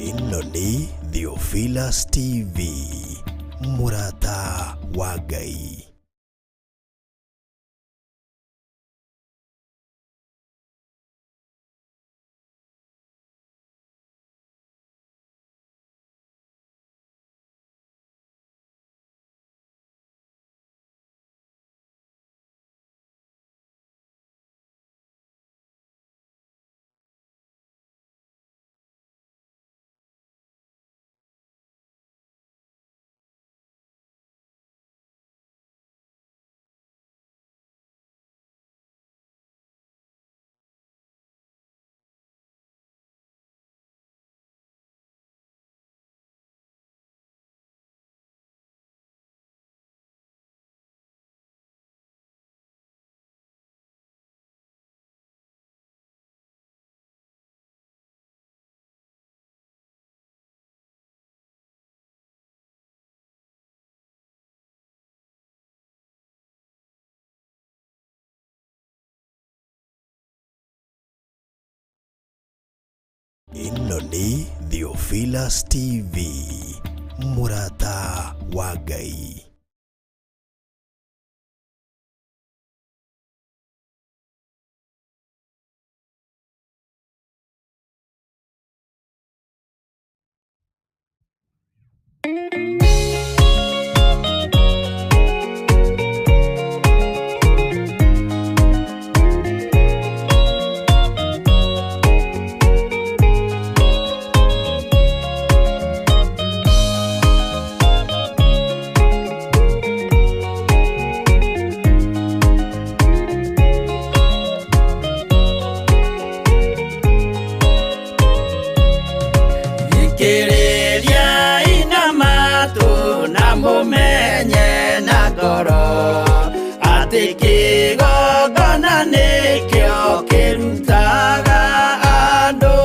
Ĩno nĩ Theophilus TV, mũrata wa Ngai. Ĩno nĩ Theophilus TV, mũrata wa Ngai. Thikĩrĩria ina matũ na mũmenye na ngoro atĩ kĩgongona nĩkĩo kĩrutaga andũ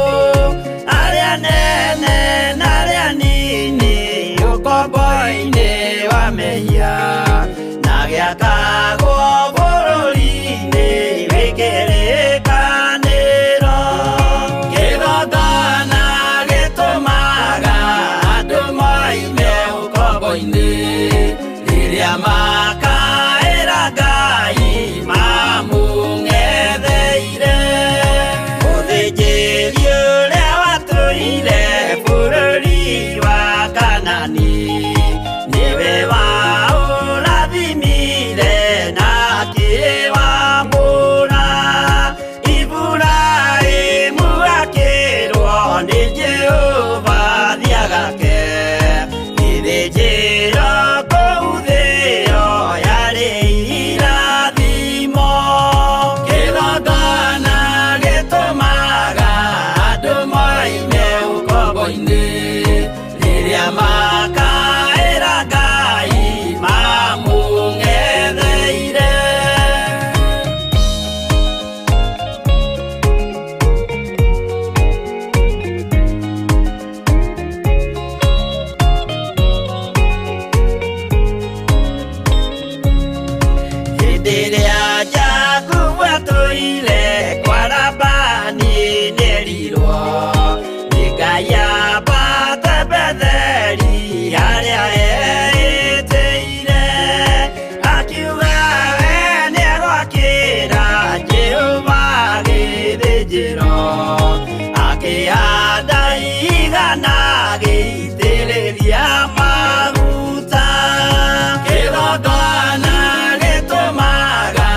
arĩa nene na arĩa nini ũkombo-inĩ wa mehia na gĩakagwo bũrũri-inĩ wĩ kĩrĩkanĩro. Kĩgongona gĩtũmaga andũ moime ũkombo-inĩ rĩrĩa makaĩra Ngai mamũng'etheire. Mũthĩnjĩri ũrĩa watũire bũrũri wa Kanani nĩwe waũrathimire na akĩwamũra. Iburahĩmu akĩrwo nĩ Jehova thiagake gĩthĩnjĩro kũu thĩo yarĩ irathimo. Kĩgongona gĩtũmaga andũ moime ũkombo-inĩ rĩrĩa makaĩra Ngai mamũng'etheire. Hĩndĩ ĩrĩa Jakubu atũire kwa Labani nĩerirwo nĩ Ngai ambate Betheli harĩa eĩtĩire. Akiuga we nĩegwakĩra Jehova gĩthĩnjĩro, akĩhanda igana agĩitĩrĩria maguta. Kĩgongona gĩtũmaga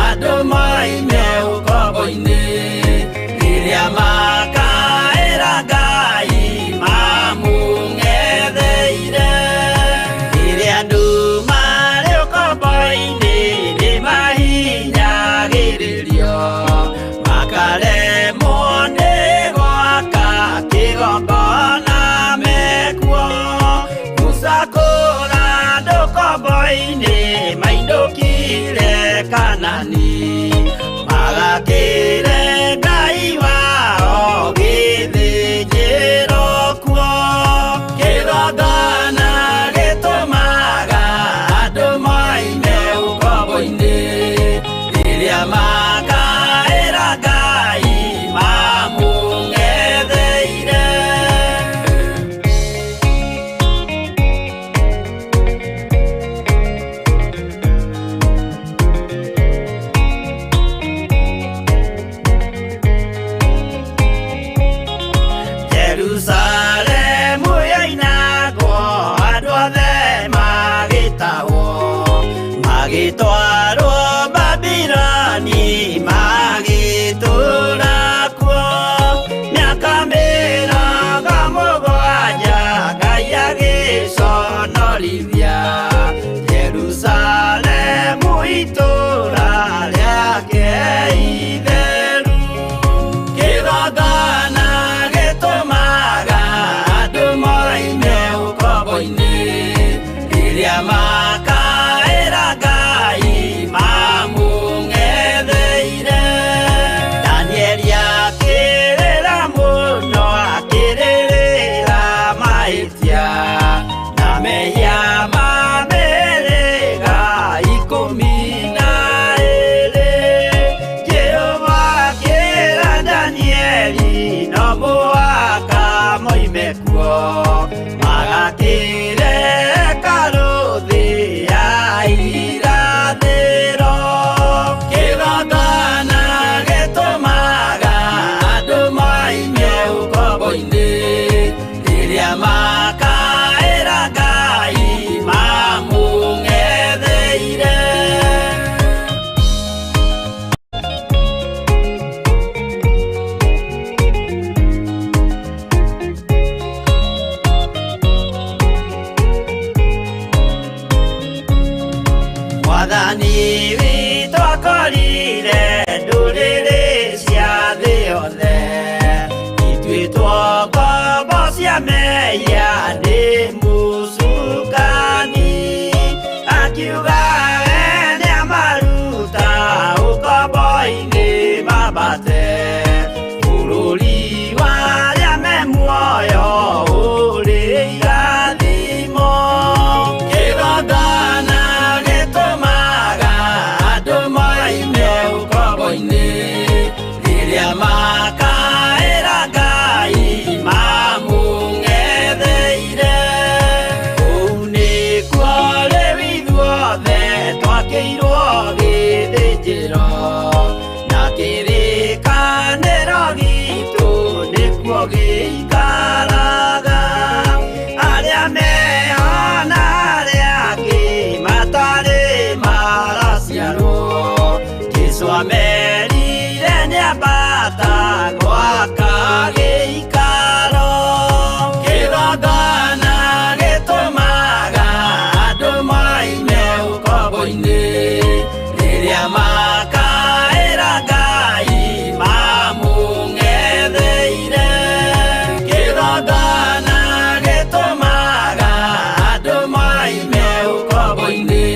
andũ moime ũkombo-inĩ rĩrĩa makaĩra Ngai mamũng'etheire. Rĩrĩa andũ marĩ ũkombo-inĩ nĩmahinyagĩrĩrio makaremwo nĩ gwaka kĩgongona mekuo. Musa kũra andũ ũkombo-inĩ mainũkire Kanani magakĩre Ngai wao gĩthĩnjĩro kuo. Kĩgongona gĩtũmaga andũ moime ũkombo-inĩ rĩrĩa makaĩra Ngai mamũng'etheire. Magĩtwarwo Babiloni magĩtũũra kuo mĩaka 70, Ngai agĩconorithia Jerusalemu itũũra rĩake itheru. Kĩgongona gĩtũmaga andũ moime ũkombo-inĩ, rĩrĩa makaĩra Ngai mamũng'etheire. Danieli akĩrĩra mũno, akĩrĩrĩra mahĩtia na mehia ma mĩhĩrĩga 12. Jehova akĩra Danieli no mũhaka moime kuo, magakĩre hekarũ thĩ ya irathĩro. Kĩgongona gĩtũmaga andũ moime ũkombo-inĩ, rĩrĩa makaĩra Ngai mamũng'etheire. Mwathani witũ akorire ndũrĩrĩ cia thĩ yothe ituĩtwo ngombo cia mehia nĩ mũcukani, akiuga we nĩamaruta ũkombo-inĩ mambate bũrũri wa arĩa me muoyo ũrĩ irathimo. Kĩgongona gĩtũmaga andũ moime ũkombo-inĩ, rĩrĩa makaĩra Ngai mamũng'etheire. Kũu nĩkuo rĩu ithuothe twakĩirwo gĩthĩnjĩro, na kĩrĩkanĩro gitũ nĩkuo gĩikaraga. Arĩa meho na arĩa angĩ matarĩ maraciarwo, Jesũ amerire nĩambata gwaka gĩikaro. Kĩgongona gĩtũmaga andũ moime ũkombo-inĩ, rĩrĩa makaĩra Ngai mamũng'etheire. Kĩgongona gĩtũmaga andũ moime ũkombo-inĩ,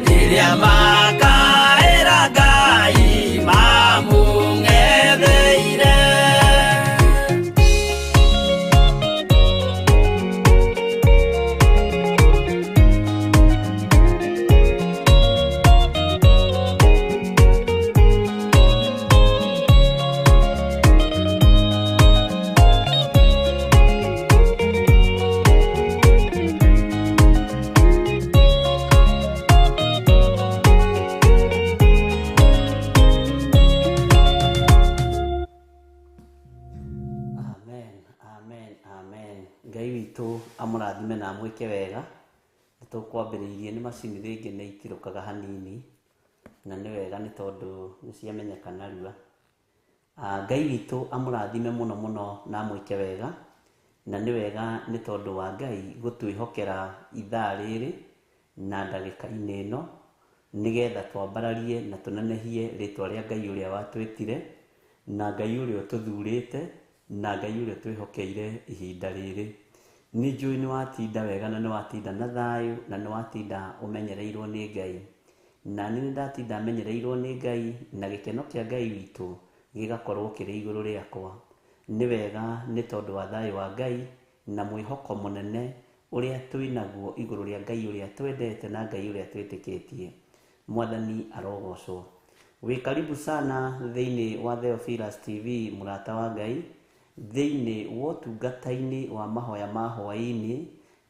rĩrĩa makaĩra Ngai mamũng'etheire. Amen, amen, amen. Ngai witũ amũrathime na amwĩke wega. Nĩ tũkwambĩrĩirie nĩ macini rĩngĩ nĩ itirũkaga hanini, na nĩ wega nĩ tondũ nĩ ciamenyeka narua. Ngai witũ amũrathime mũno mũno na amwĩke wega, na nĩ wega nĩ tondũ wa Ngai gũtwĩhokera ithaa rĩrĩ na ndagĩka-inĩ ĩno, nĩgetha twambararie na tũnenehie rĩtwa rĩa Ngai ũrĩa watwĩtire, na Ngai ũrĩa ũtũthurĩte, na Ngai ũrĩa twĩhokeire ihinda rĩrĩ. Nĩ njũĩ nĩ watinda wega na nĩ watinda na thayũ na nĩ watinda ũmenyereirwo nĩ Ngai. Na niĩ nĩ ndatinda menyereirwo nĩ Ngai, na gĩkeno kĩa Ngai witũ gĩgakorwo kĩrĩ igũrũ rĩakwa. Nĩ wega nĩ tondũ wa thayũ wa Ngai na mwĩhoko mũnene ũrĩa twĩnaguo igũrũ rĩa Ngai ũrĩa twendete na Ngai ũrĩa twĩtĩkĩtie. Mwathani arogocwo. Wĩ karibu sana thĩinĩ wa Theophilus TV, mũrata wa Ngai, thĩinĩ wa ũtungata-inĩ wa mahoya ma hwaĩ-inĩ,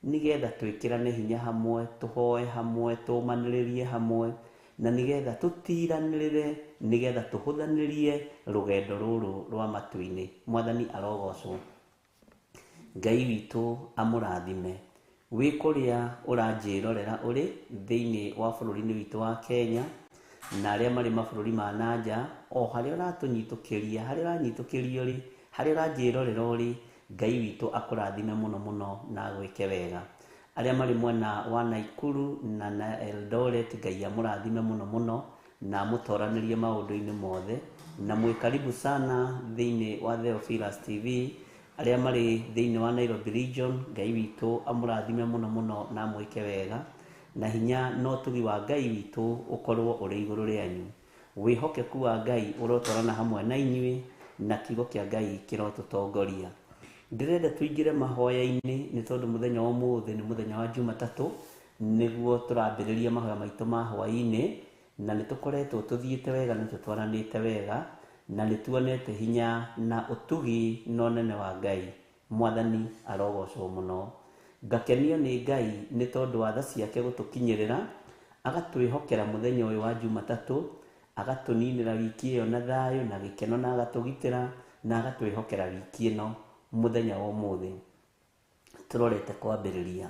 nĩgetha twĩkĩrane hinya hamwe, tũhoe hamwe, tũmanĩrĩrie hamwe, na nĩgetha tũtiranĩrĩre, nĩgetha tũhũthanĩrie rũgendo rũrũ rwa matu-inĩ. Mwathani arogocwo. Ngai witũ amũrathime. Wĩ kũrĩa ũranjĩrorera ũrĩ thĩinĩ wa bũrũri-inĩ witũ wa Kenya, na arĩa marĩ mabũrũri ma na nja, o harĩa ũratũnyitũkĩria, harĩa ũranyitũkĩria ũrĩ, harĩa ũranjĩrorera ũrĩ, Ngai witũ akũrathime mũno mũno na agwĩke wega. Arĩa marĩ mwena wa Naikuru na Eldoret, Ngai amũrathime mũno mũno na amũtoranĩrie maũndũ-inĩ mothe. Na mwĩ karibu sana thĩinĩ wa Theophilus TV. Arĩa marĩ thĩinĩ wa Nairobi region, Ngai witũ amũrathime mũno mũno na amwĩke wega, na hinya na ũtugi wa Ngai witũ ũkorwo ũrĩ igũrũ rĩanyu. Wĩhokeku wa Ngai ũrotwarana hamwe na inyuĩ, na kiugo kĩa Ngai kĩrotũtongoria. Ndĩrenda tũingĩre mahoya-inĩ nĩ tondũ mũthenya wa ũmũthĩ nĩ mũthenya wa Jumatatũ, nĩguo tũrambĩrĩria mahoya maitũ ma hwaĩ-inĩ, na nĩ tũkoretwo tũthiĩte wega na tũtwaranĩte wega, na nĩ tuonete hinya na ũtugi na ũnene wa Ngai. Mwathani arogocwo mũno. Ngakenio nĩ Ngai nĩ tondũ wa tha ciake gũtũkinyĩrĩra, agatwĩhokera mũthenya ũyũ wa Jumatatũ, agatũninĩra wiki ĩyo na thayũ na gĩkeno na agatũgitĩra na agatwĩhokera wiki ĩno mũthenya wa ũmũthĩ tũrorete kwambĩrĩria.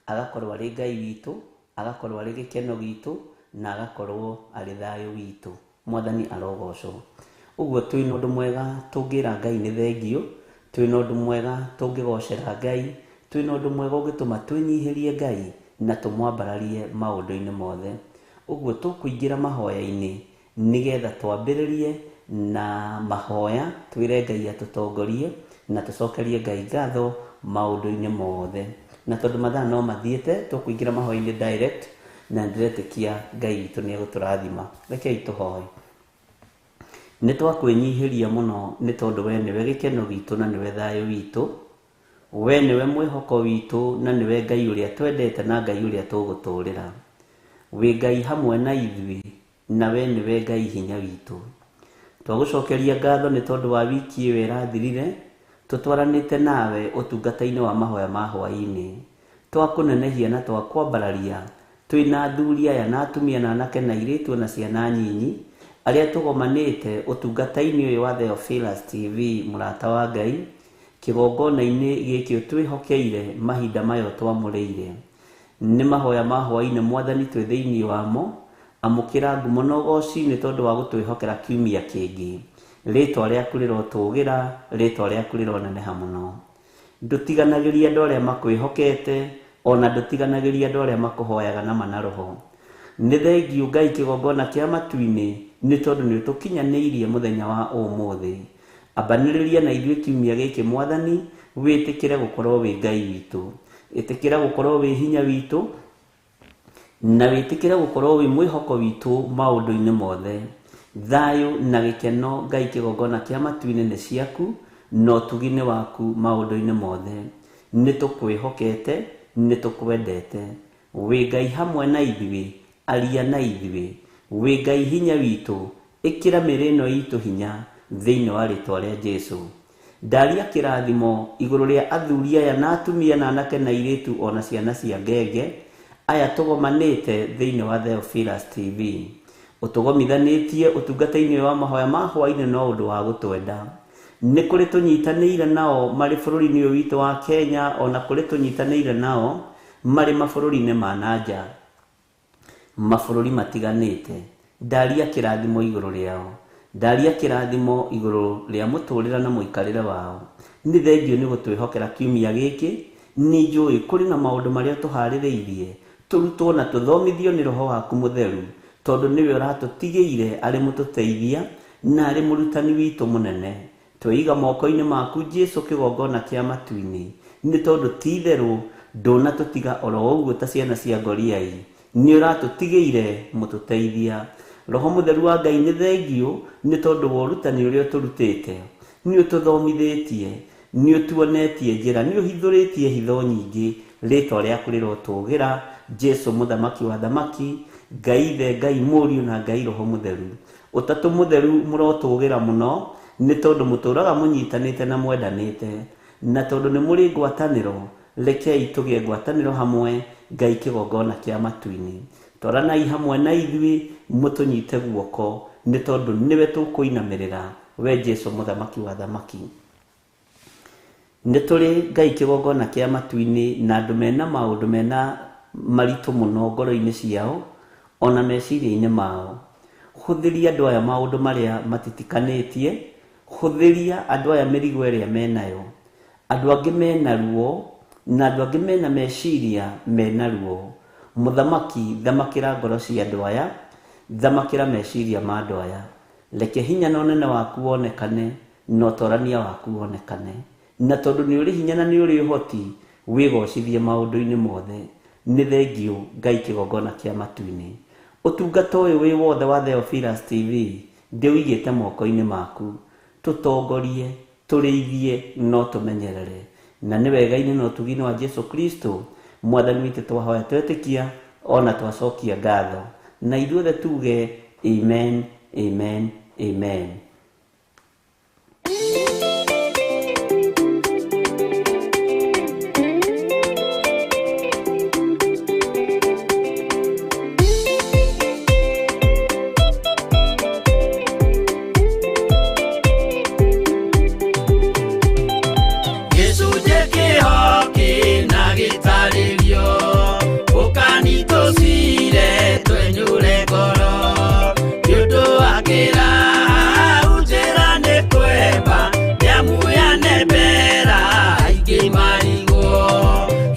Agakorwo arĩ Ngai witũ, agakorwo arĩ gĩkeno gitũ, na agakorwo arĩ thayũ witũ. Mwathani arogocwo. Ũguo twĩna ũndũ mwega tũngĩra Ngai nĩ thengiũ, twĩna ũndũ mwega tũngĩgocera Ngai, twĩna ũndũ mwega ũngĩtũma twĩnyihĩrie Ngai na tũmwambararie maũndũ-inĩ mothe. Ũguo tũkũingĩra mahoya-inĩ nĩgetha twambĩrĩrie na mahoya, twĩre Ngai atũtongorie na tũcokerie Ngai ngatho maũndũ-inĩ mothe. Na tondũ mathaa no mathiĩte, tũkũingĩra mahoya-inĩ direct, na ndĩretĩkia Ngai witũ nĩ egũtũrathima. Rekei tũhoe. Nĩ twakwĩnyihĩria mũno nĩ tondũ we nĩwe gĩkeno gitũ na nĩwe thayũ witũ. We nĩwe mwĩhoko witũ na nĩwe Ngai ũrĩa twendete na Ngai ũrĩa tũgũtũrĩra. Wĩ Ngai hamwe na ithuĩ na we nĩwe Ngai hinya witũ. Twagũcokeria ngatho nĩ tondũ wa wiki ĩyo ĩrathirire, tũtwaranĩte nawe ũtungata-inĩ wa mahoya ma hwaĩ-inĩ. Twakũnenehia na twakwambararia, twĩna athuri aya na atumia na anake na airĩtu na ciana nyinyi, arĩa tũgomanĩte ũtungata-inĩ ũyũ wa Theophilus TV mũrata wa Ngai, kĩgongona-inĩ gĩkĩ ũtwĩhokeire mahinda maya ũtwamũrĩire. Nĩ mahoya ma hwaĩ-inĩ Mwathani twĩ thĩinĩ wamo, amũkĩra ngumo na ũgoci nĩ tondũ wa gũtwĩhokera kiumia kĩngĩ. Rĩtwa rĩaku rĩrotũgĩra, rĩtwa rĩaku rĩroneneha mũno. Ndũtiganagĩria andũ arĩa makwĩhokete, ona ndũtiganagĩria andũ arĩa makũhoyaga na ma na roho. Nĩ thengiũ Ngai kĩgongona kĩa matu-inĩ nĩ tondũ nĩ ũtũkinyanĩirie mũthenya wa ũmũthĩ. Ambanĩrĩria na ithuĩ kiumia gĩkĩ Mwathani, wĩtĩkĩre gũkorwo wĩ Ngai witũ. Ĩtĩkĩra gũkorwo wĩ hinya witũ, na wĩtĩkĩre gũkorwo wĩ mwĩhoko witũ maũndũ-inĩ mothe. Thayũ na gĩkeno Ngai kĩgongona kĩa matu-inĩ nĩ ciaku, na ũtugi nĩ waku maũndũ-inĩ mothe. Nĩ tũkwĩhokete, nĩ tũkwendete. Wĩ Ngai hamwe na ithuĩ, aria na ithuĩ. Wĩ Ngai hinya witũ, ĩkĩra mĩĩrĩ ĩno itũ hinya thĩinĩ wa rĩtwa rĩa Jesũ. Ndaria kĩrathimo igũrũ rĩa athuri aya na atumia na anake na airĩtu ona ciana cia ngenge, aya tũgomanĩte thĩinĩ wa Theophilus TV. Ũtũgomithanĩtie ũtungata-inĩ wa mahoya ma hwaĩ-inĩ no ũndũ wa gũtwenda. Nĩ kũrĩ tũnyitanĩire nao marĩ bũrũri-inĩ ũyũ witũ wa Kenya, ona kũrĩ tũnyitanĩire nao marĩ mabũrũri-inĩ ma na nja, mabũrũri matiganĩte. Ndaria kĩrathimo igũrũ rĩao, ndaria kĩrathimo igũrũ rĩa mũtũrĩre na mũikarĩre wao. Nĩ thengiũ nĩ gũtwĩhokera kiumia gĩkĩ, nĩ njũĩ kũrĩ na maũndũ marĩa ũtũharĩrĩirie, tũrutwo na tũthomithio nĩ Roho waku mũtheru, tondũ nĩwe ũratũtigĩire arĩ mũtũteithia na arĩ mũrutani witũ mũnene. Tweiga moko-inĩ maku Jesũ kĩgongona kĩa matu-inĩ, nĩ tondũ ti itherũ ndũnatũtiga oro ũguo ta ciana cia ngoriai, nĩ ũratũtigĩire mũtũteithia. Roho mũtheru wa Ngai nĩ thengiũ nĩ tondũ wa ũrutani ũrĩa ũtũrutĩte, nĩ ũtũthomithĩtie, nĩ ũtuonetie njĩra, nĩ ũhithũrĩtie hitho nyingĩ. Rĩtwa rĩaku rĩrotũgĩra, Jesũ mũthamaki wa thamaki, Ngai Ithe, Ngai Mũriũ na Ngai Roho mũtheru. Ũtatũ mũtheru mũrotũgĩra mũno nĩ tondũ mũtũraga mũnyitanĩte na mwendanĩte, na tondũ nĩ mũrĩ ngwatanĩro, rekei tũgĩe ngwatanĩro hamwe Ngai kĩgongona kĩa matu-inĩ. Twaranai hamwe na ithuĩ, mũtũnyite guoko nĩ tondũ nĩwe tũkũinamĩrĩra, we Jesũ mũthamaki wa thamaki. Nĩ tũrĩ Ngai kĩgongona kĩa matu-inĩ na andũ mena maũndũ mena maritũ mũno ngoro-inĩ ciao ona meciria-inĩ mao. Hũthĩria andũ aya maũndũ marĩa matitikanĩtie, hũthĩria andũ aya mĩrigo ĩrĩa menayo. Andũ angĩ mena ruo na andũ angĩ mena meciria mena ruo. Mũthamaki, thamakĩra ngoro cia andũ aya, thamakĩra meciria ma andũ aya. Reke hinya na ũnene waku wonekane na ũtorania waku wonekane. Na tondũ nĩ ũrĩ hinya na nĩ ũrĩ ũhoti, wĩgocithie maũndũ-inĩ mothe. Nĩ thengiũ Ngai kĩgongona kĩa matu-inĩ. Ũtungata ũyũ wĩ wothe wa Theophilus TV ndĩũigĩte moko-inĩ maku. Tũtongorie, tũrĩithie na ũtũmenyerere. Na nĩ wega-inĩ na ũtugi-inĩ wa Jesu Kristo Mwathani witũ twahoya twetĩkia ona twacokia ngatho. Na ithuothe tuge amen, amen, amen. Gĩcunjĩ kĩho kĩna gĩtarĩrio, ũkani tũcire twenyũre ngoro. Nĩ ũndũ wa kĩraha njĩra nĩ kwemba, nĩamu yanembera aingĩ marigwo.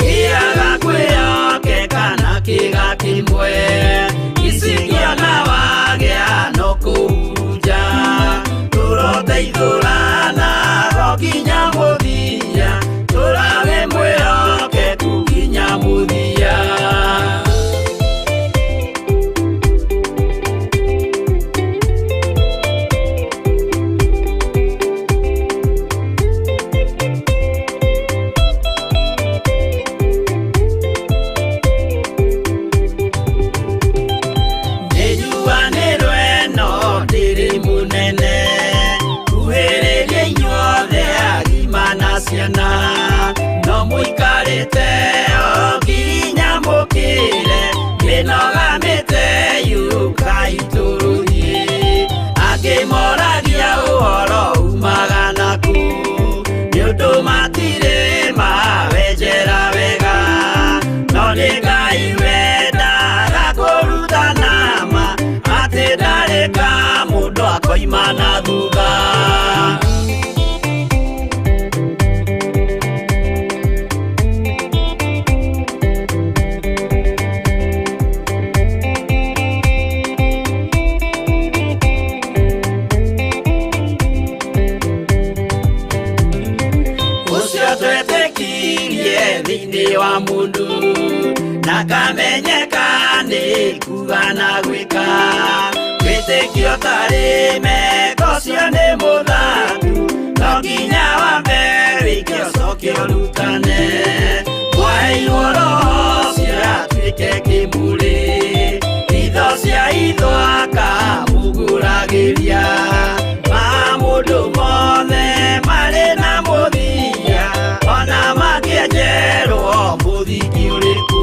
Kĩaga kwĩhokeka na kĩga kĩmwe, icingĩona wagĩa no kũhurunja. Tũroteithũrana o nginya mũthia, tũrawe mwĩhokeku nginya mũthia. Nĩnjuanĩrwo ĩno ndĩrĩ mũnene, kuhĩrĩria inyuothe agima na ciana, no mũikarĩte o nginya mũkĩre, mĩnoga mĩte yũkai tũrũthiĩ. Angĩ moragia ũhoro umaga nakũ, nĩ ũndũ matirĩ mawenjera wega, no nĩ Ngai wendaga kũrutana ma, atĩ ndarĩ ka mũndũ akoima na thutha. Ũcio twetĩkirie thĩinĩ wa mũndũ, na kamenyeka nĩ kuga na gwĩka. Wĩtĩkio ũtarĩ meko ũcio nĩ mũthaku, no nginya wambe wĩke ũcoke ũrutane. Mwaheirwo Roho ũcio atuĩke kĩmũrĩ, itho cia itho akamũgũragĩria. Ma mũndũ mothe marĩ na mũthia, ona mangĩenjerwo mũthingi ũrĩkũ.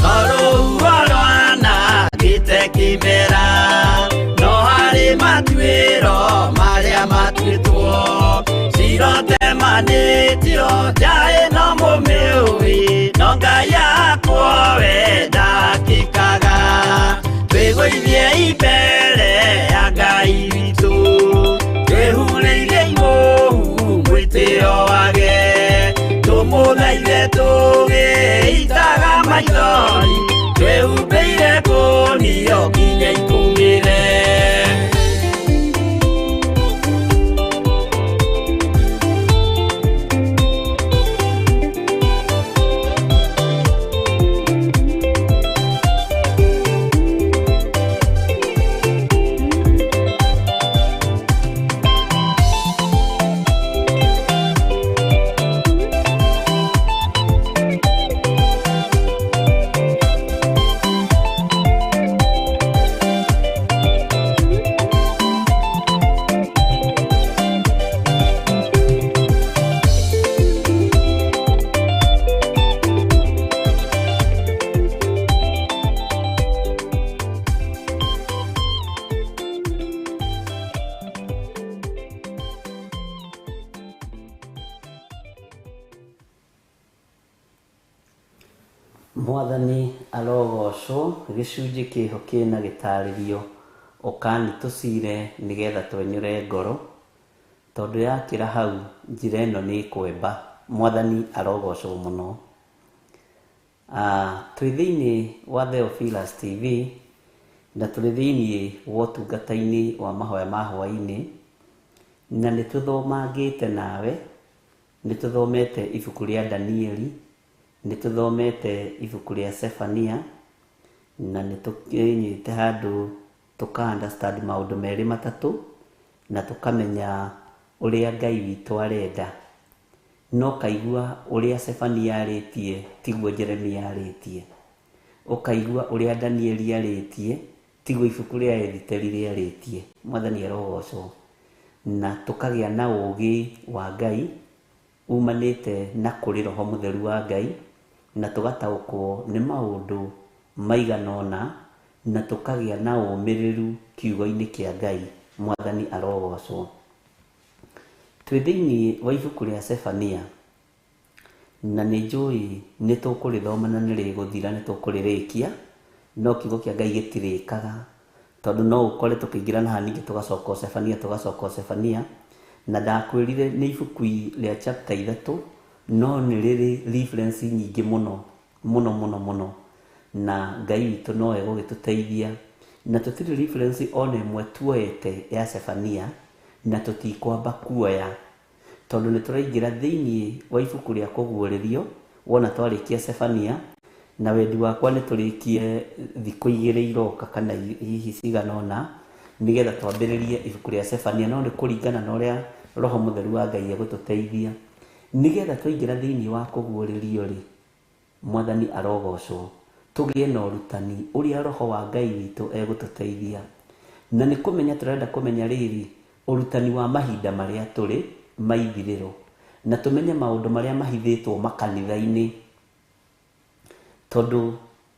Tondũ ruo rwanangĩte kĩmera, Mwathani arogocwo, gĩcunjĩ kĩho kĩna gĩtarĩrio, ũkani tũcire nĩgetha twenyũre ngoro, tondũ yakĩra hau njĩra ĩno nĩ ĩkwemba. Mwathani arogocwo mũno. Twĩ thĩinĩ wa Theophilus TV na tũrĩ thĩinĩ wa ũtungata-inĩ wa mahoya ma hwaĩ-inĩ, na nĩ tũthomangĩte nawe, nĩ tũthomete ibuku rĩa Danieli, nĩ tũthomete ibuku rĩa Sefania, na nĩ tũkinyĩte handũ tũka understand maũndũ merĩ matatũ, na tũkamenya ũrĩa Ngai witũ arenda. No ũkaigua ũrĩa Sefania arĩtie tiguo Jeremia arĩtie. Ũkaigua ũrĩa Danieli arĩtie tiguo ibuku rĩa Ethiteri rĩarĩtie. Mwathani arogocwo. Na tũkagĩa na ũgĩ wa Ngai umanĩte na kũrĩ Roho Mũtheru wa Ngai, na tũgataũkwo nĩ maũndũ maigana ũna, na tũkagĩa na ũmĩrĩru kiugo-inĩ kĩa Ngai. Mwathani arogocwo. Twĩ thĩinĩ wa ibuku rĩa Sefania, na nĩ njũĩ nĩ tũkũrĩthoma na nĩ rĩgũthira, nĩ tũkũrĩrĩkia, no kiugo kĩa Ngai gĩtirĩkaga, tondũ no ũkore tũkĩingĩra na haha ningĩ tũgacoka o Sefania, tũgacoka o Sefania, na ndakwĩrire nĩ ibuku rĩa chapter ithatũ, no nĩ rĩrĩ reference nyingĩ mũno mũno mũno mũno, na Ngai witũ no egũgĩtũteithia, na tũtirĩ reference ona ĩmwe tuoete ya Sefania, na tũtikwamba kuoya, tondũ nĩ tũraingĩra thĩinĩ wa ibuku rĩa kũguũrĩrio wona twarĩkia Sefania, na wendi wakwa nĩ tũrĩkie thikũ igĩrĩ iroka kana hihi cigana ũna, nĩgetha twambĩrĩrie ibuku rĩa Sefania, no nĩ kũringana na ũrĩa Roho Mũtheru wa Ngai egũtũteithia, nĩgetha twaingĩra thĩinĩ wa kũguũrĩrio rĩ, Mwathani arogocwo, tũgĩe na ũrutani ũrĩa Roho wa Ngai witũ egũtũteithia. Na nĩ kũmenya tũrenda kũmenya rĩrĩ, ũrutani wa mahinda marĩa tũrĩ ma ithirĩro, na tũmenye maũndũ marĩa mahithĩtwo makanitha-inĩ, tondũ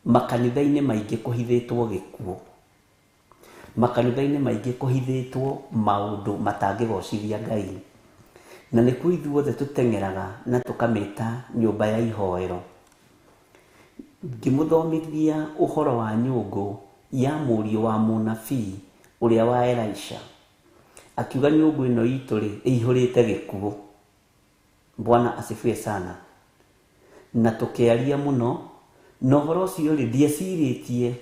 makanitha-inĩ maingĩ kũhithĩtwo gĩkuũ, makanitha-inĩ maingĩ kũhithĩtwo maũndũ matangĩgocithia Ngai, na nĩkuo ithuothe tũteng'eraga na tũkamĩta nyũmba ya ihoero. Ngĩmũthomithia ũhoro wa nyũngũ ya mũriũ wa mũnabii ũrĩa wa Elisha, akiuga nyũngũ ĩno itũ rĩ ĩihũrĩte gĩkuũ. Bwana asifiwe sana. Na tũkĩaria mũno, na ũhoro ũcio rĩ ndiecirĩtie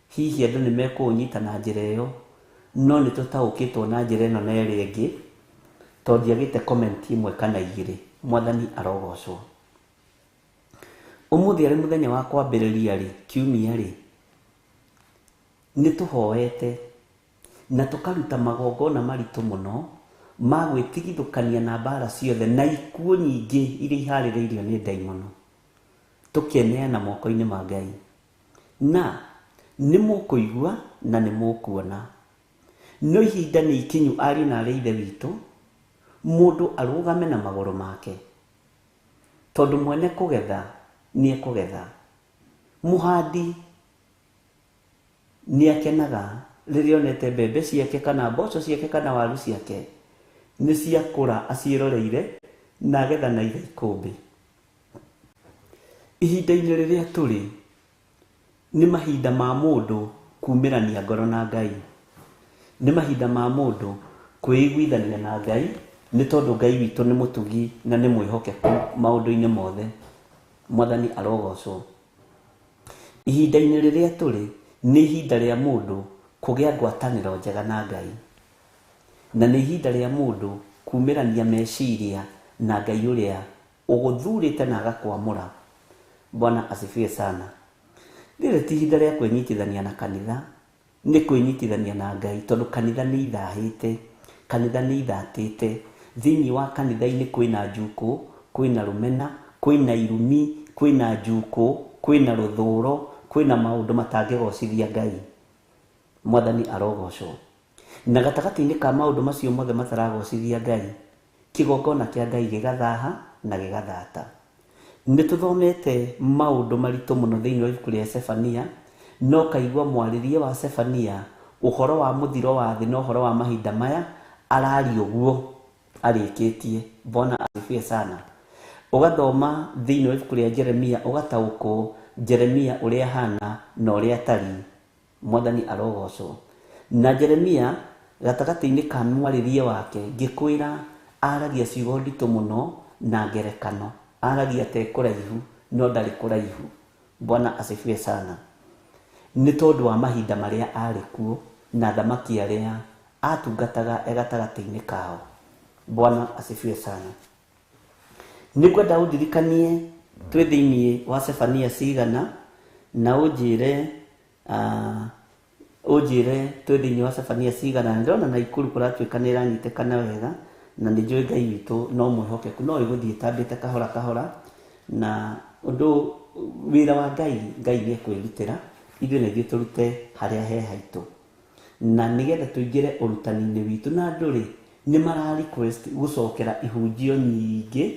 hihi andũ nĩ mekũũnyita na njĩra ĩyo, no nĩ tũtaũkĩtwo na njĩra ĩno na ĩrĩa ĩngĩ, tondũ ndiagĩte comment ĩmwe kana igĩrĩ. Mwathani arogocwo. Ũmũthĩ arĩ mũthenya wa kwambĩrĩria rĩ, kiumia rĩ, nĩ tũhoete na tũkaruta magongona maritũ mũno ma gwĩtigithũkania na mbara ciothe na ikuũ nyingĩ iria iharĩrĩirio nĩ ndaimono, tũkeneana moko-inĩ ma Ngai. Na nĩ mũkũigua na nĩ mũkuona, no ihinda nĩ ikinyu ariũ na arĩ ithe witũ, mũndũ arũgame na magũrũ make, tondũ mwene kũgetha nĩ ekũgetha. Mũhandi nĩ akenaga rĩrĩa onete mbembe ciake kana mboco ciake kana waru ciake nĩ ciakũra aciĩroreire na agetha na iga ikũmbĩ. Ihinda-inĩ rĩrĩa tũrĩ nĩ mahinda ma mũndũ kumĩrania ngoro na Ngai, nĩ mahinda ma mũndũ kwĩiguithania na Ngai, nĩ tondũ Ngai witũ nĩ mũtugi na nĩ mwĩhokeku maũndũ-inĩ mothe. Mwathani arogocwo. Ihinda-inĩ rĩrĩa tũrĩ nĩ ihinda rĩa mũndũ kũgĩa ngwatanĩro njega na Ngai, na nĩ ihinda rĩa mũndũ kumĩrania meciria na Ngai ũrĩa ũgũthurĩte na agakwamũra. Bwana asifiwe sana. Rĩrĩ ti ihinda rĩa kwĩnyitithania na kanitha, nĩ kwĩnyitithania na Ngai, tondũ kanitha nĩ ithahĩte, kanitha nĩ ithatĩte. Thĩinĩ wa kanitha-inĩ kwĩna njukũ, kwĩna rũmena, kwĩna irumi, kwĩna njukũ, kwĩna rũthũro, kwĩna maũndũ matangĩgocithia Ngai. Mwathani arogocwo. Na gatagatĩ-inĩ ka maũndũ macio mothe mataragocithia Ngai, kĩgongona kĩa Ngai gĩgathaha na gĩgathata. Nĩ tũthomete maũndũ maritũ mũno thĩinĩ wa ibuku rĩa Sefania, no kaigua mwarĩrie wa Sefania ũhoro wa mũthiro wa thĩ na ũhoro wa mahinda maya araria ũguo arĩkĩtie. Bwana asifiwe sana. Ũgathoma thĩinĩ wa ibuku rĩa Jeremia ũgataũkwo Jeremia ũrĩa ahana na ũrĩa atariĩ. Mwathani arogocwo. Na Jeremia gatagatĩ-inĩ ka mwarĩrie wake ngĩkwĩra aragia ciugo nditũ mũno na ngerekano. Aragia ta e kũraihu no ndarĩ kũraihu. Bwana asifiwe sana. Nĩ tondũ wa mahinda marĩa arĩ kuo na athamaki arĩa atungataga e gatagatĩ-inĩ kao. Bwana asifiwe sana. Nĩ ngwenda ũndirikanie twĩ thĩinĩ wa Sefania cigana na ũnjĩre ũnjĩre twĩ thĩinĩ wa Sefania cigana. Na ndĩrona Naikuru kũratuĩka nĩ ĩranyitĩkana wega na nĩ njũĩ Ngai witũ no mwĩhokeku, no ĩgũthiĩ ĩtambĩte kahora kahora, na ũndũ wĩra wa Ngai, Ngai nĩ ekwĩrutĩra, ithuĩ na ithuĩ tũrute harĩa he haitũ, na nĩgetha tũingĩre ũrutani-inĩ witũ. Na andũ rĩ nĩ mara request gũcokera ihunjio nyingĩ,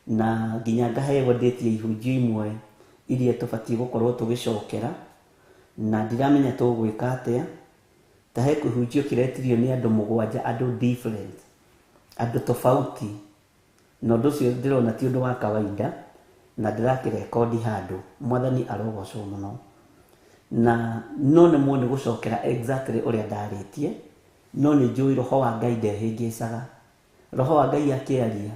na nginya ngaheo ndĩtie ihunjio imwe iria tũbatiĩ gũkorwo tũgĩcokera, na ndiramenya tũgwĩka atĩa. Ta he kĩhunjio kĩretirio nĩ andũ 7, andũ different, andũ tofauti, na ũndũ ũcio ndĩrona ti ũndũ wa kawaida, na ndĩrakĩrekondi handũ. Mwathani arogocwo mũno. Na no nemwo nĩ gũcokera exactly ũrĩa ndarĩtie, no nĩ njũĩ roho wa Ngai ndehĩngĩcaga. Roho wa Ngai akĩaria,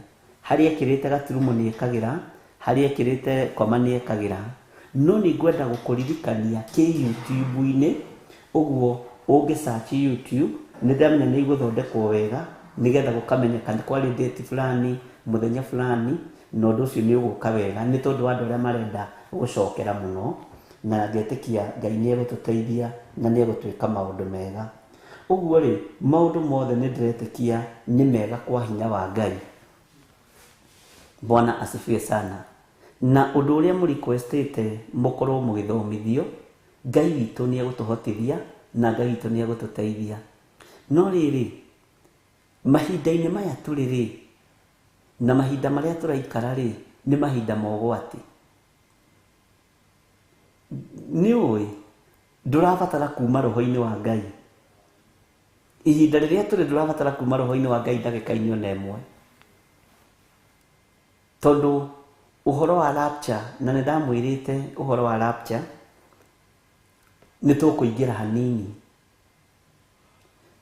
harĩa ekĩrĩte gaturumo nĩ ekagĩra, harĩa ekĩrĩte koma nĩ ekagĩra. No nĩ ngwenda gũkũririkania kĩ YouTube-inĩ, ũguo ũngĩ search YouTube, nĩ ndamenya nĩ igũthondekwo wega, nĩgetha gũkamenyeka nĩ kwarĩ date fulani, mũthenya fulani, na ũndũ ũcio nĩ ũgũka wega, nĩ tondũ wa andũ arĩa marenda gũcokera mũno, na ngetĩkia Ngai nĩ egũtũteithia na nĩ egũtwĩka maũndũ mega. Ũguo rĩ, maũndũ mothe nĩ ndĩretĩkia nĩ mega kwa hinya wa Ngai. Bwana asifiwe sana. Na ũndũ ũrĩa mũrequestĩte mũkorwo mũgĩthomithio, Ngai witũ nĩ egũtũhotithia na Ngai witũ nĩ egũtũteithia. No rĩrĩ, mahinda-inĩ maya tũrĩ rĩ, na mahinda marĩa tũraikara rĩ, nĩ mahinda ma ũgwati. Nĩ ũĩ ndũrabatara kuma roho-inĩ wa Ngai. Ihinda rĩrĩa tũrĩ ndũrabatara kuma roho-inĩ wa Ngai ndagĩka-inĩ ona ĩmwe. Tondũ ũhoro wa rapture, na nĩ ndamwĩrĩte ũhoro wa rapture, nĩ tũkũingĩra hanini.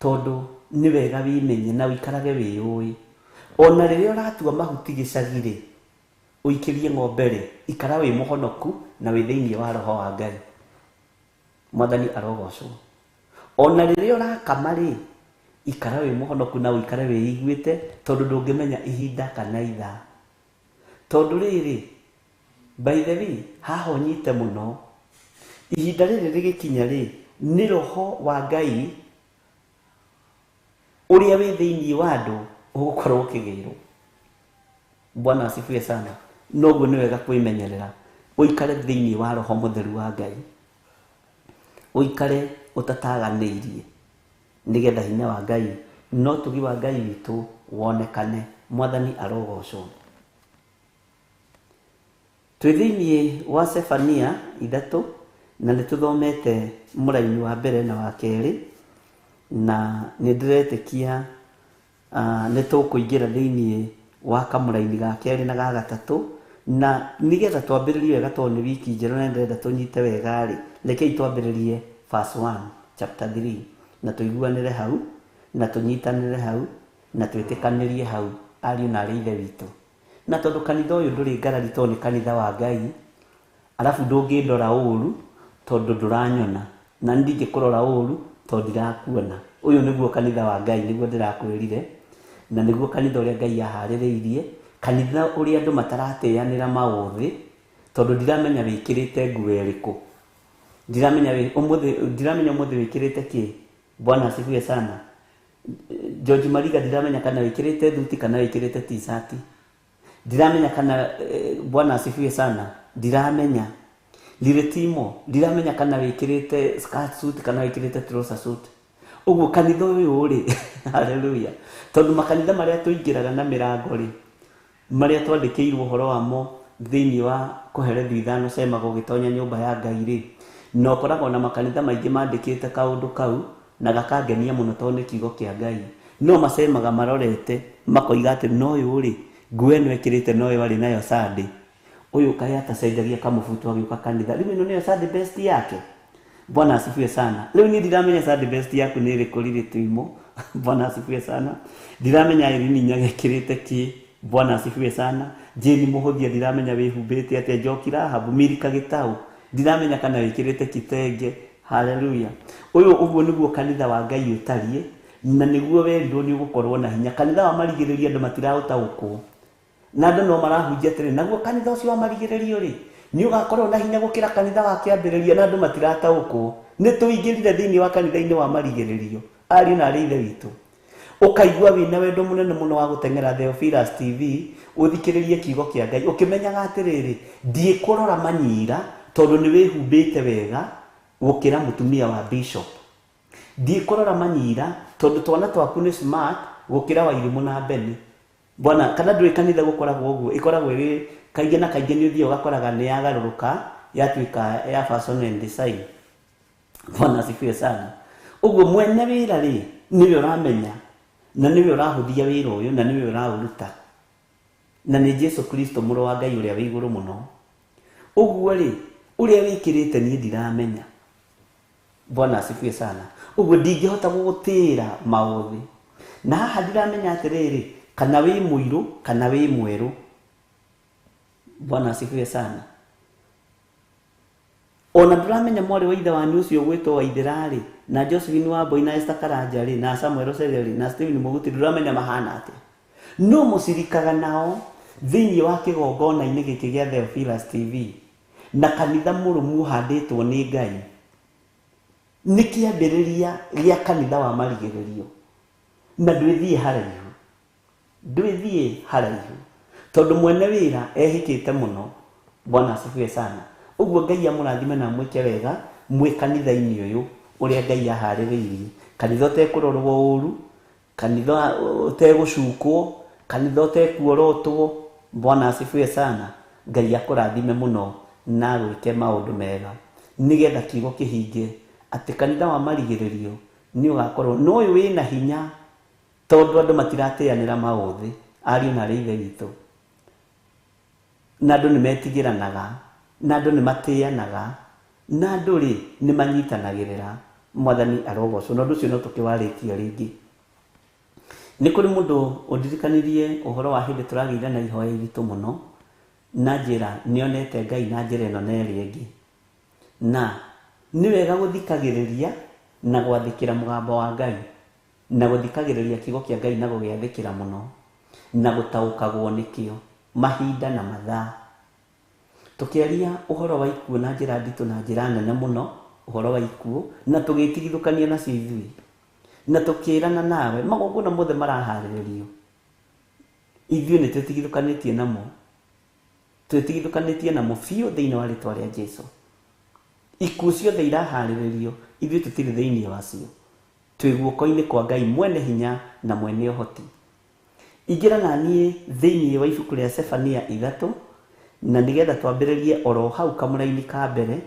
Tondũ nĩ wega wĩmenye na ũikarage wĩyũĩ. Ona rĩrĩa ũratua mahuti gĩcagi rĩ, ũikĩrie ng'ombe rĩ, ikara wĩ mũhonoku na wĩ thĩinĩ wa roho wa Ngai. Mwathani arogocwo. Ona rĩrĩa ũrakama rĩ, ikara wĩ mũhonoku na ũikare wĩiguĩte, tondũ ndũngĩmenya ihinda kana ithaa. Tondũ rĩrĩ, by the way, haha ũnyite mũno, ihinda rĩrĩ rĩgĩkinya rĩ, nĩ roho wa Ngai ũrĩa wĩ thĩinĩ wa andũ ũgũkorwo ũkĩgĩrwo. Bwana asifiwe sana. Noguo nĩ wega kwĩmenyerera, ũikare thĩinĩ wa roho mũtheru wa Ngai, ũikare ũtataganĩirie, nĩgetha hinya wa Ngai na ũtugi wa Ngai witũ wonekane. Mwathani arogocwo. Twĩ thĩinĩ wa Sefania 3, na nĩ tũthomete mũraini wa mbere na wa kerĩ, na nĩ ndĩretĩkia nĩ tũkũingĩra thĩinĩ wa kamũraini ga kerĩ na ga gatatũ, na nĩgetha twambĩrĩrie wega tondũ nĩ wiki njerũ na ndĩrenda tũnyite wega rĩ, rekei twambĩrĩrie verse 1 chapter 3, na tũiguanĩre hau, na tũnyitanĩre hau, na twĩtĩkanĩrie hau, ariũ na arĩ ithe witũ. Na tondũ kanitha ũyũ ndũrĩ ngarari tondũ nĩ kanitha wa Ngai, arabu ndũngĩndora ũru tondũ ndũranyona, na ndingĩkũrora ũru tondũ ndirakuona. Ũyũ nĩguo kanitha wa Ngai, nĩguo ndĩrakwĩrire, na nĩguo kanitha ũrĩa Ngai aharĩrĩirie, kanitha ũrĩa andũ mataratĩanĩra maũthĩ, tondũ ndiramenya wĩkĩrĩte nguo ĩrĩkũ, ndiramenya ũmũthĩ, ndiramenya ũmũthĩ wĩkĩrĩte kĩ. Bwana asifiwe sana. George Mariga ndiramenya kana wĩkĩrĩte thuti kana wĩkĩrĩte t-shirt. Ndiramenya kana Bwana asifiwe sana. Ndiramenya Liretimo, ndiramenya kana wĩkĩrĩte skirt suit kana wĩkĩrĩte trouser suit. Ũguo kanitha ũyũ rĩ, hallelujah. Tondũ makanitha marĩa tũingĩraga na mĩrango rĩ, marĩa twandĩkĩirwo ũhoro wamo thĩinĩ wa Kohelethu 5 cemaga ũgĩtonya nyũmba ya Ngai rĩ, na ũkoragwo na makanitha maingĩ mandĩkĩte kaũndũ kau na gakangenia mũno tondũ nĩ kiugo kĩa Ngai. No macemaga marorete makoiga atĩ no ũyũ rĩ, nguo ĩno ekĩrĩte no ĩyo arĩ nayo Sunday. Ũyũ kaĩ atacenjagia kamũbuto agĩũka kanitha. Rĩu ĩno nĩyo Sunday best yake. Bwana asifiwe sana. Rĩu niĩ ndiramenya Sunday best yaku nĩ ĩrĩkũ rĩrĩ tuimo. Bwana asifiwe sana. Ndiramenya Irene Nyaga ĩkĩrĩte kĩ. Bwana asifiwe sana. Jane Mũhũthia ndiramenya wĩhumbĩte atĩa. Njoki Rahabu, Milika Gĩtau ndiramenya kana wĩkĩrĩte kitenge. Haleluya. Ũyũ ũguo nĩguo kanitha wa Ngai ũtariĩ, na nĩguo werirwo nĩ ũgũkorwo na hinya. Kanitha wa marigĩrĩrio andũ matiraũtaũkwo, na andũ no marahunjia atĩrĩ, naguo kanitha ũcio wa marigĩrĩrio rĩ nĩ ũgakorwo na hinya gũkĩra kanitha wa kĩambĩrĩria, na andũ matirataũkwo. Nĩ tũingĩrire thĩinĩ wa kanitha-inĩ wa marigĩrĩrio, ariũ na arĩ ithe witũ. Ũkaigua wĩna wendo mũnene mũno wa gũteng'era Theophilus TV ũthikĩrĩrie kiugo kĩa Ngai, ũkĩmenyaga atĩrĩrĩ, ndiĩkũrora manyira tondũ nĩ wĩhumbĩte wega gũkĩra mũtumia wa bishop. Ndiĩkũrora manyira tondũ twana twaku nĩ smart gũkĩra Wairimũ na Beni. Bwana, kana ndũĩ kanitha gũkoragwo ũguo, ĩkoragwo ĩrĩ kaingĩ na kaingĩ nĩ ũthiaga ũgakoraga nĩ yagarũrũka yatuĩka ya fashion and design. Bwana asifiwe sana. Ũguo mwene wĩra rĩ nĩwe ũramenya, na nĩwe ũrahũthia wĩra ũyũ, na nĩwe ũraũruta, na nĩ Jesu Kristo mũrũ wa Ngai ũrĩa wĩ igũrũ mũno. Ũguo rĩ ũrĩa wĩkĩrĩte niĩ ndiramenya. Bwana asifiwe sana. Ũguo ndingĩhota gũgũtĩĩra maũthĩ. Na haha ndiramenya atĩrĩrĩ, kana wĩ mũirũ kana wĩ mwerũ. Bwana asifiwe sana. Ona ndũramenya mwarĩ wa ithe wanyu ũcio ũgwĩtwo Waithĩra rĩ, na Josephine Wambui na Esther Karanja rĩ, na Samuel Oseria rĩ, na Stephen Mũguti, ndũramenya mahana atĩa. No mũcirikaga nao thĩinĩ wa kĩgongona-inĩ gĩkĩ gĩa Theophilus TV, na kanitha mũrũmu ũhandĩtwo nĩ Ngai. Nĩ kĩambĩrĩria gĩa kanitha wa marigĩrĩrio, na ndwĩthiĩ haraihu. Ndwĩthiĩ haraihu tondũ mwene wĩra ehĩkĩte mũno. Bwana asifiwe sana. Ũguo Ngai amũrathime na amwĩke wega mwĩ kanitha-inĩ ũyũ ũrĩa Ngai aharĩrĩirie. Kanitha ũtekũrorwo ũru, kanitha ũtegũcukwo, kanitha ũtekuorotwo. Bwana asifiwe sana. Ngai akũrathime mũno na agwĩke maũndũ mega, nĩgetha kiugo kĩhinge atĩ kanitha wa marigĩrĩrio nĩ ũgakorwo na ũyũ wĩna hinya, tondũ andũ matiratĩanĩra maũthĩ, ariũ na arĩ ithe witũ. Na andũ nĩ metigĩranaga, na andũ nĩ matĩanaga, na andũ rĩ nĩ manyitanagĩrĩra. Mwathani arogocwo. Na ũndũ ũcio no tũkĩwarĩtie rĩngĩ. Nĩ kũrĩ mũndũ ũndirikanirie ũhoro wa hĩndĩ tũragĩire na ihoya iritũ mũno, na njĩra nĩonete Ngai na njĩra ĩno na ĩrĩa ĩngĩ. Na nĩ wega gũthikagĩrĩria na gwathĩkĩra mũgambo wa Ngai, na gũthikagĩrĩria kiugo kĩa Ngai na gũgĩathĩkĩra mũno, na gũtaũkagwo nĩkĩo mahinda na mathaa. Tũkĩaria ũhoro wa ikuũ na njĩra nditũ na njĩra nene mũno, ũhoro wa ikuũ, na tũgĩtigithũkania nacio ithuĩ, na tũkĩrana nawe magongona mothe maraharĩrĩrio, ithuĩ nĩ twĩtigithũkanĩtie namo, twĩtigithũkanĩtie namo biũ thĩinĩ wa rĩtwa rĩa Jesu. Ikuũ ciothe iraharĩrĩrio, ithuĩ tũtirĩ thĩinĩ wacio, twĩ guoko-inĩ kwa Ngai mwene hinya na mwene ũhoti. Ingĩra na niĩ thĩinĩ wa ibuku rĩa Sefania 3, na nĩgetha twambĩrĩrie oro hau kamũraini ka mbere,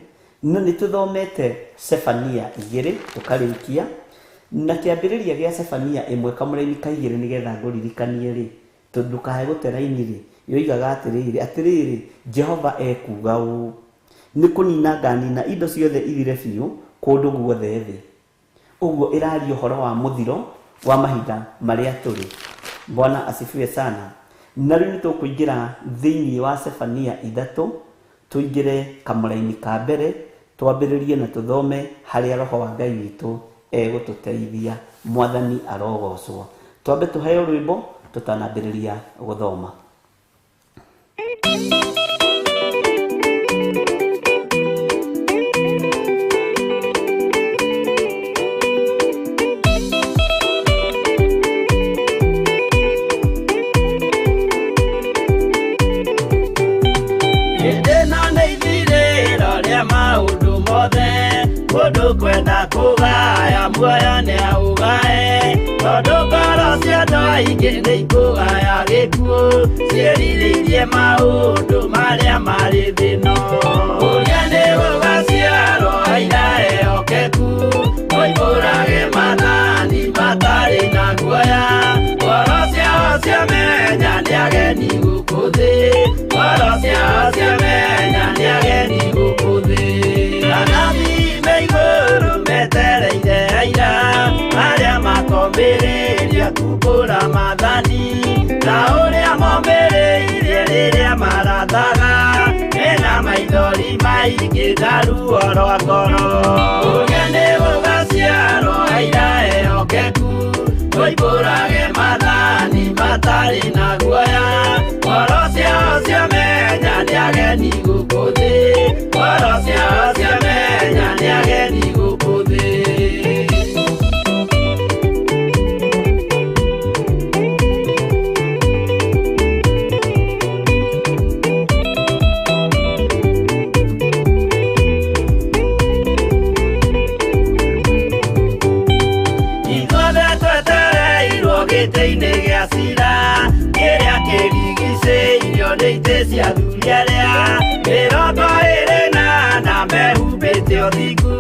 no nĩ tũthomete Sefania 2 tũkarĩkia, na kĩambĩrĩria gĩa Sefania 1 kamũraini ka 2 nĩgetha ngũririkanie rĩ, tondũ ndũkae gũte raini rĩ, yoigaga atĩrĩrĩ, atĩrĩrĩ, Jehova ekuuga ũũ, nĩ kũnina nganina indo ciothe ithire biũ kũndũ guothe thĩ. Ũguo ĩraria ũhoro wa mũthiro wa mahinda marĩa tũrĩ. Bwana asifiwe sana. Na rĩu nĩ tũkũingĩra thĩinĩ wa Sefania 3, tũingĩre kamũraini ka mbere, twambĩrĩrie na tũthome harĩa Roho wa Ngai witũ egũtũteithia. Mwathani arogocwo. Twambe tũheo rwĩmbo tũtanambĩrĩria gũthoma. Mũndũ kwenda kũgaya muoyo nĩ aũgae, tondũ ngoro cia andũ aingĩ nĩ ikũgaya gĩkuũ, ciĩrirĩirie maũndũ marĩa marĩ thĩ ĩno. Ũrĩa nĩ gũgaciarwo aira ehokeku, moimbũrage maathani matarĩ na guoya. Ngoro ciao ciamenya nĩ ageni gũkũ thĩ, ngoro ciao ciamenya kumbũra maathani ta ũrĩa momĩrĩirie rĩrĩa marathaga mena maithori maingĩ na ruo rwa ngoro. Ũrĩa nĩ gũgaciarwo aira ehokeku moimbũrage maathani matarĩ na guoya ngoro ciao ciamenya nĩ ageni gũkũ thĩ ngoro ciao ciamenya nĩ ageni gũkũ thĩ. Ithuothe twetereirwo gĩtĩ-inĩ gĩa cira kĩrĩa kĩrigicĩirio nĩ itĩ cia athuri arĩa 24 mehumbĩte ũthingu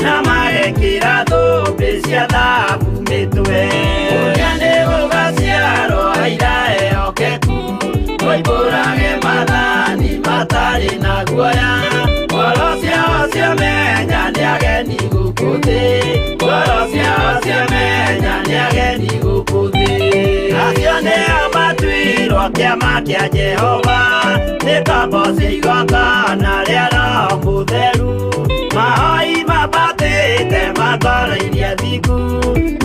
na magekĩra thũmbĩ cia thahabu mĩtwe. Ũrĩa nĩ gũgaciarwo aira ehokeku moimbũrage maathani matarĩ na guoya ngoro ciao ciamenya nĩ ageni gũkũ thĩ ngoro ciao ciamenya nĩ ageni gũkũ thĩ. Acio nĩo matuirwo kĩama kĩa Jehova nĩ kamboci igongona rĩa Roho Mũtheru mahoi mambatĩte matwarairie thingu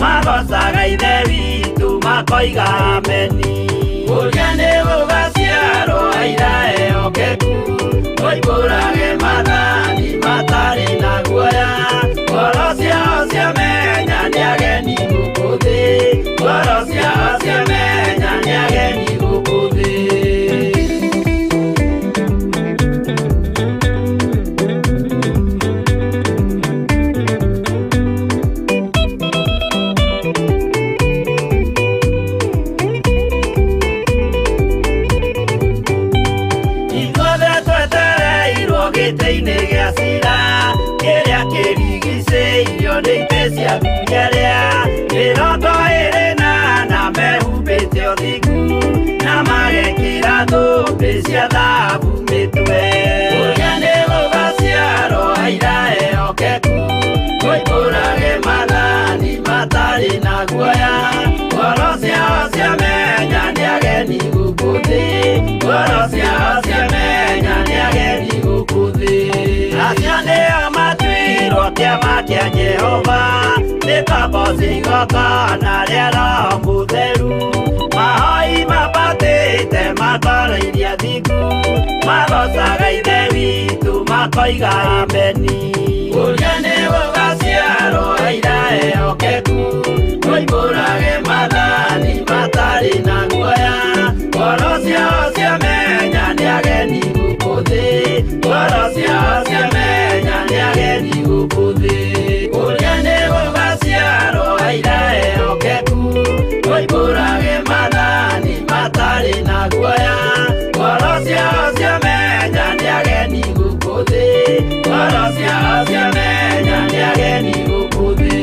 magocaga Ithe witũ makoiga ameni. Ũrĩa nĩ gũgaciarwo aira ehokeku moimbũrage maathani matarĩ na guoya ngoro ciao ciamenya nĩ ageni gũkũ thĩ ngoro ciao ciamenya nĩ ageni gũkũ thĩ. Ithuothe twetereirwo gĩtĩ-inĩ gĩa cira kĩrĩa kĩrigicĩirio nĩ itĩ cia athuri arĩa 24 mehumbĩte ũthingu na magekĩra thũmbĩ cia thahabu mĩtwe. Ũrĩa nĩ gũgaciarwo aira ehokeku moimbũrage maathani matarĩ na guoya ngoro ciao ciamenya nĩ ageni gũkũ thĩ ngoro ciao ciamenya nĩ ageni gũkũ thĩ. Acio nĩo matuirwo kĩama kĩa Jehova nĩ kamboci igongona rĩa Roho Mũtheru mahoi mambatĩte matwarairie thingu magocaga Ithe witũ makoiga ameni. Ũrĩa nĩ gũgaciarwo aira ehokeku moimbũrage maathani matarĩ na guoya ngoro ciao ciamenya nĩ ageni gũkũ thĩ ngoro ciao ciamenya nĩ ageni gũkũ thĩ. Ũrĩa nĩ gũgaciarwo aira ehokeku moimbũrage maathani matarĩ na guoya ngoro ciao ciamenya nĩ ageni gũkũ thĩ ngoro ciao ciamenya nĩ ageni gũkũ thĩ.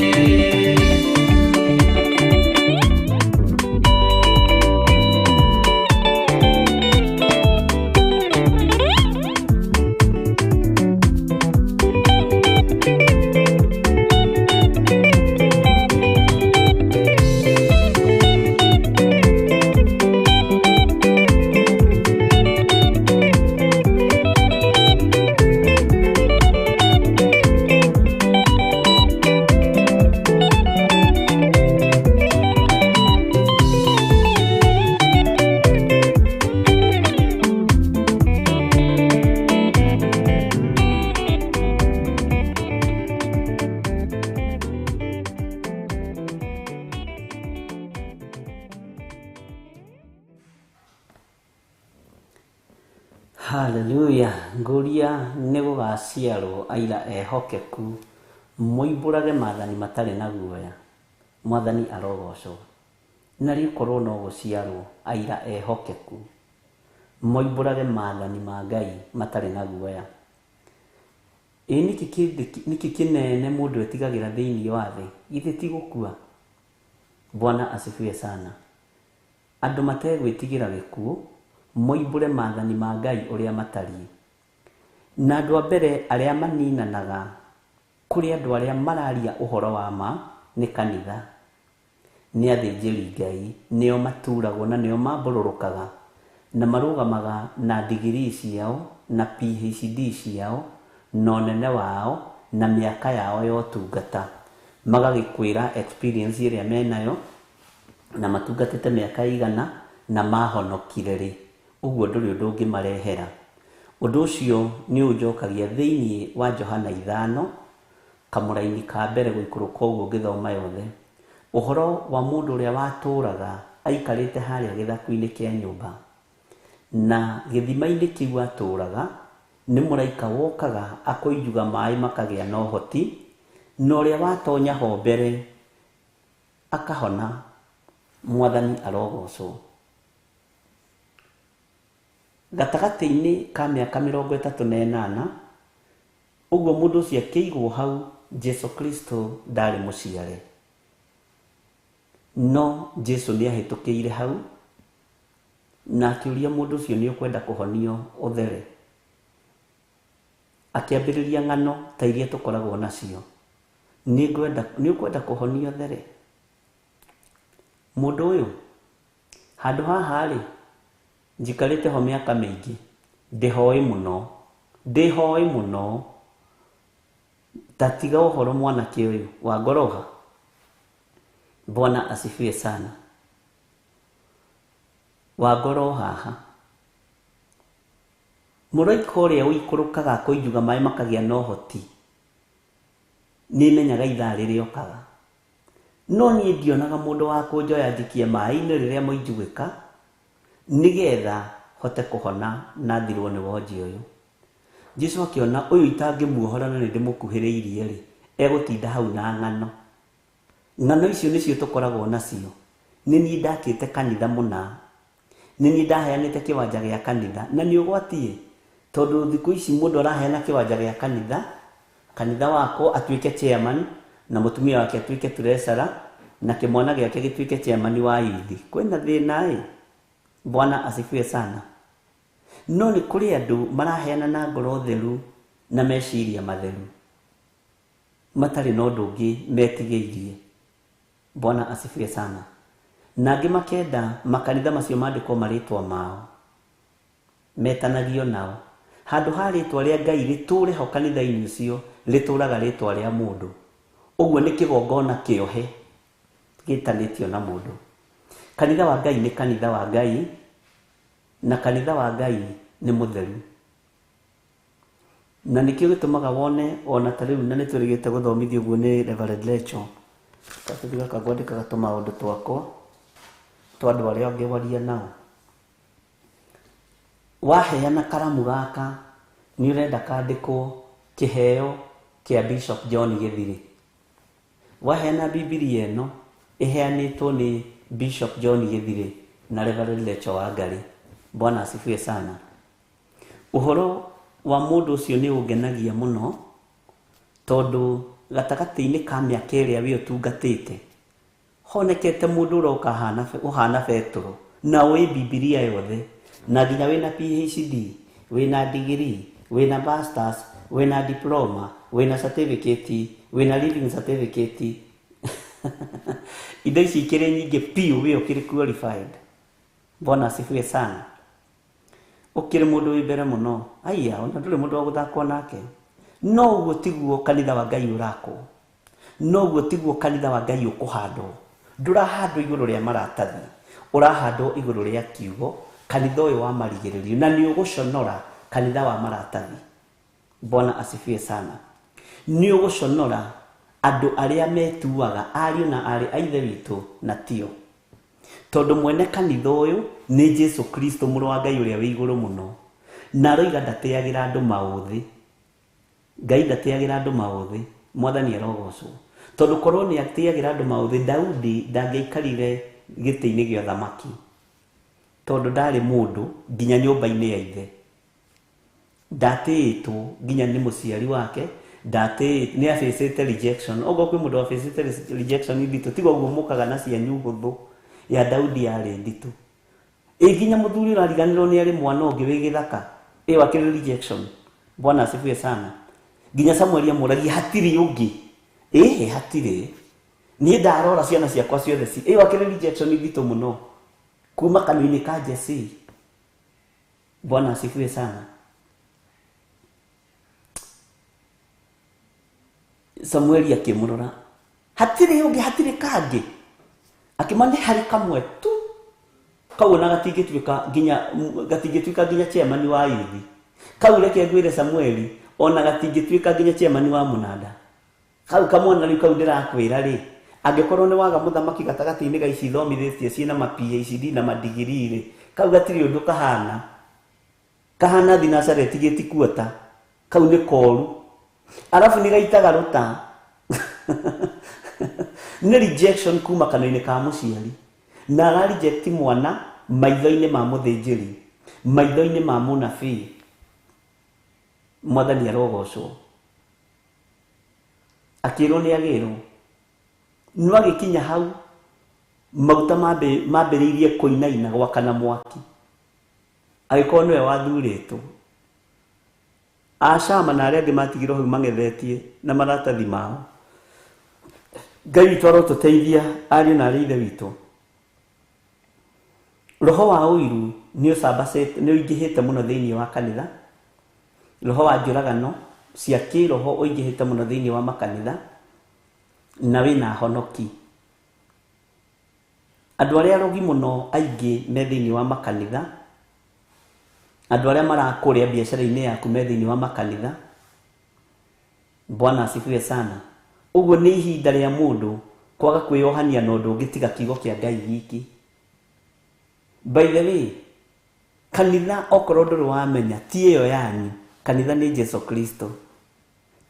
Haleluya ngũria nĩ gũgaciarwo aira ehokeku moimbũrage maathani matarĩ na guoya mwathani arogocwo na rĩkorwo no gũciarwo aira ehokeku moimbũrage maathani ma Ngai matarĩ na guoya. Ĩ nĩkĩ kĩnene mũndũ etigagĩra thĩinĩ wa thĩ githĩ ti gũkua? Bwana asifiwe sana. Andũ mategwĩtigĩra gĩkuũ moimbũre maathani ma Ngai ũrĩa matariĩ. Na andũ a mbere arĩa maninanaga kũrĩ andũ arĩa mararia ũhoro wa ma nĩ kanitha. Nĩ athĩnjĩri Ngai, nĩo maturagwo na nĩo mambũrũrũkaga na marũgamaga na ndigirii ciao na PhD ciao na ũnene wao na mĩaka yao ya ũtungata. Magagĩkwĩra experience ĩrĩa menayo na matungatĩte mĩaka ĩigana na mahonokire rĩ. Ũguo ndũrĩ ũndũ ũngĩmarehera. Ũndũ ũcio nĩ ũnjokagia thĩinĩ wa Johana 5, kamũraini ka mbere gũikũrũka ũguo ngĩthoma yothe. Ũhoro wa mũndũ ũrĩa watũraga aikarĩte harĩa gĩthaku-inĩ kĩa nyũmba. Na gĩthima-inĩ kĩu atũraga, nĩ mũraika wokaga akoinjuga maĩ makagĩa na ũhoti, na ũrĩa watonya ho mbere akahona. Mwathani arogocwo. Gatagatĩ-inĩ ka mĩaka 38, ũguo mũndũ ũcio akĩigwo hau, Jesu Kristo ndarĩ mũciare. No Jesu nĩ ahĩtũkĩire hau, na akĩũria mũndũ ũcio, nĩ ũkwenda kũhonio ũthere? Akĩambĩrĩria ng'ano ta iria tũkoragwo nacio. Nĩ ũkwenda kũhonio ũthere? Mũndũ ũyũ, handũ haha rĩ, njikarĩte ho mĩaka mĩingĩ, ndĩhoĩ mũno, ndĩhoĩ mũno, ta tiga ũhoro mwanake ũyũ wa ngoroha. Bwana asifiwe sana. Wa ngoro haha. Mũraika ũrĩa ũikũrũkaga akoinjuga maĩ makagĩa na ũhoti, nĩmenyaga ithaa rĩrĩa okaga. No niĩ ndionaga mũndũ wa kũnjoya njikie maĩ-inĩ rĩrĩa moinjugĩka, nĩgetha hote kũhona na thirwo nĩ wonje ũyũ. Jesu akĩona ũyũ itangĩmuohora na nĩndĩmũkuhĩrĩirie rĩ, egũtinda hau na ng'ano. Ng'ano icio nĩcio tũkoragwo nacio. Nĩ niĩ ndakĩte kanitha mũna, nĩ niĩ ndaheanĩte kĩwanja gĩa kanitha, na nĩ ũgwati-ĩ, tondũ thikũ ici mũndũ araheana kĩwanja gĩa kanitha, kanitha wakwo atuĩke chairman, na mũtumia wake atuĩke treasurer, na kĩmwana gĩake gĩtuĩke chairman wa youth. Kwĩna thĩna-ĩ. Bwana asifiwe sana. No nĩ kũrĩ andũ maraheana na ngoro theru na meciria matheru, matarĩ na ũndũ ũngĩ metigĩirie. Bwana asifiwe sana. Na angĩ makenda makanitha macio mandĩkwo marĩtwa mao, metanagio nao. Handũ ha rĩtwa rĩa Ngai rĩtũre ho kanitha-inĩ ũcio, rĩtũraga rĩtwa rĩa mũndũ. Ũguo nĩ kĩgongona kĩohe gĩtanĩtio na mũndũ. Kanitha wa Ngai nĩ kanitha wa Ngai, na kanitha wa Ngai nĩ mũtheru. Na nĩkĩo gĩtũmaga wone ona ta rĩu, na nĩ twĩrĩgĩte gũthomithio ũguo nĩ Reverend Lecho. Karatathi gaka ngwandĩkaga tũmaũndũ twakwa twa andũ arĩa ngĩwaria nao. Waheana karamu gaka, nĩ ũrenda kandĩkwo kĩheo kĩa Bishop John Gĩthirĩ. Waheana Bibilia ĩno, ĩheanĩtwo nĩ Bishop John Gĩthirĩ na Reverend Lecho Wangari. Bwana asifiwe sana. Ũhoro wa mũndũ ũcio nĩ ũngenagia mũno, tondũ gatagatĩ-inĩ ka mĩaka ĩrĩa we ũtungatĩte, honekete mũndũ ũroka ũhana Petero, na ũĩ Bibilia yothe, na nginya wĩna PhD, wĩna degree, wĩna masters, wĩna diploma, wĩna certificate, wĩna living certificate. Indo ici ikĩrĩ nyingĩ piũ, we ũkĩrĩ qualified. Bwana asifiwe sana. Ũkĩrĩ mũndũ wĩ mbere mũno. Aya, ona ndũrĩ mũndũ wa gũthakwo nake. No ũguo tiguo kanitha wa Ngai ũrakwo. No ũguo tiguo kanitha wa Ngai ũkũhandwo. Ndũrahandwo igũrũ rĩa maratathi, ũrahandwo igũrũ rĩa kiugo, kanitha ũyũ wa marigĩrĩrio, na nĩ ũgũconora kanitha wa maratathi. Bwana asifiwe sana. Nĩ ũgũconora andũ arĩa metuaga ariũ na aarĩ a Ithe witũ na tio. Tondũ mwene kanitha ũyũ nĩ Jesu Kristo mũrũ wa Ngai ũrĩa wĩ igũrũ mũno. Na aroiga ndatĩagĩra andũ maũthĩ. Ngai ndatĩagĩra andũ maũthĩ. Mwathani arogocwo. Tondũ korwo nĩ atĩagĩra andũ maũthĩ, Daudi ndangĩaikarire gĩtĩ-inĩ gĩa ũthamaki. Tondũ ndarĩ mũndũ nginya nyũmba-inĩ ya ithe. Ndatĩĩtwo nginya nĩ mũciari wake, nĩ abĩcĩte rejection. Okorwo kwĩ mũndũ wabĩcĩte rejection nditũ, tiga ũguo mũkaga na cianyu hũthũ. Ya Daudi yarĩ nditũ. Ĩ nginya mũthuri ũrariganĩrwo nĩ arĩ mwana ũngĩ wĩ gĩthaka. Ĩyo akĩrĩ rejection. Bwana asifiwe sana. Nginya Samueli amũragia hatirĩ ũngĩ. Ĩhĩ hatirĩ. Niĩ ndarora ciana ciakwa ciothe ci ĩyo akĩrĩ rejection nditũ mũno kuma kanua-inĩ ka Jesse. Bwana asifiwe sana. Samueli akĩmũrora, hatirĩ ũngĩ, hatirĩ kangĩ. Akĩmwĩra nĩ harĩ kamwe tu kau ona gatingĩtuĩka nginya, gatingĩtuĩka nginya chairman wa youth. Kau reke ngwĩre Samueli, ona gatingĩtuĩka nginya chairman wa mũnanda. Kau kamwana rĩu kau ndĩrakwĩra rĩ, angĩkorwo nĩ waga mũthamaki gatagatĩ-inĩ ga ici ithomithĩtie ciĩna ma PhD na madigiri rĩ, kau gatirĩ ũndũ kahana. Kahana thinacara ĩtigĩti kuota. Kau nĩ koru. Arabu nĩ gaitaga rũta. Nĩ rejection kuma kanua-inĩ ka mũciari. Na ara reject mwana maitho-inĩ ma mũthĩnjĩri, maitho-inĩ ma mũnabii. Mwathani arogocwo. Akĩrwo nĩ agĩrwo. No agĩkinya hau maguta mambĩrĩirie kũinaina gwakana mwaki. Agĩkorwo nĩwe wathurĩtwo. Acama na arĩa angĩ matigirwo hau mang'ethetie na maratathi mao. Ngai witũ arotũteithia ariũ na arĩ ithe witũ. Roho wa ũiru nĩ ũcambacĩte, nĩ ũingĩhĩte mũno thĩinĩ wa kanitha. Roho wa njũragano cia kĩroho ũingĩhĩte mũno thĩinĩ wa makanitha na wĩna honoki. Andũ arĩa arogi mũno aingĩ me thĩinĩ wa makanitha, andũ arĩa marakũrĩa biacara-inĩ yaku me thĩinĩ wa makanitha. Bwana asifiwe sana. Ũguo nĩ ihinda rĩa mũndũ kwaga kwĩyohania na ũndũ ũngĩ tiga kiugo kĩa Ngai giki. By the way, kanitha okorwo ndũrĩ wamenya ti ĩyo yanyu, kanitha nĩ Jesu Kristo.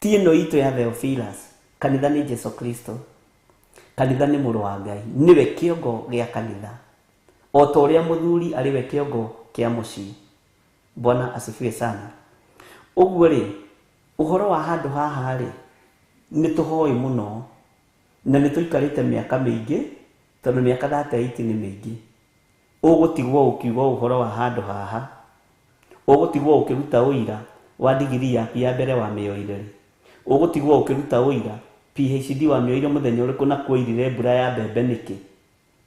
Ti ĩno itũ ya Theophilus, kanitha nĩ Jesu Kristo. Kanitha nĩ mũrũ wa Ngai, nĩwe kĩongo gĩa kanitha. O ta ũrĩa mũthuri arĩ we kĩongo kĩa mũciĩ. Bwana asifiwe sana. Ũguo rĩ, ũhoro wa handũ haha rĩ, nĩ tũhoĩ mũno na nĩ tũikarĩte mĩaka mĩingĩ, tondũ mĩaka 38 nĩ mĩingĩ. Ũgũtigwo ũkiuga ũhoro wa handũ haha, ũgũtigwo ũkĩruta ũira wa digiri yaku ya mbere wa mĩoire rĩ, ũgũtigwo ũkĩruta ũira PhD wa mĩoire mũthenya ũrĩkũ na kwoirire mbura ya mbembe nĩkĩ,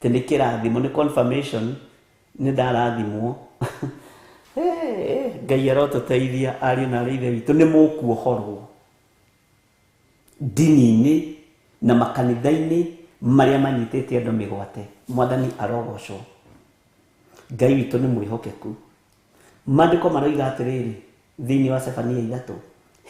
tĩ nĩ kĩrathimo, nĩ confirmation nĩ ndarathimwo. Ngai arotũteithia ariũ na arĩ ithe witũ, nĩ mũkuohorwo ndini-inĩ na makanitha-inĩ marĩa manyitĩte andũ mĩgwate. Mwathani arogocwo. Ngai witũ nĩ mwĩhokeku. Maandĩko maroiga atĩrĩrĩ thĩinĩ wa Sefania 3,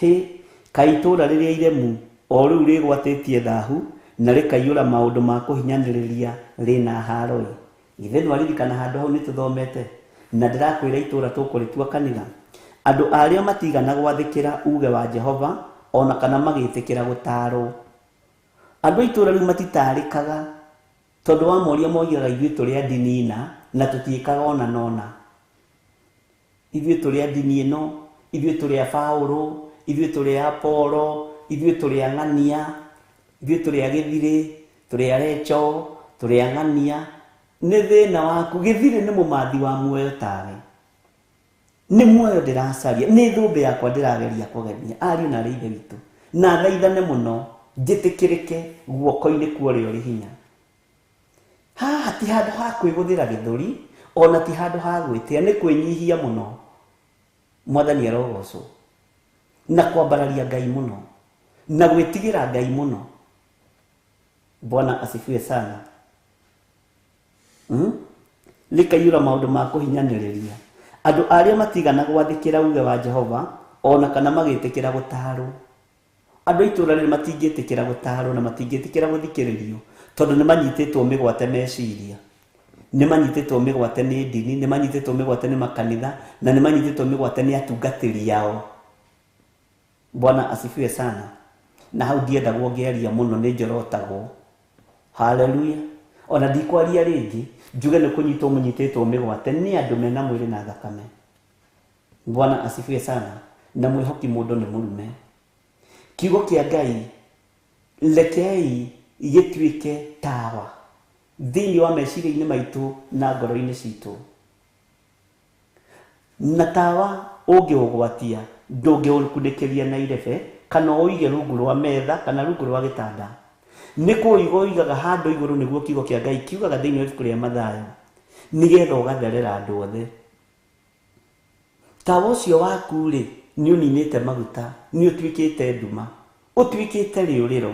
hĩ kaĩ itũũra rĩrĩa iremu o rĩu rĩgwatĩtie thahu na rĩkaiyũra maũndũ ma kũhinyanĩrĩria rĩna haro-ĩ. Ithe nĩwaririkana handũ hau nĩtũthomete, na ndĩrakwĩra itũũra tũkũrĩtua kanitha. Andũ arĩa matigana gwathĩkĩra uge wa Jehova ona kana magĩtĩkĩra gũtaarwo. Andũ a itũũra rĩu matitarĩkaga tondũ wa moria moigaga ithuĩ tũrĩ a ndini na tũtiĩkaga ona nona. Ithuĩ tũrĩ a ndini ĩno, ithuĩ tũrĩ a Paũlũ, ithuĩ tũrĩ a Apolo, ithuĩ tũrĩ a ng'ania, ithuĩ tũrĩ a gĩthirĩ, tũrĩ a Recho, tũrĩ a ng'ania. Nĩ thĩna waku. Gĩthirĩ nĩ mũmathi wa muoyo tawe. Nĩ muoyo ndĩracaria, nĩ thũmbĩ yakwa ndĩrageria kũgemia. Ariũ na arĩ ithe witũ, na thaithane mũno njĩtĩkĩrĩke guoko-inĩ kwa ũrĩa ũrĩ hinya. Haha ti handũ ha kwĩgũthĩra gĩthũri, ona ti handũ ha gwĩtĩa, nĩ kwĩnyihia mũno. Mwathani arogocwo. Na kwambararia Ngai mũno, na gwĩtigĩra Ngai mũno. Bwana asifiwe sana. Rĩkaiyũra maũndũ ma kũhinyanĩrĩria. Andũ arĩa matigana gwathĩkĩra uge wa Jehova ona kana magĩtĩkĩra gũtaarwo. Andũ a itũũra rĩrĩ matingĩtĩkĩra gũtaarwo na matingĩtĩkĩra gũthikĩrĩrio tondũ nĩ manyitĩtwo mĩgwate meciria. Nĩ manyitĩtwo mĩgwate nĩ ndini, nĩ manyitĩtwo mĩgwate nĩ makanitha, na nĩ manyitĩtwo mĩgwate nĩ atungatĩri ao. Bwana asifiwe sana. Na hau ndiendagwo ngĩaria mũno, nĩ njorotagwo. Haleluya. Ona ndikwaria rĩngĩ, njuge nĩ kũnyitwo mũnyitĩtwo mĩgwate nĩ andũ mena mwĩrĩ na thakame. Bwana asifiwe sana. Na mwĩhoki mũndũ nĩ mũrume. Kiugo kĩa Ngai rekei gĩtuĩke tawa thĩinĩ wa meciria-inĩ maitũ na ngoro-inĩ citũ. Na tawa ũngĩũgwatia ndũngĩũkunĩkĩria na irebe kana ũige rungu rwa metha kana rungu rwa gĩtanda. Nĩ kũiga ũigaga handũ igũrũ nĩguo kiugo kĩa Ngai kiugaga thĩinĩ wa ibuku rĩa Mathayo, nĩgetha ũgatherera andũ othe. Tawa ũcio waku-rĩ, nĩ ũninĩte maguta, nĩ ũtuĩkĩte nduma, ũtuĩkĩte rĩũrĩro,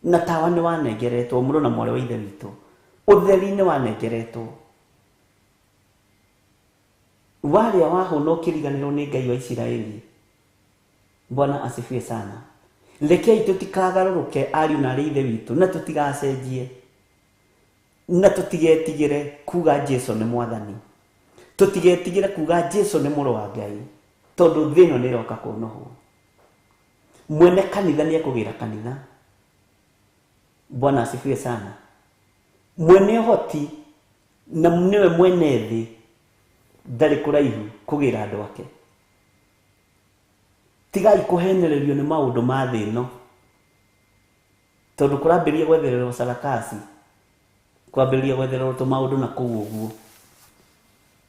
na tawa nĩ wanengeretwo, mũrũ na mwarĩ wa Ithe witũ, ũtheri nĩ wanengeretwo. Warĩa wahũna ũkĩriganĩrwo nĩ Ngai wa Isiraeli. Bwana asifiwe sana. Rekei tũtikagarũrũke ariũ na arĩ Ithe witũ, na tũtigacenjie, na tũtigetigĩre kuga Jesu nĩ Mwathani, tũtigetigĩre kuga Jesu nĩ mũrũ wa Ngai, tondũ thĩ ĩno nĩ ĩroka kũnũhwo. Mwene kanitha nĩ ekũgĩra kanitha. Bwana asifiwe sana. Mwene ũhoti na nĩwe mwene thĩ ndarĩ kũraihu kũgĩra andũ ake. Tigai kũhenererio nĩ maũndũ ma thĩ ĩno, tondũ kũrambĩrĩria gwethererwo sarakasi, kwambĩrĩria gwethererwo tũmaũndũ na kũu ũguo.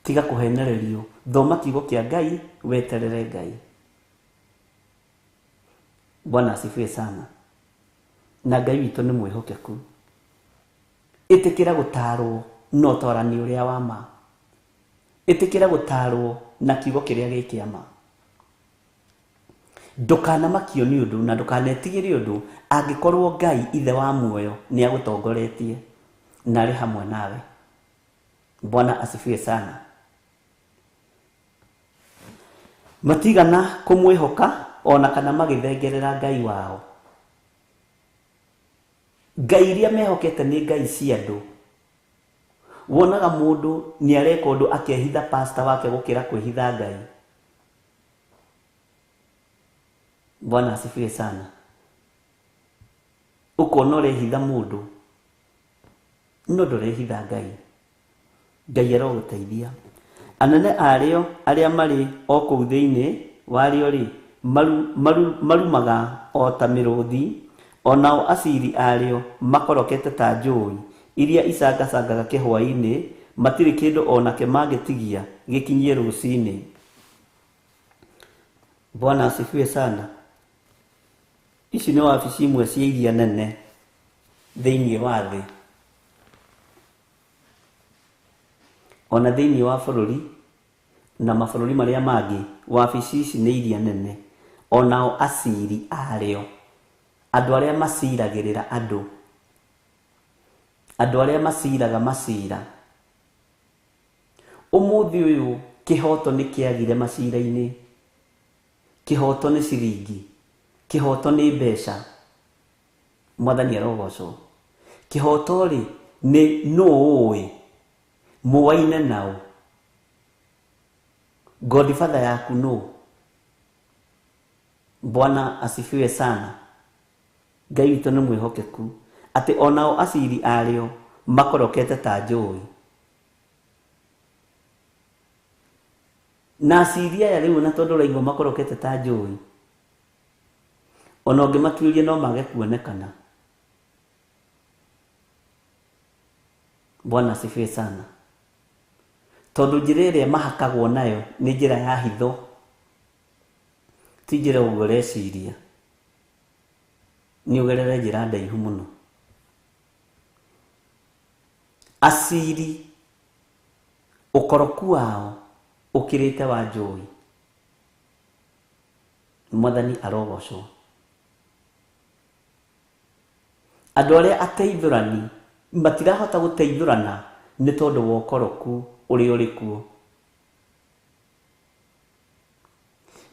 Tiga kũhenererio, thoma kiugo kĩa Ngai, weterere Ngai. Bwana asifiwe sana. Na Ngai witũ nĩ mwĩhokeku. Ĩtĩkĩra gũtarwo na ũtarani ũrĩa wa ma. Ĩtĩkĩra gũtarwo na kiugo kĩrĩa gĩ kĩa ma. Ndũkanamakio nĩ ũndũ na ndũkanetigĩre ũndũ angĩkorwo Ngai ithe wa muoyo nĩ agũtongoretie na arĩ hamwe nawe. Bwana asifiwe sana. Matigana kũmwĩhoka ona kana magĩthengerera Ngai wao. Ngai iria mehokete nĩ Ngai cia andũ. Wonaga mũndũ nĩ areka ũndũ akehitha pastor wake gũkĩra kwĩhitha Ngai. Bwana asifiwe sana. Ũkona ũrehitha mũndũ no ndũrehitha Ngai. Ngai arogũteithia. Anene arĩo arĩa marĩ o kũu thĩinĩ warĩo rĩ, marumaga o ta mĩrũthi, onao aciri arĩo makorokete ta njũi iria icangacangaga kĩhwaĩ-inĩ, matirĩ kĩndũ onake mangĩtigia gĩkinyie rũcinĩ. Bwana asifiwe sana. Ici nĩ wabici imwe cia iria nene thĩinĩ wa thĩ, ona thĩinĩ wa bũrũri na mabũrũri marĩa mangĩ. Wabici ici nĩ iria nene, onao aciri arĩo, andũ arĩa maciragĩrĩra andũ, andũ arĩa maciraga macira. Ũmũthĩ ũyũ kĩhoto nĩ kĩagire macira-inĩ. Kĩhoto nĩ ciringi, kĩhoto nĩ mbeca. Mwathani arogocwo. Kĩhoto rĩ nĩ nũ ũĩ mũwaine nao. Godfather yaku nũ? Bwana asifiwe sana. Ngai witũ nĩ mwĩhokeku atĩ onao aciri arĩo makorokete ta njũi. Na aciri aya rĩu na tondũ ũraigua makorokete ta njũi, ona ũngĩmatuĩria no mage kuonekana. Bwana asifiwe sana. Tondũ njĩra ĩrĩa mahakagwo nayo nĩ njĩra ya hitho, ti njĩra ũguo ũreciria. Nĩ ũgerere njĩra ndaihu mũno. Aciri ũkoroku wao ũkĩrĩte wa njũi. Mwathani arogocwo. Andũ arĩa ateithũrani matirahota gũteithũrana nĩ tondũ wa ũkoroku ũrĩa ũrĩ kuo.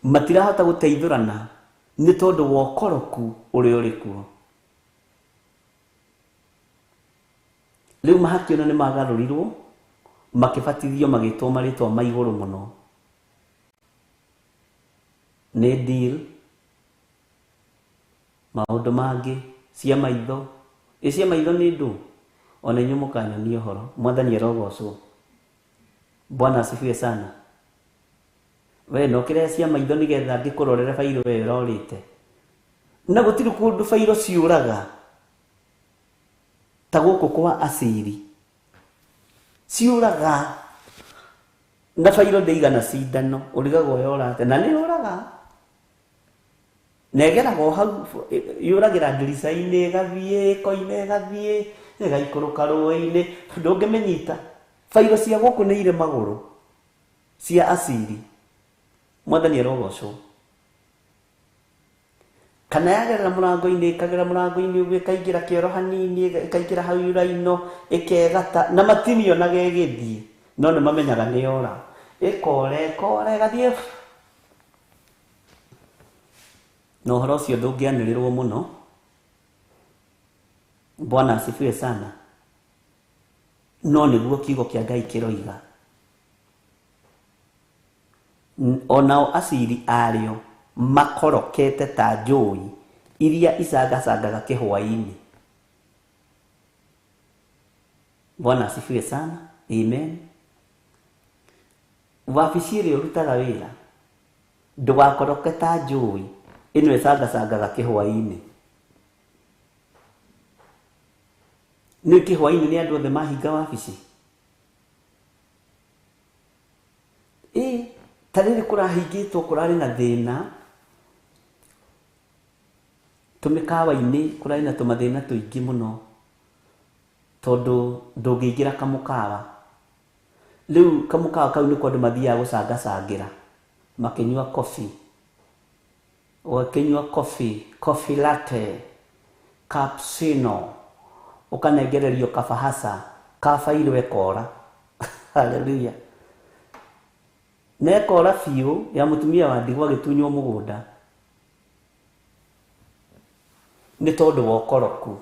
Matirahota gũteithũrana nĩ tondũ wa ũkoroku ũrĩa ũrĩ kuo. Rĩu mahakĩona nĩ magarũrirwo, makĩbatithio magĩtwo marĩtwa ma igũrũ mũno. Nĩ deal, maũndũ mangĩ, cia maitho. Ĩ cia maitho nĩ ndũ? Ona inyuĩ mũkanyonia ũhoro. Mwathani arogocwo. Bwana asifiwe sana. We no kĩrĩa cia maitho nĩgetha ngĩkũrorere bairũ ĩyo ĩrorĩte. Na gũtirĩ kũndũ bairũ ciũraga ta gũkũ kwa aciri. Ciũraga na bairũ ndĩigana cindano, ũrigagwo yorate na nĩ yũraga. Na ĩgeraga o hau, yũragĩra ndirica-inĩ, ĩgathiĩ ĩkoima, ĩgathiĩ ĩgaikũrũka rũĩ-inĩ, ndũngĩmĩnyita. Bairo cia gũkũ nĩ irĩ magũrũ cia aciri. Mwathani arogocwo. Kana yagerera mũrango-inĩ, ĩkagera mũrango-inĩ ũguo, ĩkaingĩra kĩoro hanini, ĩkaingĩra hau iraino, ĩkegata, na matimĩonaga ĩgĩthiĩ, no nĩ mamenyaga nĩ yora. Ĩkora, ĩkora, ĩgathiĩ. Na ũhoro ũcio ndũngĩanĩrĩrwo mũno. Bwana asifiwe sana. No nĩguo kiugo kĩa Ngai kĩroiga. Onao aciri arĩo makorokete ta njũi iria icangacangaga kĩhwaĩ-inĩ. Bwana asifiwe sana. Amen. Wabici ĩrĩa ũrutaga wĩra, ndũgakoroke ta njũi ĩno ĩcangacangaga kĩhwaĩ-inĩ. Nĩ kĩhwaĩ-inĩ nĩ andũ othe mahinga wabici. Ĩ, ta rĩrĩ kũrahingĩtwo kũrarĩ na thĩna, tũmĩkawa-inĩ kũrarĩ na tũmathĩna tũingĩ mũno, tondũ ndũngĩingĩra kamũkawa. Rĩu kamũkawa kau nĩko andũ mathiaga gũcangacangĩra, makĩnyua coffee. Ũgakĩnyua coffee, coffee latte, cappuccino, ũkanengererio kabahasa, kabairwo ĩkora. Hallelujah. Na ĩkora biũ ya mũtumia wa ndigwa agĩtunywo mũgũnda. Nĩ tondũ wa ũkoroku.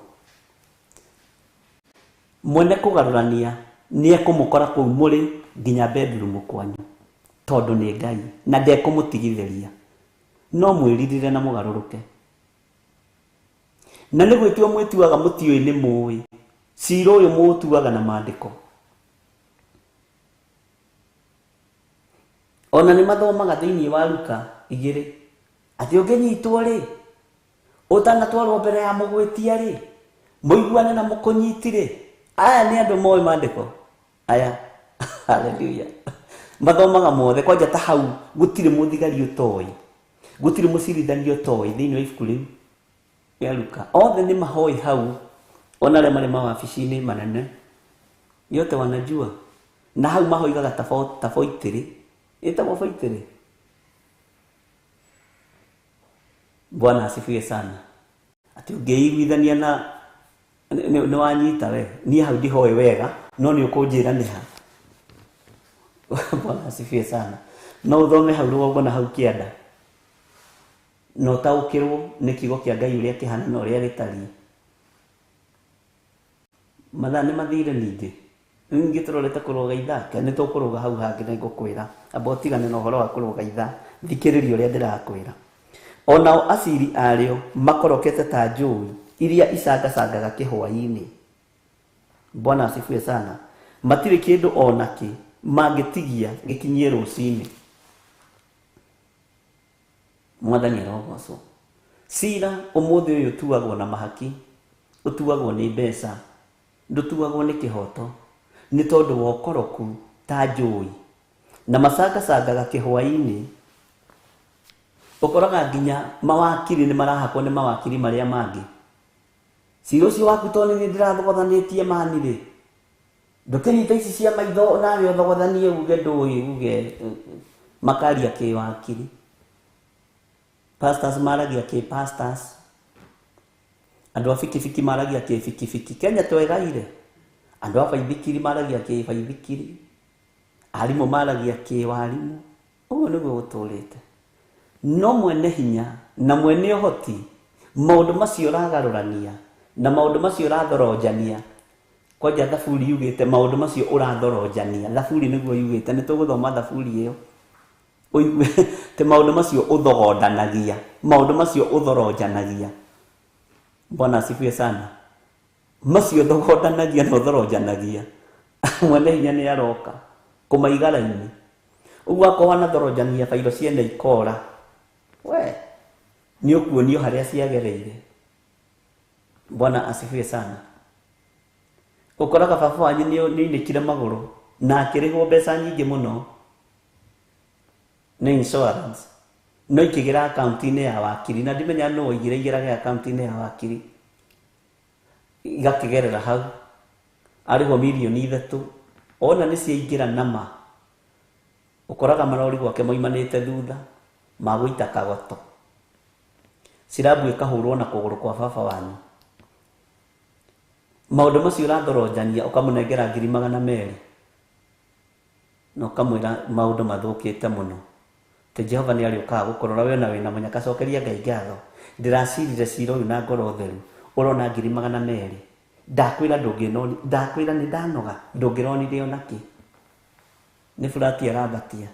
Mwene kũgarũrania nĩ ekũmũkora kũu mũrĩ nginya bedroom kwanyu, tondũ nĩ Ngai na ndekũmũtigithĩria. No mwĩririre na mũgarũrũke. Na nĩ gwĩtua mwĩtuaga mũtiũĩ nĩ mũĩ. Cira ũyũ mũũtuaga na maandĩko. Ona nĩ mathomaga thĩinĩ wa Luka 2 atĩ ũngĩnyitwo rĩ, ũtanatwarwo mbere ya mũgwĩtia rĩ, mũiguane na mũkũnyiti rĩ. Aya nĩ andũ moĩ maandĩko aya. Hallelujah. Mathomaga mothe kwanja ta hau gũtirĩ mũthigari ũtoĩ, gũtirĩ mũcirithania ũtoĩ thĩinĩ wa ibuku rĩu rĩa Luka. Othe nĩ mahoĩ hau, ona arĩa marĩ mawabici-inĩ manene yote wanajua. Na hau mahoigaga ta boitĩrĩ, ĩtagwo boitĩrĩ. Bwana asifiwe sana. Atĩ ũngĩiguithania na nĩ wanyita we, niĩ hau ndihoĩ wega, no nĩ ũkũnjĩra nĩ ha. Bwana asifiwe sana. No ũthome hau rũgongo na hau kĩanda, na ũtaũkĩrwo nĩ kiugo kĩa Ngai ũrĩa kĩhana na ũrĩa gĩtariĩ. Mathaa nĩ mathire ningĩ. Ningĩ tũrorete kũrũga ithaa, nĩ tũkũrũga hau hangĩ nĩ ngũkwĩra. Amba ũtigane na ũhoro wa kũrũga ithaa, thikĩrĩria ũrĩa ndĩrakwĩra. Onao aciri arĩo makorokete ta njũi iria icangacangaga kĩhwaĩ-inĩ. Bwana asifiwe sana. Matirĩ kĩndũ ona kĩ mangĩtigia gĩkinyie rũcinĩ. Mwathani arogocwo. Cira ũmũthĩ ũyũ ũtuagwo na mahaki, ũtuagwo nĩ mbeca, ndũtuagwo nĩ kĩhoto, nĩ tondũ wa ũkoroku ta njũi. Na macangacangaga kĩhwaĩ-inĩ. Ũkoraga nginya mawakiri nĩ marahakwo nĩ mawakiri marĩa mangĩ. Cira ũcio waku tondũ nĩ ndĩrathogothanĩtie mani rĩ, ndũkĩnyita ici cia maitho nawe ũthogothanie uge ndũĩ, uge makaria kĩwakiri. Pastors maragia kĩ pastors, andũ a bikibiki maragia kĩ bikibiki. Kenya twegaire. Andũ a baithikiri maragia kĩ baithikiri, arimũ maragia kĩ warimũ. Ũguo nĩguo gũtũrĩte. No mwene hinya na mwene ũhoti, maũndũ macio ũragarũrania na maũndũ macio ũrathoronjania. Kwanja thaburi yugĩte maũndũ macio ũrathoronjania. Thaburi nĩguo yugĩte, nĩ tũgũthoma thaburi ĩyo. Ũigue te maũndũ macio ũthogondanagia, maũndũ macio ũthoronjanagia. Bwana asifiwe sana. Macio ũthogondanagia na ũthoronjanagia. Mwene hinya nĩ aroka kũmaiga raini. Ũguo akorwo wanathorojangia bairo ciene ikora, we nĩ ũkuonio harĩa ciagereire. Bwana asifiwe sana. Ũkoraga baba wanyu nĩ oinĩkire magũrũ na akĩrĩhwo mbeca nyingĩ mũno nĩ insurance, No ikĩgera akaunti-inĩ ya wakiri, na ndimenya nũ waigire igerage akaunti-inĩ ya wakiri, igakĩgerera hau arĩhwo mirioni 3. Ona nĩ ciaingĩra nama, ũkoraga marori gwake moimanĩte thutha magũita kagoto, cirabu ĩkahũrwo na kũgũrũ kwa baba wanyu. Maũndũ macio ũrathoronjania, ũkamũnengera 200,000 na ũkamwĩra maũndũ mathũkĩte mũno. Atĩ Jehova nĩ arĩũkaga gũkũrora we na wĩna mũnyaka. Cokeria Ngai ngatho, ndĩracirire cira ũyũ na ngoro theru, ũrona 200,000. Ndakwĩra ndũngĩnoni, ndakwĩra nĩ ndanoga, ndũngĩronire onakĩ nĩ burati arambatia.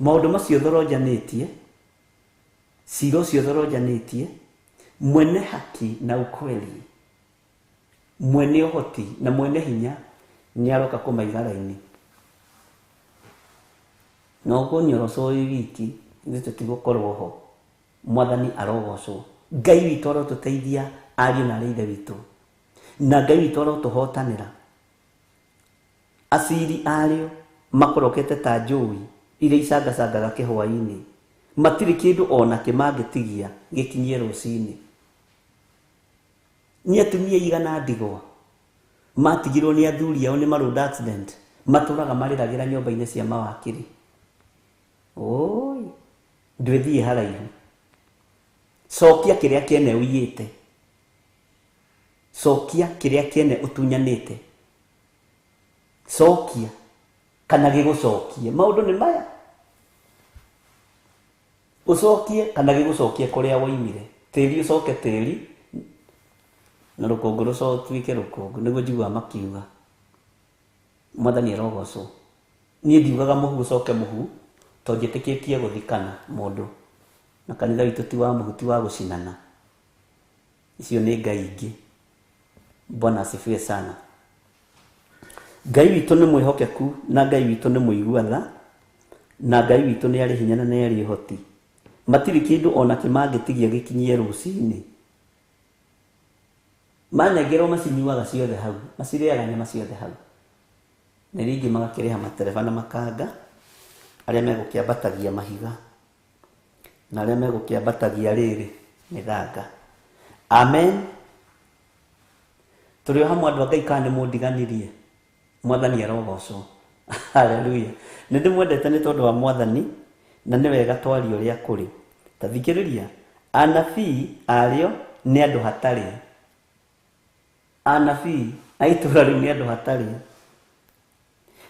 Maũndũ macio thoronjanĩtie, cira ũcio thoronjanĩtie, mwene haki na ukweli, mwene ũhoti na mwene hinya nĩ aroka kũmaiga raini. Na ũkũnyorocwo wĩ wiki, ithuĩ tũtigũkorwo ho. Mwathani arogocwo. Ngai witũ arotũteithia, ariũ na arĩ ithe witũ, na Ngai witũ arotũhotanĩra. Aciri arĩo makorokete ta njũi iria icangacangaga kĩhwaĩ-inĩ, matirĩ kĩndũ ona kĩ mangĩtigia gĩkinyie rũcinĩ. Nĩ atumia igana ndigwa matigirwo nĩ athuri ao nĩ ma road accident, matũraga marĩragĩra nyũmba-inĩ cia mawakiri. Oi, ndwĩthiĩ haraihu, cokia kĩrĩa kĩene ũiyĩte, cokia kĩrĩa kĩene ũtunyanĩte, cokia kana gĩgũcokie. Maũndũ nĩ maya, ũcokie kana gĩgũcokie kũrĩa woimire. Tĩri ũcoke tĩri na rũkũngũ rũtuĩke rũkũngũ, nĩguo njiguaga makiuga. Mwathani arogocwo. Niĩ ndiugaga mũhu ũcoke mũhu, tondũ njĩtĩkĩtie gũthikana mũndũ, na kanitha witũ ti wa mũhu, ti wa gũcinana. Icio nĩ ngai ingĩ. Bwana asifiwe sana. Ngai witũ nĩ mwĩhokeku, na Ngai witũ nĩ mũigua tha, na Ngai witũ nĩ arĩ hinya na nĩ arĩ ũhoti. Matirĩ kĩndũ ona kĩ mangĩtigia gĩkinyie rũcinĩ. Manengerwo macinyuaga ciothe hau, macirĩaga nyama ciothe hau. Na rĩngĩ magakĩrĩha matereba na makanga arĩa megũkĩambatagia mahiga na arĩa megũkĩambatagia rĩrĩ mĩthanga. Amen. Tũrĩ o hamwe andũ a Ngai, kana nĩ mũndiganirie? Mwathani arogocwo. Haleluya. Nĩ ndĩmwendete nĩ tondũ wa Mwathani, na nĩ wega twarie ũrĩa kũrĩ. Ta thikĩrĩria, anabii arĩo nĩ andũ hatarĩ. Anabii a itũũra rĩu nĩ andũ hatarĩ,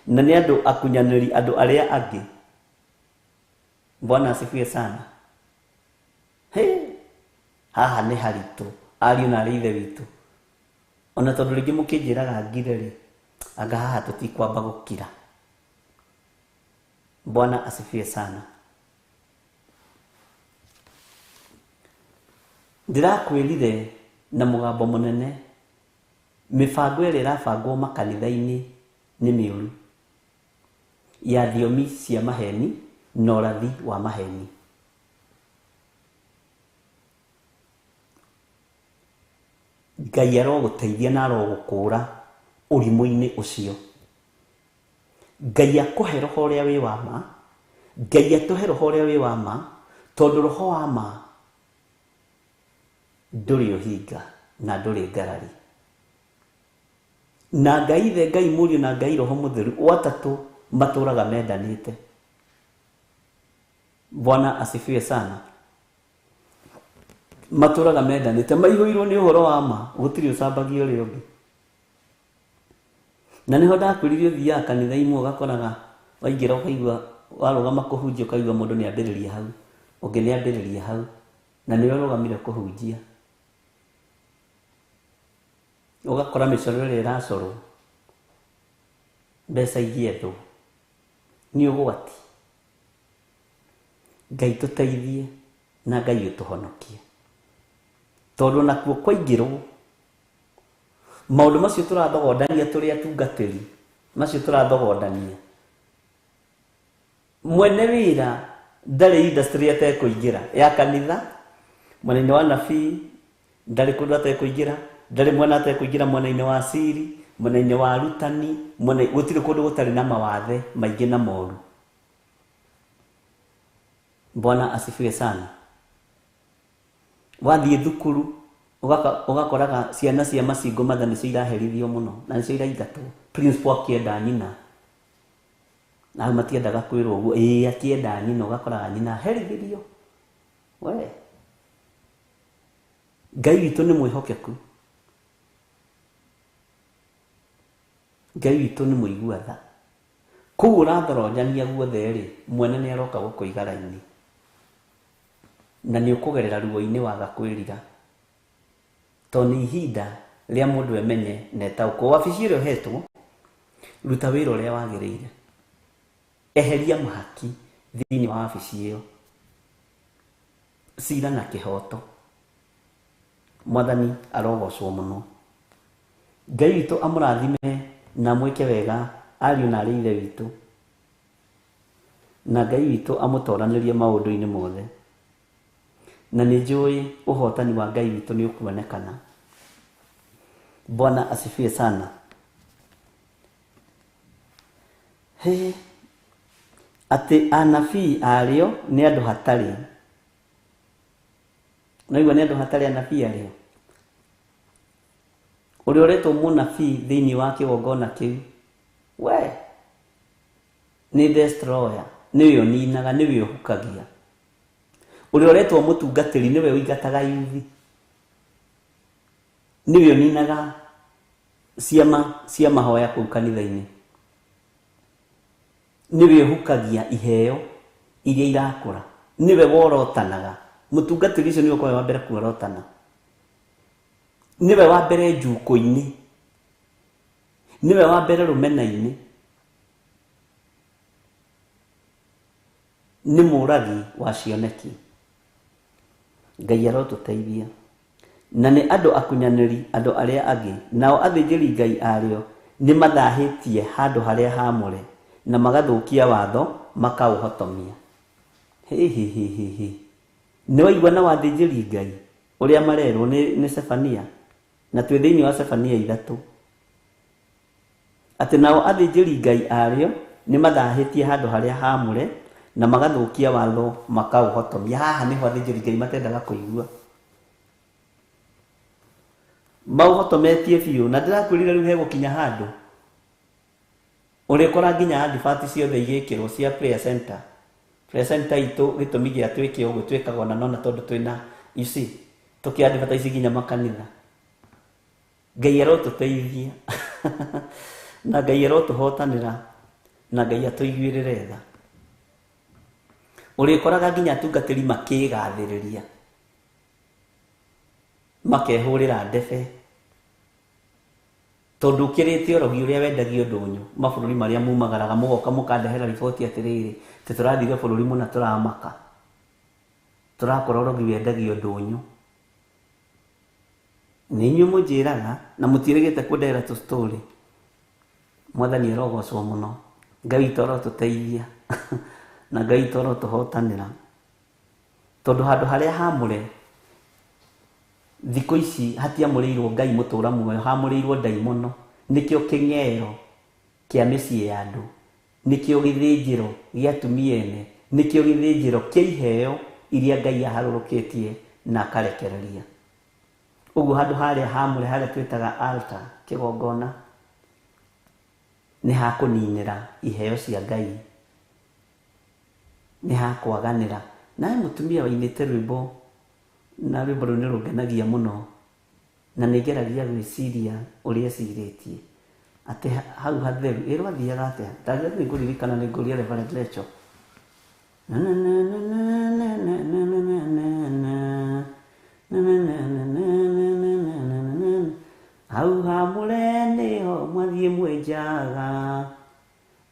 na nĩ andũ akunyanĩri andũ arĩa angĩ. Bwana asifiwe sana. He, haha nĩ haritũ, ariũ na arĩ ithe witũ. Ona tondũ rĩngĩ mũkĩnjĩraga ngire rĩ, anga haha tũtikwamba gũkira. Bwana asifiwe sana. Ndĩrakwĩrire na mũgambo mũnene, mĩbango ĩrĩa ĩrabangwo makanitha-inĩ nĩ mĩũru, ya thiomi cia maheni na ũrathi wa maheni. Ngai arogũteithia na arogũkũra ũrimũ-inĩ ũcio. Ngai akũhe roho ũrĩa wĩ wa ma, Ngai atũhe roho ũrĩa wĩ wa ma, tondũ roho wa ma ndũrĩ ũhinga na ndũrĩ ngarari. Na Ngai Ithe, Ngai Mũriũ na Ngai Roho Mũtheru, o atatũ matũraga mendanĩte. Bwana asifiwe sana. Matũraga mendanĩte, maihũirwo nĩ ũhoro wa ma, gũtirĩ ũcambagia ũrĩa ũngĩ. Na nĩho ndakwĩrire ũthiaga kanitha imwe ũgakoraga waingĩra ũkaigua warũgama kũhunjia ũkaigua mũndũ nĩ ambĩrĩria hau, ũngĩ nĩ ambĩrĩria hau, na nĩwe ũrũgamire kũhunjia. Ũgakora mĩcoro ĩrĩa ĩracorwo mbeca igĩethwo nĩ ũgwati. Ngai tũteithie na Ngai ũtũhonokie, tondũ nakuo kwaingĩrwo maũndũ macio tũrathogondania tũrĩ atungatĩri, macio tũrathogondania, mwene wĩra ndarĩ industry atekũingĩra ya kanitha, mwena-inĩ wa nabii ndarĩ kũndũ atekũingĩra, ndarĩ mwena atekũingĩra, mwena-inĩ wa siri, mwena-inĩ wa arutani, gũtirĩ kũndũ gũtarĩ na mawathe maingĩ na moru. Bwana asifiwe sana. Wathiĩ thukuru ũgakoraga ciana cia macingo matha nĩcio iraherithio mũno na nĩcio iraingatwo. Principal akĩenda nyina, na hau matiendaga kwĩrwo ũguo, ĩĩ akĩenda nyina, ũgakoraga nyina aherithirio. We Ngai witũ nĩ mwĩhokeku, Ngai witũ nĩ mũigua tha. Kũu ũrathoronjania guothe rĩ, mwene nĩ aroka gũkũiga raini, na nĩ ũkũgerera ruo-inĩ waga kwĩrira, tondũ nĩ ihinda rĩa mũndũ emenye na etaũkwo. Wabici ĩrĩa ũhetwo, ruta wĩra ũrĩa wagĩrĩire, eheria mahaki thĩinĩ wa wabici ĩyo, cira na kĩhoto. Mwathani arogocwo mũno. Ngai witũ amũrathime na amwĩke wega ariũ na arĩ ithe witũ, na Ngai witũ amũtoranĩrie maũndũ-inĩ mothe, na nĩ njũĩ ũhotani wa Ngai witũ nĩ ũkuonekana. Bwana asifiwe sana. He, atĩ anabii arĩo nĩ andũ hatarĩ. Naigua nĩ andũ hatarĩ anabii arĩo. Ũrĩa ũretwo mũnabii thĩinĩ wa kĩgongona kĩu, we nĩ destroyer, nĩwe ũninaga, nĩwe ũhukagia. Ũrĩa ũretwo mũtungatĩri nĩwe ũingataga yuthi, nĩwe ũninaga ciama cia mahoya kũu kanitha-inĩ, nĩwe ũhukagia iheo iria irakũra, nĩwe worotanaga. Mũtungatĩri ũcio nĩwe ũkoragwo wa mbere kuorotana, nĩwe wa mbere njukũ-inĩ, nĩwe wa mbere rũmena-inĩ, nĩ mũragi wa cioneki. Ngai arotũteithia. Na nĩ andũ akunyanĩri andũ arĩa angĩ, nao athĩnjĩri Ngai arĩo nĩ mathahĩtie handũ harĩa haamũre na magathũkia watho makaũhotomia. Hĩ hĩ hĩ hĩ hĩ. Nĩ waigua na wathĩnjĩri Ngai ũrĩa marerwo nĩ Sefania, na twĩ thĩinĩ wa Sefania 3, atĩ nao athĩnjĩri Ngai arĩo nĩ mathahĩtie handũ harĩa haamũre na magathũkia watho makaũhotomia. Haha nĩho athĩnjĩri Ngai matendaga kũigua, maũhotometie biũ. Na ndĩrakwĩrire rĩu hegũkinya handũ ũrĩkora nginya advert ciothe igĩkĩrwo cia prayer center. Prayer center itũ gĩtũmi gĩa twĩke ũguo twĩkaga ona nona tondũ twĩna, you see, tũkĩ advertise nginya makanitha. Ngai arotũteithia na Ngai arotũhotanĩra na Ngai atũiguĩrĩre tha. Ũrĩkoraga nginya atungatĩri makĩgathĩrĩria, makehũrĩra ndebe, tondũ ũkĩrĩte ũrogi ũrĩa wendagio ndũnyũ mabũrũri marĩa mumagaraga, mũgoka mũkandehera riboti atĩrĩrĩ, atĩ tũrathire bũrũri mũna tũramaka, tũrakora ũrogi wendagio ndũnyũ. Nĩ inyuĩ mũnjĩraga na mũtiĩrĩgĩte kũndehera tũ story. Mwathani arogocwo mũno. Ngai witũ arotũteithia na Ngai witũ arotũhotanĩra, tondũ handũ harĩa haamũre thikũ ici hatiamũrĩirwo Ngai mũtũra muoyo, hamũrĩirwo ndaimono. Nĩkĩo kĩng'ero kĩa mĩciĩ ya andũ, nĩkĩo gĩthĩnjĩro gĩa atumia ene, nĩkĩo gĩthĩnjĩro kĩa iheo iria Ngai aharũrũkĩtie na akarekereria. Ũguo handũ harĩa haamũre harĩa twĩtaga altar, kĩgongona, nĩ hakũninĩra iheo cia Ngai, nĩ hakwaganĩra. Nawe mũtumia wainĩte rwĩmbo, na rwĩmbo rũu nĩ rũngenagia mũno, na nĩ ngeragia gwĩciria ũrĩa ecirĩtie atĩ hau hatheru ĩ rwathiaga atĩa. Ndagĩrĩirwo nĩ ngũririkana, nĩ ngũria Reverend Rachel. Hau haamũre nĩho mwathiĩ mwenjaga,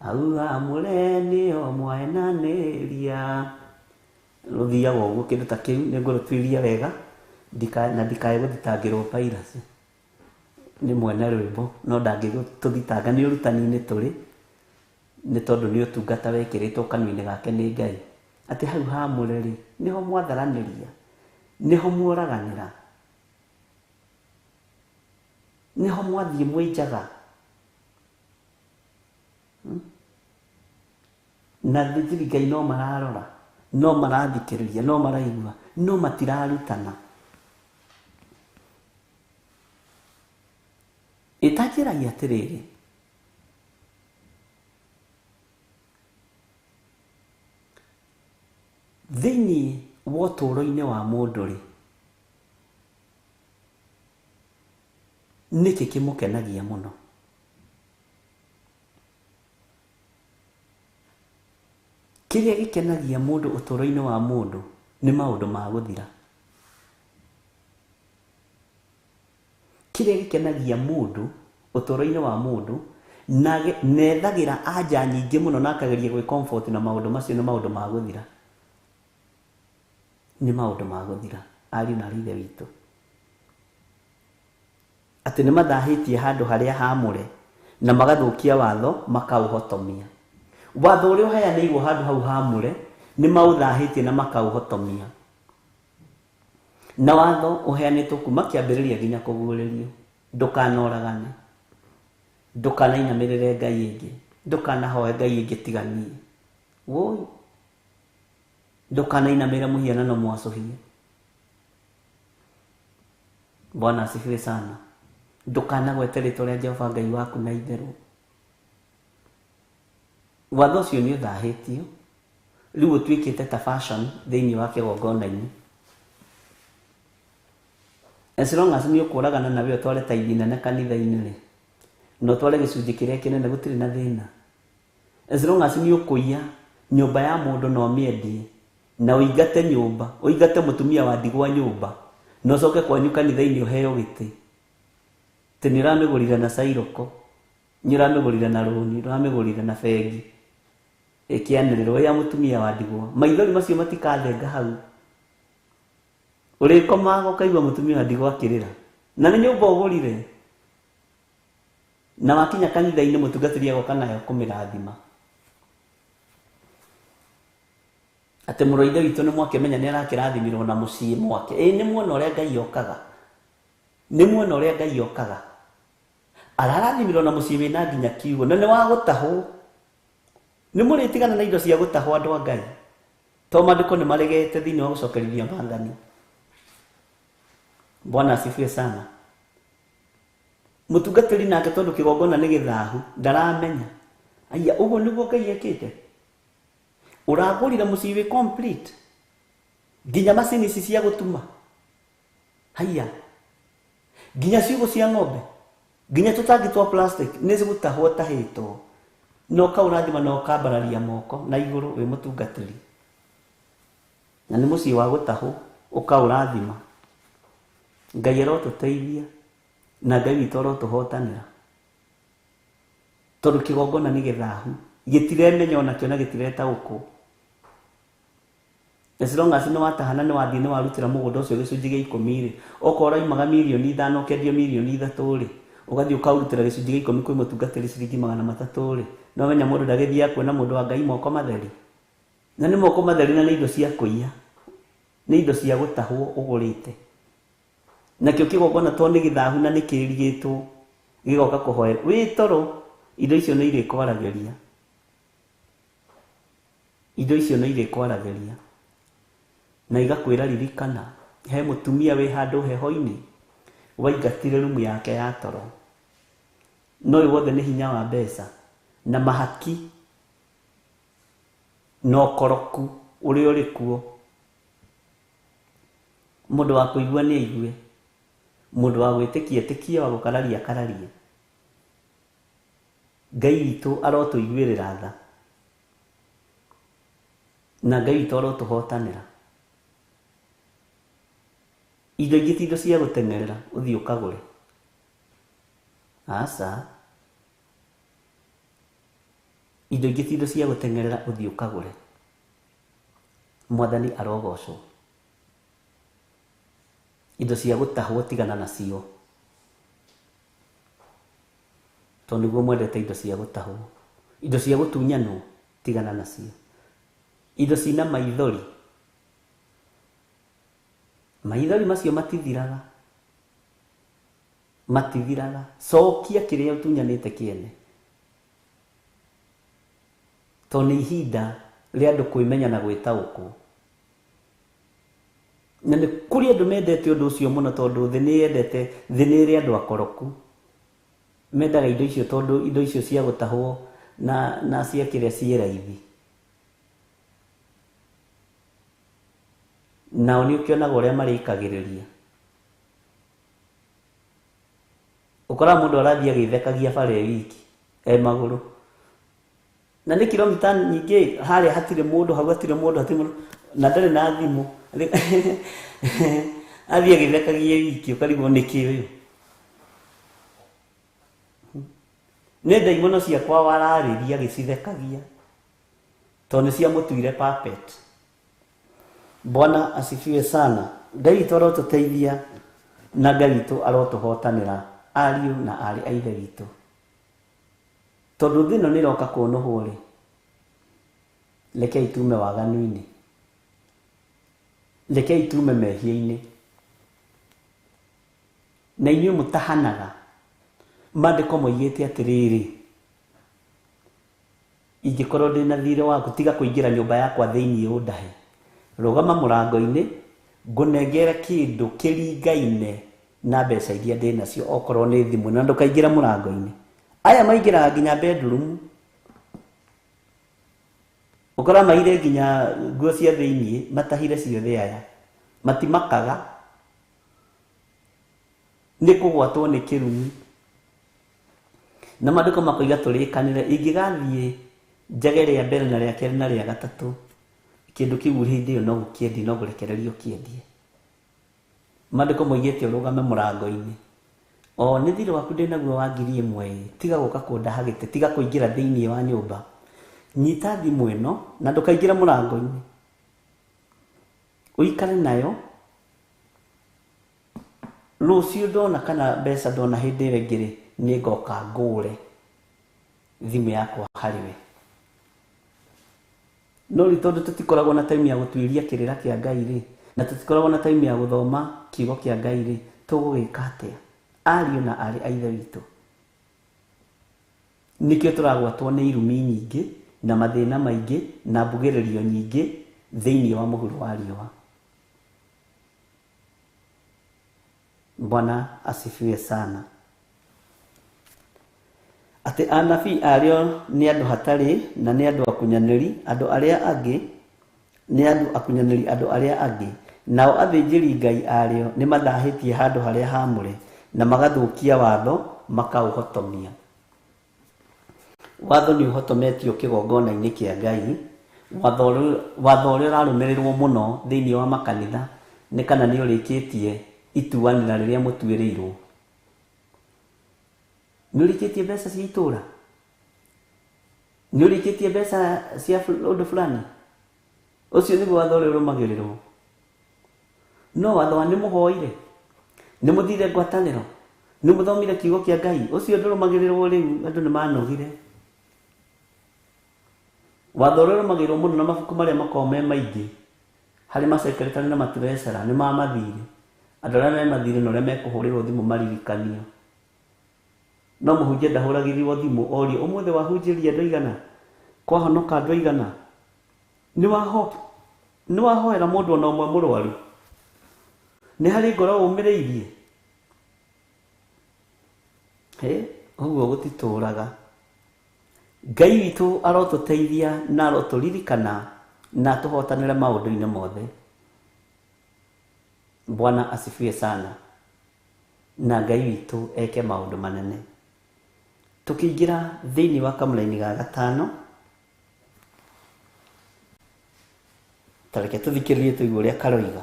hau haamũre nĩho mwahenanĩria. Rũthiaga ũguo kĩndũ ta kĩu, nĩ ngũrũtuĩria wega na ndikae gũthitangĩrwo piracy. Nĩ mwene rwĩmbo no ndangĩtũthitanga, nĩ ũrutani-inĩ tũrĩ, nĩ tondũ nĩ ũtungata wekĩrĩtwo kanua-inĩ gake nĩ Ngai. Atĩ hau haamũre rĩ, nĩho mwatharanĩria, nĩho muoraganĩra, nĩho mwathiĩ mwĩnjaga. Na athĩnjĩri Ngai no mararora, No marathikĩrĩria, no maraigua, no matirarutana. Ĩtanjĩragia atĩrĩrĩ, thĩinĩ wa ũtũũro-inĩ wa mũndũ rĩ, nĩkĩ kĩmũkenagia mũno? Kĩrĩa gĩkenagia mũndũ ũtũũro-inĩ wa mũndũ nĩ maũndũ ma gũthira. Kĩrĩa gĩkenagia mũndũ ũtũũro-inĩ wa mũndũ na nethagĩra anja nyingĩ mũno na akageria gwĩ comfort na maũndũ macio nĩ maũndũ ma gũthira. Nĩ maũndũ ma gũthira, ariũ na aarĩ a Ithe witũ. Atĩ nĩ mathahĩtie handũ harĩa haamũre na magathũkia watho makaũhotomia. Watho ũrĩa ũheanĩirwo handũ hau haamũre nĩ maũthahĩtie na makaũhotomia. Na watho ũheanĩtwo kuma kĩambĩrĩria nginya kũguũrĩrio. Ndũkanoragane, ndũkanainamĩrĩre ngai ĩngĩ, ndũkanahoe ngai ĩngĩ tiga niĩ. Woi, ndũkanainamĩrĩre mũhianano mwacũhie. Bwana asifiwe sana. Ndũkanagwete rĩtwa rĩa Jehova Ngai waku na itherũ. Watho ũcio nĩ ũthahĩtio, rĩu ũtuĩkĩte ta fashion thĩinĩ wa kĩgongona-inĩ. As long as nĩ ũkũragana na we ũtware taithi nene kanitha-inĩ rĩ, na ũtware gĩcunjĩ kĩrĩa kĩnene gũtirĩ na thĩna. As long as nĩ ũkũiya nyũmba ya mũndũ na ũmĩendie, na ũingate nyũmba, ũingate mũtumia wa ndigwa nyũmba, na ũcoke kwanyu kanitha-inĩ ũheo gĩtĩ. Atĩ nĩ ũramĩgũrire na cairoko, nĩ ũramĩgũrire na rũni, ũramĩgũrire na bengi. Ĩkĩanĩrĩrwo ya mũtumia wa ndigwa. Maithori macio matikathenga hau. Ũrĩkomaga ũkaigua mũtumia wa ndigwa akĩrĩra. Na nĩ nyũmba ũgũrire. Na wakinya kanitha-inĩ mũtungatĩri agoka nayo kũmĩrathima. Atĩ mũrũ wa Ithe witũ nĩ mwakĩmenya nĩ arakĩrathimirwo na mũciĩ mwake. Ĩĩ nĩ muona ũrĩa Ngai okaga. Nĩ muona ũrĩa Ngai okaga. Ararathimirwo na mũciĩ wĩna nginya kiugo. Na nĩ wa gũtahwo. Nĩ mũrĩtigana na indo cia gũtahwo andũ a Ngai. To maandĩko nĩ maregete thĩinĩ wa gũcokerithia maathani. Bwana asifiwe sana. Mũtungatĩri nake tondũ kĩgongona nĩ gĩthahu ndaramenya. Aya ũguo nĩguo Ngai ekĩte. Ũragũrire mũciĩ wĩ complete. Nginya macini ici cia gũtuma. Haiya. Nginya ciugũ cia ng'ombe. Nginya tũtangi twa plastic nĩ gũtahwo tahĩtwo. Na ũkaũrathima na ũkambararia moko na igũrũ wĩ mũtungatĩri. Na nĩ mũciĩ wa gũtahwo ũkaũrathima. Ngai arotũteithia na Ngai witũ arotũhotanĩra. Tondũ kĩgongona nĩ gĩthahu, gĩtiremenya onakĩo na gĩtiretaũkwo. As long as nĩ watahana nĩ wathiĩ nĩ warutĩra mũgũnda ũcio gĩcunjĩ gĩa ikũmi rĩ, okorwo ũraumaga mirioni ithano ũkendio mirioni ithatũ rĩ, ũgathiĩ ũkaũrutĩra gĩcunjĩ gĩa ikũmi kwĩ mũtungatĩri ciringi magana matatũ rĩ, no menya mũndũ ndagĩthiaga kuona mũndũ wa Ngai moko matheri. Na nĩ moko matheri na nĩ indo cia kũiya, nĩ indo cia gũtahwo ũgũrĩte. Nakĩo kĩgongona to nĩ gĩthahu na nĩ kĩrigĩtwo gĩgoka kũhoera. Wĩ toro, indo icio nĩ irĩkwaragĩria. Indo icio nĩ irĩkwaragĩria. Na igakwĩra ririkana, he mũtumia wĩ handũ heho-inĩ waingatire rumu yake ya toro. No ũyũ wothe nĩ hinya wa mbeca na mahaki na ũkoroku ũrĩa ũrĩ kuo. Mũndũ wa kũigua nĩ aigue, mũndũ wa gwĩtĩkia etĩkie, wa gũkararia akararie. Ngai witũ arotũiguĩrĩra tha na Ngai witũ arotũhotanĩra. Indo ingĩ ti indo cia gũteng'erera ũthiĩ ũkagũre. Aca. Indo ingĩ ti indo cia gũteng'erera ũthiĩ ũkagũre. Mwathani arogocwo. Indo cia gũtahwo tigana nacio. Tondũ nĩguo mwendete indo cia gũtahwo. Indo cia gũtunyanwo tigana nacio. Indo cina maithori. Maithori macio matithiraga. Matithiraga. Cokia kĩrĩa ũtunyanĩte kĩene. Tondũ nĩ ihinda rĩa andũ kwĩmenya na gwĩtaũkwo. Na nĩ kũrĩ andũ mendete ũndũ ũcio mũno tondũ thĩ nĩ yendete, thĩ nĩ ĩrĩ andũ akoroku. Mendaga indo icio tondũ indo icio cia gũtahwo na cia kĩrĩa ciĩ raithi. Nao nĩ ũkĩonaga ũrĩa marĩkagĩrĩria. Ũkoraga mũndũ arathiĩ agĩthekagia bara ĩ wiki e magũrũ. Na nĩ kilomita nyingĩ harĩa hatirĩ mũndũ, hau hatirĩ mũndũ, hatirĩ mũndũ, na ndarĩ na thimũ. Athiĩ agĩthekagia wiki ũkarigwo nĩkĩ ũyũ. Nĩ ndaimono ciakwa wararĩria agĩcithekagia tondũ nĩ ciamũtuire puppet. Bwana asifiwe sana. Ngai witũ arotũteithia na Ngai witũ arotũhotanĩra ariũ na aarĩ a Ithe witũ. Tondũ thĩ ĩno nĩ ĩroka kũnũhwo rĩ, rekei tume waganu-inĩ, rekei tume mehia-inĩ. Na inyuĩ mũtahanaga, maandĩko moigĩte atĩrĩrĩ, ingĩkorwo ndĩna thirĩ waku tiga kũingĩra nyũmba yakwa thĩinĩ ũndahe, rũgama mũrango-inĩ ngũnengere kĩndũ kĩringaine na mbeca iria ndĩnacio okorwo nĩ thimũ, na ndũkaingĩra mũrango-inĩ. Aya maingĩraga nginya bedroom, ũkora maire nginya nguo cia thĩinĩ, matahire ciothe. Aya matimakaga nĩ kũgwatwo nĩ kĩrumi. Na maandĩko makoiga tũrĩkanĩre, ingĩgathiĩ njage rĩa mbere na rĩa kerĩ na rĩa gatatũ, kĩndũ kĩu hĩndĩ ĩyo no gũkĩendie, no gũrekererio kĩendie. Maandĩko moigĩte ũrũgame mũrango-inĩ. O nĩ thirĩ waku ndĩnaguo wa 1000, tiga gũka kũndaha gĩtĩ, tiga kũingĩra thĩinĩ wa nyũmba. Nyita thimũ ĩno na ndũkaingĩre mũrango-inĩ, ũikare nayo. Rũciũ ndona kana mbeca ndona hĩndĩ ĩyo ĩngĩ rĩ, nĩ ngoka ngũre thimũ yakwa harĩ we. No rĩu tondũ tũtikoragwo na time ya gũtuĩria kĩrĩra kĩa Ngai rĩ, na tũtikoragwo na time ya gũthoma kiugo kĩa Ngai rĩ, tũgũgĩka atĩa? Ariũ na aarĩ a Ithe witũ, nĩkĩo tũragwatwo nĩ irumi nyingĩ na mathĩna maingĩ na mbugĩrĩrio nyingĩ thĩinĩ wa mũhuro wa riũa. Bwana asifiwe sana. Atĩ anabii arĩo nĩ andũ hatarĩ na nĩ andũ akunyanĩri, andũ arĩa angĩ nĩ andũ akunyanĩri, andũ arĩa angĩ nao athĩnjĩri Ngai arĩo nĩ mathahĩtie handũ harĩa haamũre na magathũkia watho makaũhotomia. Watho nĩ ũhotometio kĩgongona-inĩ kĩa Ngai. Watho ũrĩa ũrarũmĩrĩrwo mũno thĩinĩ wa makanitha nĩ kana nĩ ũrĩkĩtie ituanĩra rĩrĩa mũtuĩrĩirwo. Nĩ ũrĩkĩtie mbeca cia itũra, nĩ ũrĩkĩtie mbeca cia ũndũ fulani. Ũcio nĩguo watho ũrĩa ũrũmagĩrĩrwo. No watho wa nĩ mũhoire, nĩ mũthire ngwatanĩro, nĩ mũthomire kiugo kĩa Ngai, ũcio ndũrũmagĩrĩrwo rĩu, andũ nĩ manogire. Watho ũrĩa ũrũmagĩrĩrwo mũno na mabuku marĩa makoragwo me maingĩ harĩ masekretari na matreasurer nĩ ma mathirĩ. Andũ arĩa me mathirĩ na ũrĩa mekũhũrĩrwo thimũ maririkanio. No mũhunjia ndahũragĩrwo thimũ orio ũmũthĩ wahunjĩria andũ aigana, kwahonoka andũ aigana, nĩ wahoera mũndũ ona ũmwe mũrwaru, nĩ harĩ ngoro ũmĩrĩirie. Ũguo gũtitũraga. Ngai witũ arotũteithia na arotũririkana na atũhotanĩre maũndũ-inĩ mothe. Bwana asifiwe sana. Na Ngai witũ eke maũndũ manene. Tũkĩingĩra thĩinĩ wa kamũraini ga gatano, ta reke tũthikĩrĩrie tũigue ũrĩa karoiga.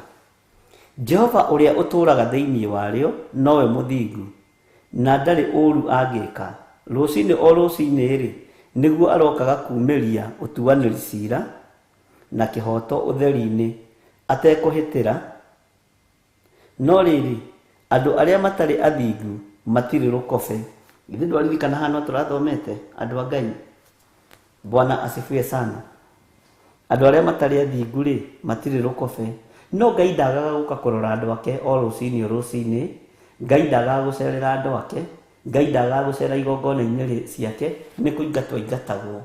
Jehova ũrĩa ũtũũraga thĩinĩ warĩo nowe mũthingu, na ndarĩ ũũru angĩka. Rũcinĩ o rũcinĩ rĩ, nĩguo arokaga kumĩria ũtuanĩri cira na kĩhooto ũtheri-inĩ atekũhĩtĩra. No rĩrĩ, andũ arĩa matarĩ athingu matirĩ rũkobe. Githĩ ndwaririkana haha no tũrathomete andũ a Ngai? Bwana asifiwe sana. Andũ arĩa matarĩ athingu rĩ, matirĩ rũkobe. No Ngai ndagaga gũka kũrora andũ ake o rũcinĩ o rũcinĩ. Ngai ndagaga gũcerera andũ ake. Ngai ndagaga gũcera igongona-inĩ ciake, nĩ kũingatwo aingatagwo.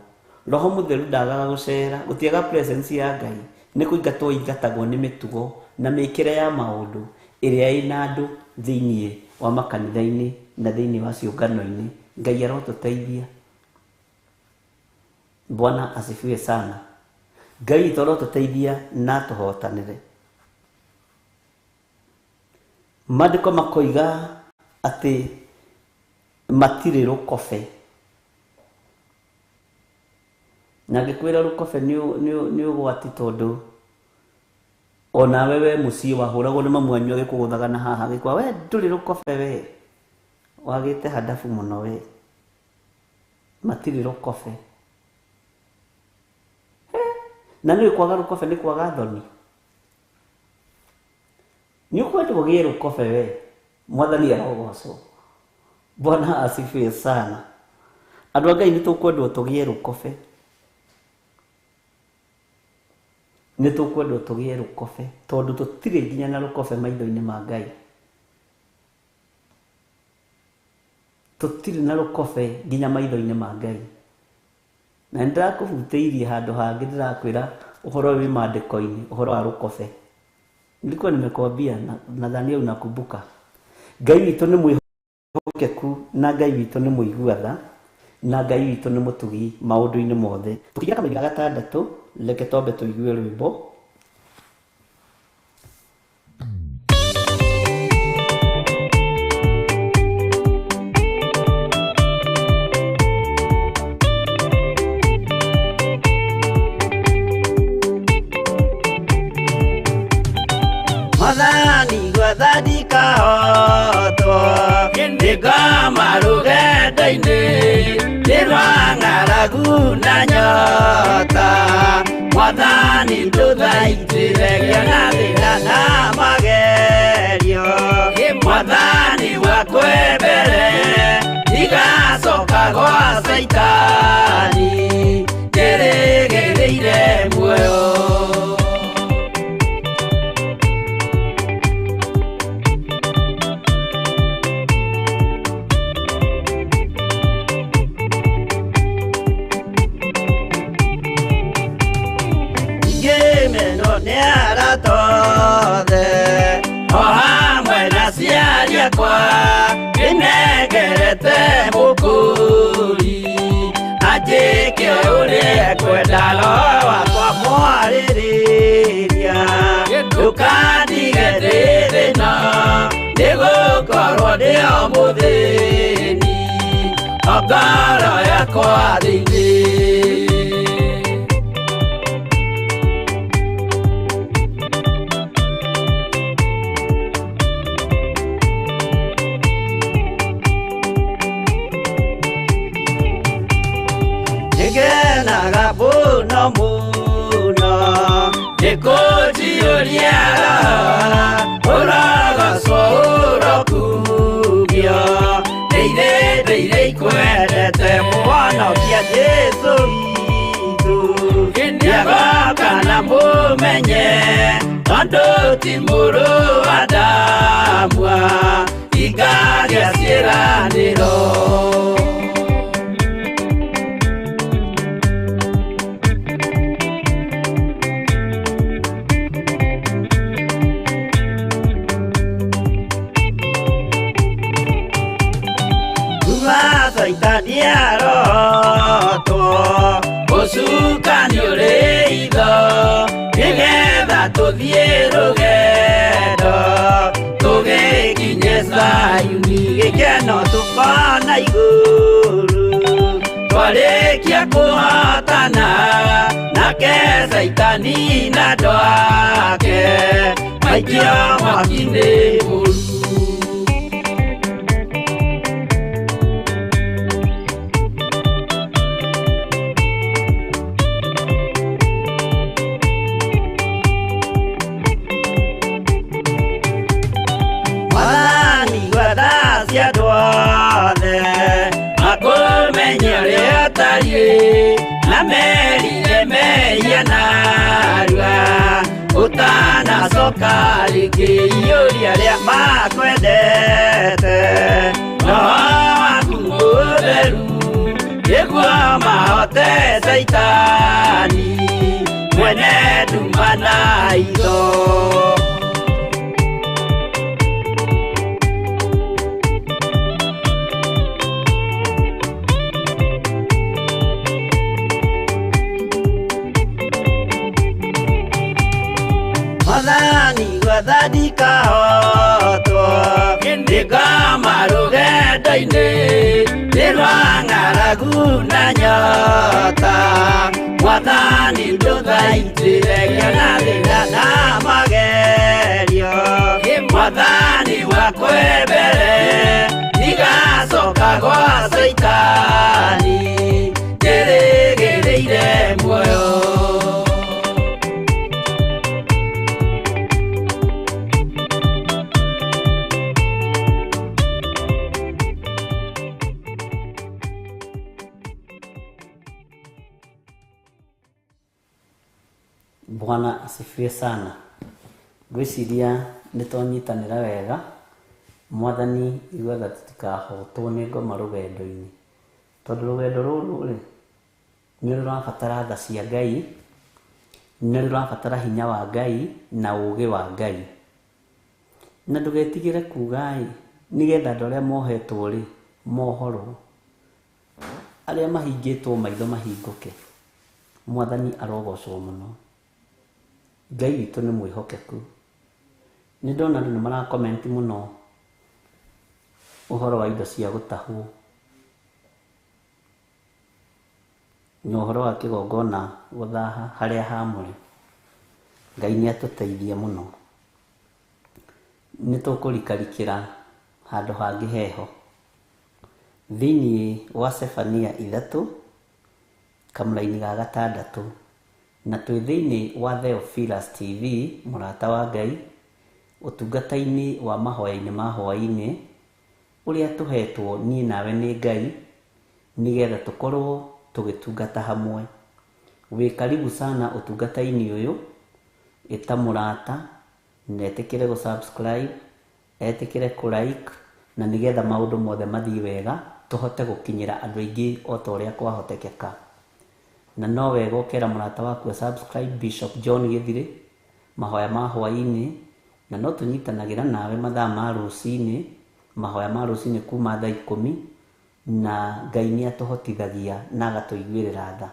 Roho Mũtheru ndagaga gũcera, gũtiaga presence ya Ngai, nĩ kũingatwo aingatagwo nĩ mĩtugo na mĩkĩre ya maũndũ ĩrĩa ĩna andũ thĩinĩ wa makanitha-inĩ na thĩinĩ wa ciũngano-inĩ. Ngai arotũteithia. Bwana asifiwe sana. Ngai witũ arotũteithia na atũhotanĩre. Maandĩko makoiga atĩ matirĩ rũkobe. Na ngĩkwĩra rũkobe nĩ ũgwati tondũ onawe we mũciĩ wahũragwo nĩ mamu wanyu agĩkũgũthaga na haha agĩkwa we ndũrĩ rũkobe we wagĩte handabu mũno we. Matirĩ rũkobe. Na nĩ kwaga rũkobe nĩ kwaga thoni. Nĩ ũkwenda ũgĩe rũkobe we. Mwathani arogocwo. Bwana asifiwe sana. Andũ a Ngai nĩ tũkwendwo tũgĩe rũkobe. Nĩ tũkwendwo tũgĩe rũkobe tondũ tũtirĩ nginya na rũkobe maitho-inĩ ma Ngai. Tũtirĩ na rũkobe nginya maitho-inĩ ma Ngai. Na nĩ ndĩrakũhutĩirie handũ hangĩ ndĩrakwĩra ũhoro wĩ maandĩko-inĩ, ũhoro wa rũkobe. Nilikuwa nimekwambia nadhania unakumbuka. Ngai witũ nĩ mwĩhokeku na Ngai witũ nĩ mũigua tha na Ngai witũ nĩ mũtugi maũndũ-inĩ mothe. Tũkĩingĩra kamũira ga gatandatũ, reke twambe tũigue rwĩmbo. Mwathani gwetha ndikahotwo nĩngoma rũgendo-inĩ nĩ rwa ng'aragu na nyota. Mwathani ndũthaitĩre ngĩona thĩna na magerio. Mwathani wakwĩ mbere ndigacoka gwa Caitani ndĩrĩgĩrĩire muoyo. Ngĩmenwo nĩ arata othe o hamwe na aciari akwa ndĩnengerete mũkũri anjĩke ũrĩa ekwenda roho wakwa mwarĩrĩria. Ndũkandige ndĩ thĩna nĩgũkorwo ndĩ o mũthĩni o ngoro yakwa thĩinĩ. Nĩngenaga mũno mũno nĩkũnjiyũria roho ũrogocwo ũrokumio. Ndĩire ndĩire ikwendete mũhonokia Jesũ witũ. Nĩagoka na mũmenye tondũ ti mũrũ wa Adamu ingagĩa ciĩranĩro. Caitani arotwo ũcukani ũrĩ itho nĩgetha tũthiĩ rũgendo tũgĩkinye Zayuni gĩkeno tũkona igũrũ. Twarĩkia kũhotana nake Caitani na andũ ake maikio mwaki-inĩ mũru. Mwathani gwetha cia andũ othe makũmenye ũrĩa ũtariĩ na merire mehia narua ũtanacoka rĩngĩ iyũria arĩa makwendete roho waku mũtheru nĩguo mahote Caitani mwene nduma na itho. Ndaigua tha ndikahotwo Nĩngoma rũgendo-inĩ Nĩ rwa ng'aragu na nyota Mwathani ndũthaitĩre ngĩona thĩna na magerio Mwathani wakwa mbere Ndigacoka gwa Caitani Njĩrĩgĩrĩire muoyo. Bwana asifiwe sana. Ngwĩciria nĩ twanyitanĩra wega. Mwathani igwetha tũtikahotwo nĩ ngoma rũgendo-inĩ, tondũ rũgendo rũrũ rĩ nĩ rũrabatara tha cia Ngai, nĩ rũrabatara hinya wa Ngai na ũũgĩ wa Ngai. Na ndũgetigĩre kuga ĩ, nĩgetha andũ arĩa mohetwo rĩ mohorwo, arĩa mahingĩtwo maitho mahingũke. Mwathani arogocwo mũno. Ngai witũ nĩ mwĩhokeku. Nĩ ndona andũ nĩ marakomenti mũno ũhoro wa indo cia gũtahwo na ũhoro wa kĩgongona gũthaha harĩa hamũre. Ngai nĩ atũteithie mũno. Nĩ tũkũrikarikĩra handũ hangĩ heho. Thĩinĩ wa Sefania 3 kamũraini ga 6, na twĩ thĩinĩ wa Theophilus TV, mũrata wa Ngai, ũtungata-inĩ wa mahoya-inĩ ma hwaĩ-inĩ ũrĩa tũhetwo niĩ nawe nĩ Ngai, nĩgetha tũkorwo tũgĩtungata hamwe. Wĩ karibu sana ũtungata-inĩ ũyũ. Ĩta mũrata na etĩkĩre gũ subscribe, etĩkĩre kũ like, na nĩgetha maũndũ mothe mathiĩ wega, tũhote gũkinyĩra andũ aingĩ o ta ũrĩa kwahotekeka. Na no wega ũkera mũrata waku subscribe Bishop John Gĩthirĩ, mahoya ma hwaĩ-inĩ, na no tũnyitanagĩra nawe mathaa ma rũcinĩ, mahoya ma rũcinĩ kuma thaa 10, na Ngai nĩ atũhotithagia na agatũiguĩrĩra tha.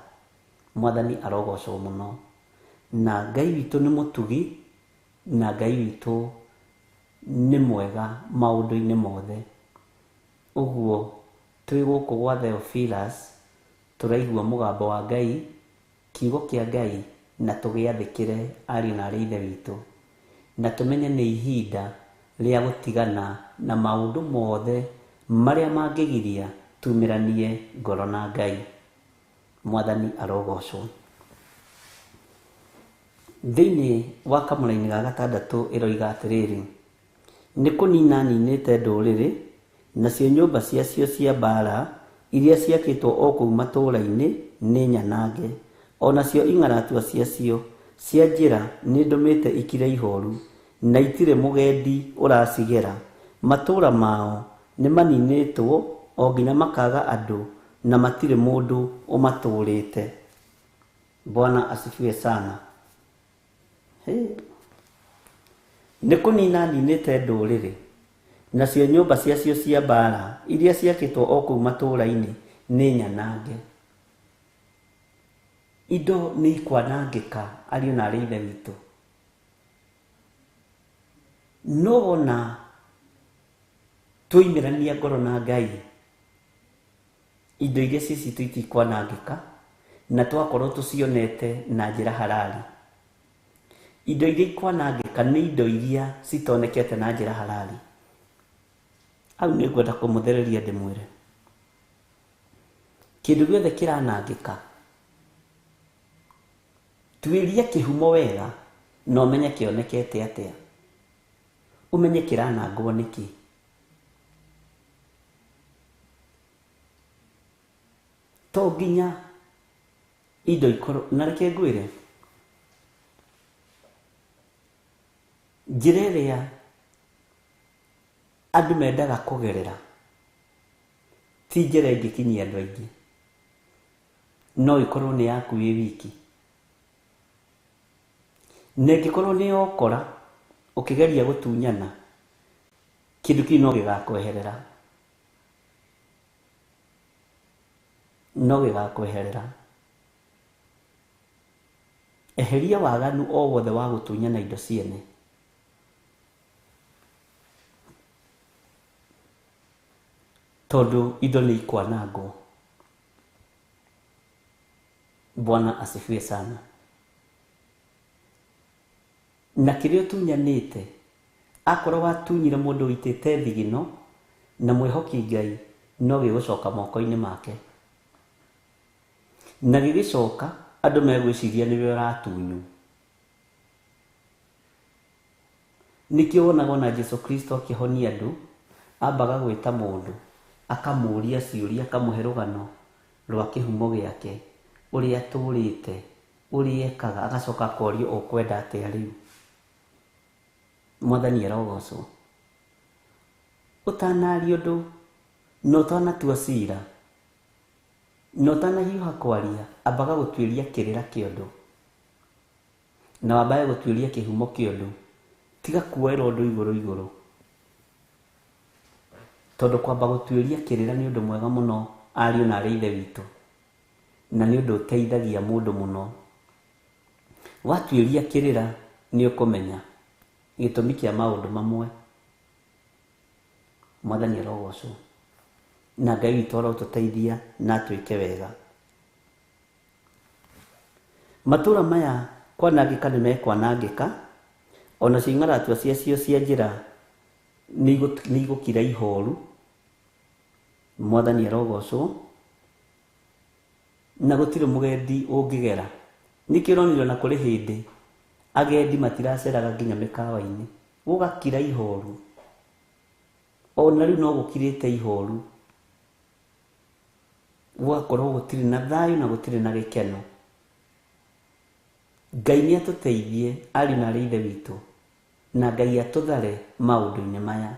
Mwathani arogocwo mũno. Na Ngai witũ nĩ mũtugi, na Ngai witũ nĩ mwega maũndũ-inĩ mothe. Ũguo twĩ gũkũ gwa Theophilus tũraigua mũgambo wa Ngai, kiugo kĩa Ngai, na tũgĩathĩkĩre ariũ na aarĩ ithe witũ, na tũmenye nĩ ihinda rĩa gũtigana na maũndũ mothe marĩa mangĩgiria tumĩranie ngoro na Ngai. Mwathani arogocwo. Thĩinĩ wa kamũraini ga 6 ĩroiga atĩrĩrĩ, nĩ kũnina ninĩte ndũrĩrĩ, nacio nyũmba ciacio cia mbara iria ciakĩtwo o kũu matũũra-inĩ nĩ nyanange, o nacio ing'aratua ciacio cia njĩra nĩ ndũmĩte ikire ihoru, na itirĩ mũgendi ũracigera. Matũũra mao nĩ maninĩtwo o nginya makaga andũ, na matirĩ mũndũ ũmatũũrĩte. Bwana asifiwe sana. Nĩ kũnina ninĩte ndũrĩrĩ, nacio nyũmba ciacio cia mbara iria ciakĩtwo o kũu matũũra-inĩ nĩ nyanange. Indo nĩ ikwanangĩka ariũ na aarĩ ithe witũ. No wona twoimĩrania ngoro na Ngai, indo iria ci citũ itikwanangĩka, na twakorwo tũcionete na njĩra halali. Indo iria ikwanangĩka nĩ indo iria citonekete na njĩra halali. Hau nĩ ngwenda kũmũthereria ndĩmwĩre, kĩndũ gĩothe kĩranangĩka, tuĩria kĩhumo wega na ũmenye kĩonekete atĩa, ũmenye kĩranangwo nĩkĩ. To nginya indo ikorwo, na reke ngwĩre, njĩra ĩrĩa andũ mendaga kũgerera ti njĩra ĩngĩkinyia andũ aingĩ, no ĩkorwo nĩ yaku wĩ wiki. Na ĩngĩkorwo nĩ yokora ũkĩgeria gũtunyana, kĩndũ kĩu no gĩgakweherera, no gĩgakweherera. Eheria waganu o wothe wa gũtunyana indo ciene. Tondũ indo nĩ ikwanangwo. Bwana asifiwe sana. Na kĩrĩa ũtunyanĩte, akorwo watunyire mũndũ ũitĩte thigino na mwĩhoki Ngai, no gĩgũcoka moko-inĩ make. Na gĩgĩcoka andũ megwĩciria nĩwe ũratunywo. Nĩkĩo wonaga ona Jesu Kristo akĩhonia andũ, ambaga gwĩta mũndũ, akamũũria ciũria, akamũhe rũgano rwa kĩhumo gĩake, ũrĩa atũrĩte, ũrĩa ekaga, agacoka akorio ũkwenda atĩa rĩu. Mwathani arogocwo. Ũtanaria ũndũ na ũtanatua cira na ũtanahiũha kwaria, ambaga gũtuĩria kĩrĩra kĩa ũndũ na wambage gũtuĩria kĩhumo kĩa ũndũ. Tiga kuoera ũndũ igũrũ igũrũ, tondũ kwamba gũtuĩria kĩrĩra nĩ ũndũ mwega mũno ariũ na arĩ ithe witũ, na nĩ ũndũ ũteithagia mũndũ mũno. Watuĩria kĩrĩra nĩ ũkũmenya gĩtũmi kĩa maũndũ mamwe. Mwathani arogocwo. Na Ngai witũ arotũteithia na atwĩke wega. Matũra maya kwanangĩka nĩ mekwanangĩka, ona cio ing'aratua ciacio cia njĩra nĩ igũkira ihoru. Mwathani arogocwo. Na gũtirĩ mũgendi ũngĩgera. Nĩkĩo ũronire ona kũrĩ hĩndĩ agendi matiraceraga nginya mĩkawa-inĩ, gũgakira ihoru. Ona rĩu no gũkirĩte ihoru, gũgakorwo gũtirĩ na thayũ na gũtirĩ na gĩkeno. Ngai nĩ atũteithie ariũ na arĩ ithe witũ, na Ngai atũthare maũndũ-inĩ maya.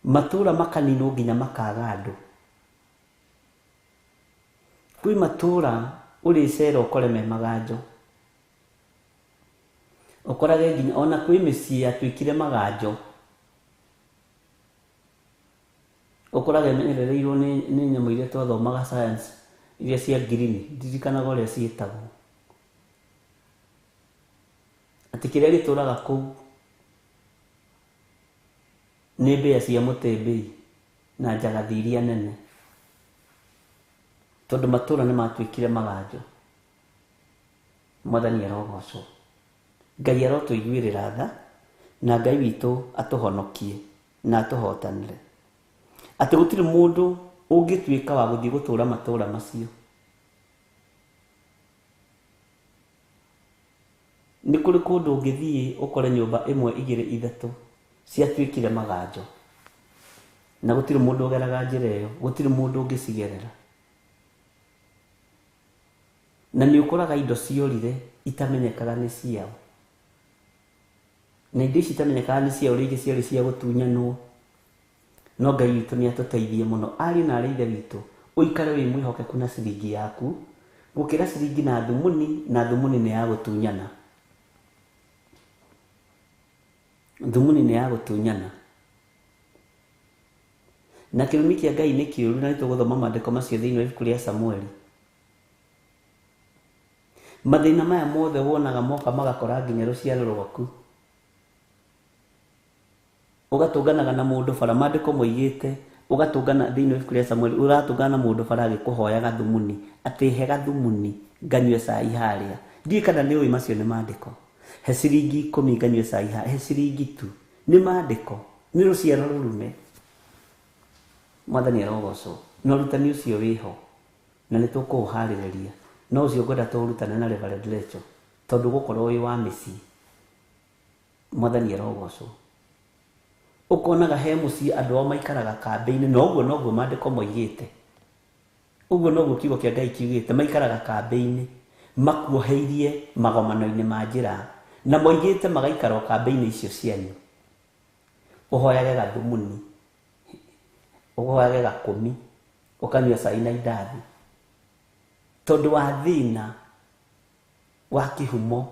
Matũra makaninwo nginya makaga andũ. Kwĩ matũra ũrĩcera ũkore me maganjo, ũkorage nginya ona kwĩ mĩciĩ yatuĩkire maganjo, ũkorage ĩmenyerereirwo nĩ nyamũ iria twathomaga science, iria cia green, ndirikanaga ũrĩa ciĩtagwo. Atĩ kĩrĩa gĩtũraga kũu nĩ mbĩa cia mũtĩmbĩi na njagathi iria nene, tondũ matũra nĩ matuĩkire maganjo. Mwathani arogocwo. Ngai arotũiguĩrĩra tha, na Ngai witũ atũhonokie na atũhotanĩre. Atĩ gũtirĩ mũndũ ũngĩtuĩka wa gũthiĩ gũtũra matũra macio. Nĩ kũrĩ kũndũ ũngĩthiĩ ũkore nyũmba ĩmwe, igĩrĩ, ithatũ ciatuĩkire maganjo, na gũtirĩ mũndũ ũgeraga njĩra ĩyo, gũtirĩ mũndũ ũngĩcigerera. Na nĩ ũkoraga indo ciorire itamenyekaga nĩ ciao, na indo ici itamenyekaga nĩ ciao rĩngĩ ciarĩ cia gũtunyanwo. No Ngai witũ nĩ atũteithie mũno ariũ na arĩ ithe witũ, ũikare wĩ mwĩhokeku na ciringi yaku gũkĩra ciringi na thumuni, na thumuni nĩ ya gũtunyana. Thumuni nĩ ya gũtunyana. Na kĩrumi kĩa Ngai nĩ kĩũru, na nĩtũgũthoma maandĩko macio thĩinĩ wa ibuku rĩa Samueli. Mathĩna maya mothe wonaga moka magakora nginya rũciaro rwaku. Ũgatũnganaga na mũndũ bara, maandĩko moigĩte ũgatũngana thĩinĩ wa ibuku rĩa Samueli, ũratũngana na mũndũ bara agĩkũhoyaga thumuni, atĩ he gathumuni nganyue cai harĩa. Ndiũĩ kana nĩ ũĩ macio nĩ maandĩko. He ciringi 10 nganyue cai harĩa, he ciringi tu. Nĩ maandĩko, nĩ rũciaro rũrume. Mwathani arogocwo. Na ũrutani ũcio wĩho, na nĩ tũkũũharĩrĩria. No ũcio ngwenda tũũrutane na Reverend Rachel, tondũ gũkorwo wĩ wa mĩciĩ. Mwathani arogocwo. Ũkonaga he mũciĩ andũ ao maikaraga kambĩ-inĩ, na ũguo noguo maandĩko moigĩte. Ũguo noguo kiugo kĩa Ngai kiugĩte, maikaraga kambĩ-inĩ, makuoheirie magomano-inĩ ma njĩra, na moigĩte magaikara o kambĩ-inĩ icio cianyu. Ũhoyage gathumuni, ũhoyage gakũmi, ũkanyua cai na indathi, tondũ wa thĩna wa kĩhumo.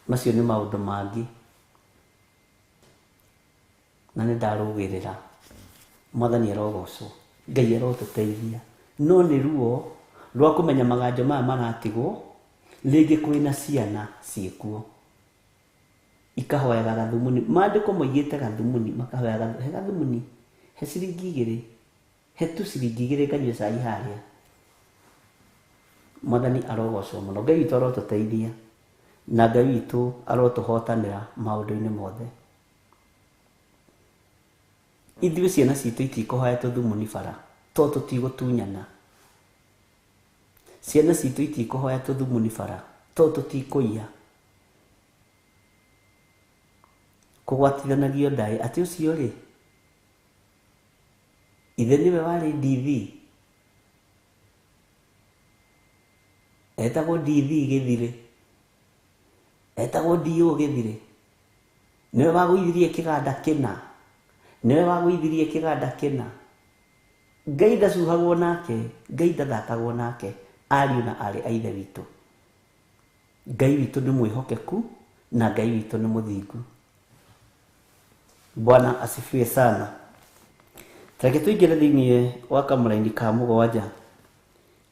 Macio nĩ maũndũ mangĩ, na nĩ ndarũgĩrĩra. Mwathani arogocwo. Ngai arotũteithia. No nĩ ruo rwa kũmenya maganjo maya maratigwo, rĩngĩ kwĩna ciana ciĩkuo. Ikahoyaga gathumuni. Maandĩko moigĩte gathumuni, makahoyaga he gathumuni, he ciringi igĩrĩ, he tu ciringi igĩrĩ nganyue cai harĩa. Mwathani arogocwo mũno. Ngai witũ arotũteithia na Ngai witũ arotũhotanĩra maũndũ-inĩ mothe. Ithuĩ ciana citũ itikũhoya tũthumuni bara to tũtigũtunyana. Ciana citũ itikũhoya tũthumuni bara to tũtikũiya. Kũgwatithanagio ndaĩ atĩ ũcio rĩ, ithe nĩwe warĩ DV, etagwo DV gĩthirĩ, etagwo DO gĩthirĩ, nĩwe wagũithirie kĩganda kĩna, nĩwe wagũithirie kĩganda kĩna. Ngai ndacuhagwo nake, Ngai ndathakagwo nake, ariũ na aarĩ a Ithe witũ. Ngai witũ nĩ mwĩhokeku na Ngai witũ nĩ mũthingu. Bwana asifiwe sana. Reke tũingĩre thĩinĩ wa kamũraini ka mũgwanja.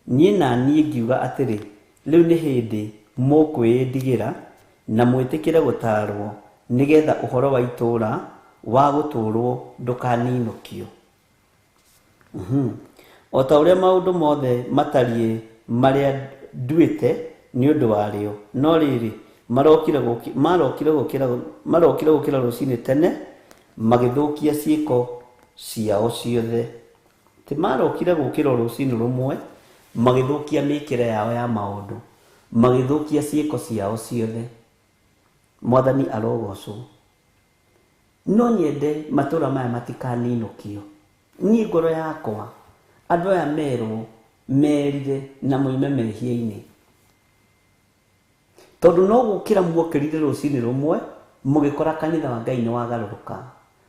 Niĩ na niĩ ngiuga atĩrĩ, rĩu nĩ hĩndĩ mũkwĩĩndigĩra na mwĩtĩkĩre gũtaarwo, nĩgetha ũhoro wa itũũra wa gũtũũrwo ndũkaninũkio. O ta ũrĩa maũndũ mothe matariĩ marĩa nduĩte nĩ ũndũ warĩo, no rĩrĩ, marokire gũkĩra rũcinĩ tene, magĩthũkia ciĩko ciao ciothe. Ti marokire gũkĩra rũcinĩ rũmwe, magĩthũkia mĩkĩre yao ya maũndũ, magĩthũkia ciĩko ciao ciothe. Mwathani arogocwo. No nyende matũũra maya matikaninũkio. Niĩ ngoro yakwa, andũ aya merwo merire na moime mehia-inĩ, tondũ no gũkĩra muokĩrire rũcinĩ rũmwe, mũgĩkora kanitha wa Ngai nĩ wagarũrũka,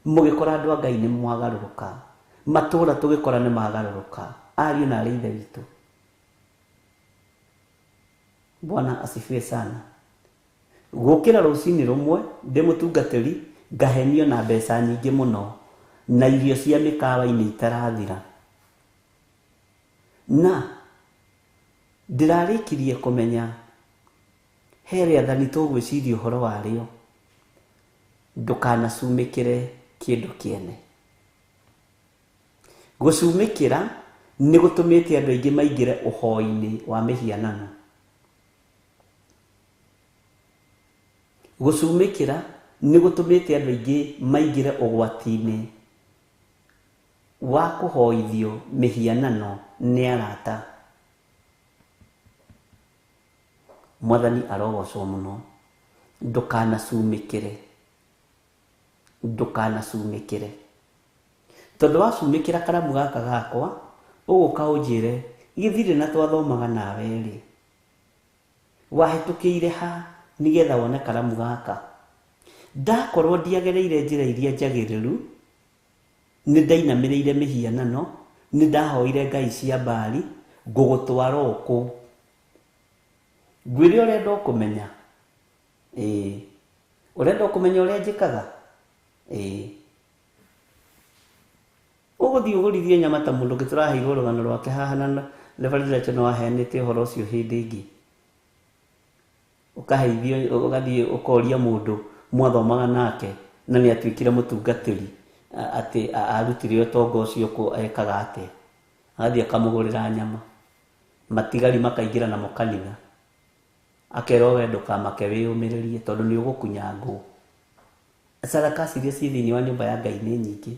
mũgĩkora andũ a Ngai nĩ mwagarũrũka, matũũra tũgĩkora nĩ magarũrũka, ariũ na aarĩ a Ithe witũ. Bwana asifiwe sana. Gũkĩra rũcinĩ rũmwe ndĩ mũtungatĩri, ngahenio na mbeca nyingĩ mũno na irio cia mĩkawa-inĩ itarathira. Na ndĩrarĩkirie kũmenya he rĩathani tũgwĩciria ũhoro warĩo, ndũkanacumĩkĩre kĩndũ kĩene. Gũcumĩkĩra nĩ gũtũmĩte andũ aingĩ maingĩre ũhoi-inĩ wa mĩhianano. Gũcumĩkĩra nĩ gũtũmĩte andũ aingĩ maingĩre ũgwati-inĩ wa kũhoithio mĩhianano nĩ arata. Mwathani arogocwo mũno. Ndũkanacumĩkĩre, ndũkanacumĩkĩre, tondũ wacumĩkĩra karamu gaka gakwa, ũgũka ũnjĩre gĩthirĩ na twathomaga nawe rĩ, wahĩtũkĩire ha nĩgetha wone karamu gaka. Ndakorwo ndiagereire njĩra iria njagĩrĩru, nĩ ndainamĩrĩire mĩhianano, nĩ ndahoire ngai cia Baali, ngũgũtwara ũkũ. Ngwĩre ũrenda ũkũmenya. Ĩĩ, ũrenda ũkũmenya ũrĩa njĩkaga. Ĩĩ, ũgũthiĩ ũgũrithie nyama ta mũndũ ũngĩ tũraheirwo rũgano rwake haha, na Reverend Rachel no aheanĩte ũhoro ũcio hĩndĩ ĩngĩ. Ũkaheithio, ũgathiĩ ũkoria mũndũ mwathomaga nake na nĩ atuĩkire mũtungatĩri, atĩ arutire ũtonga ũcio kũ ekaga atĩa, agathiĩ akamũgũrĩra nyama, matigari makaingĩra namo kanitha, akerwo we ndũkamake wĩyũmĩrĩrie tondũ nĩ ũgũkunyangwo. Sarakasi iria ciĩ thĩinĩ wa nyũmba ya Ngai nĩ nyingĩ.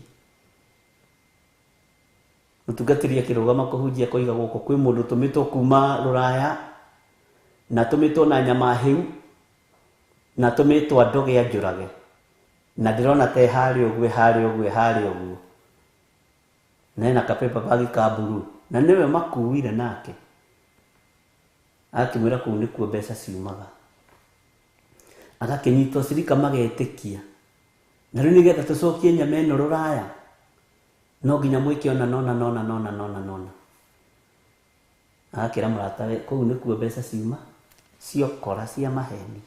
Mũtungatĩri akĩrũgama kũhunjia koiga gũkũ kwĩ mũndũ ũtũmĩtwo kuma rũraya, na atũmĩtwo na nyama hĩu, na atũmĩtwo andoge anjũrage, na ndĩrona te harĩa ũguo, harĩa ũguo, harĩa ũguo, na ena kapepa bag ka blue, na nĩwe makuire nake, akĩmwĩra kũu nĩkuo mbeca ciumaga. Agakĩnyitwo cirika magetĩkia, na rĩu nĩgetha tũcokie nyama ĩno rũraya, no nginya mwĩke ona nona nona nona nona nona. Agakĩra mũratawe kũu nĩkuo mbeca ciuma, ciokora cia maheni.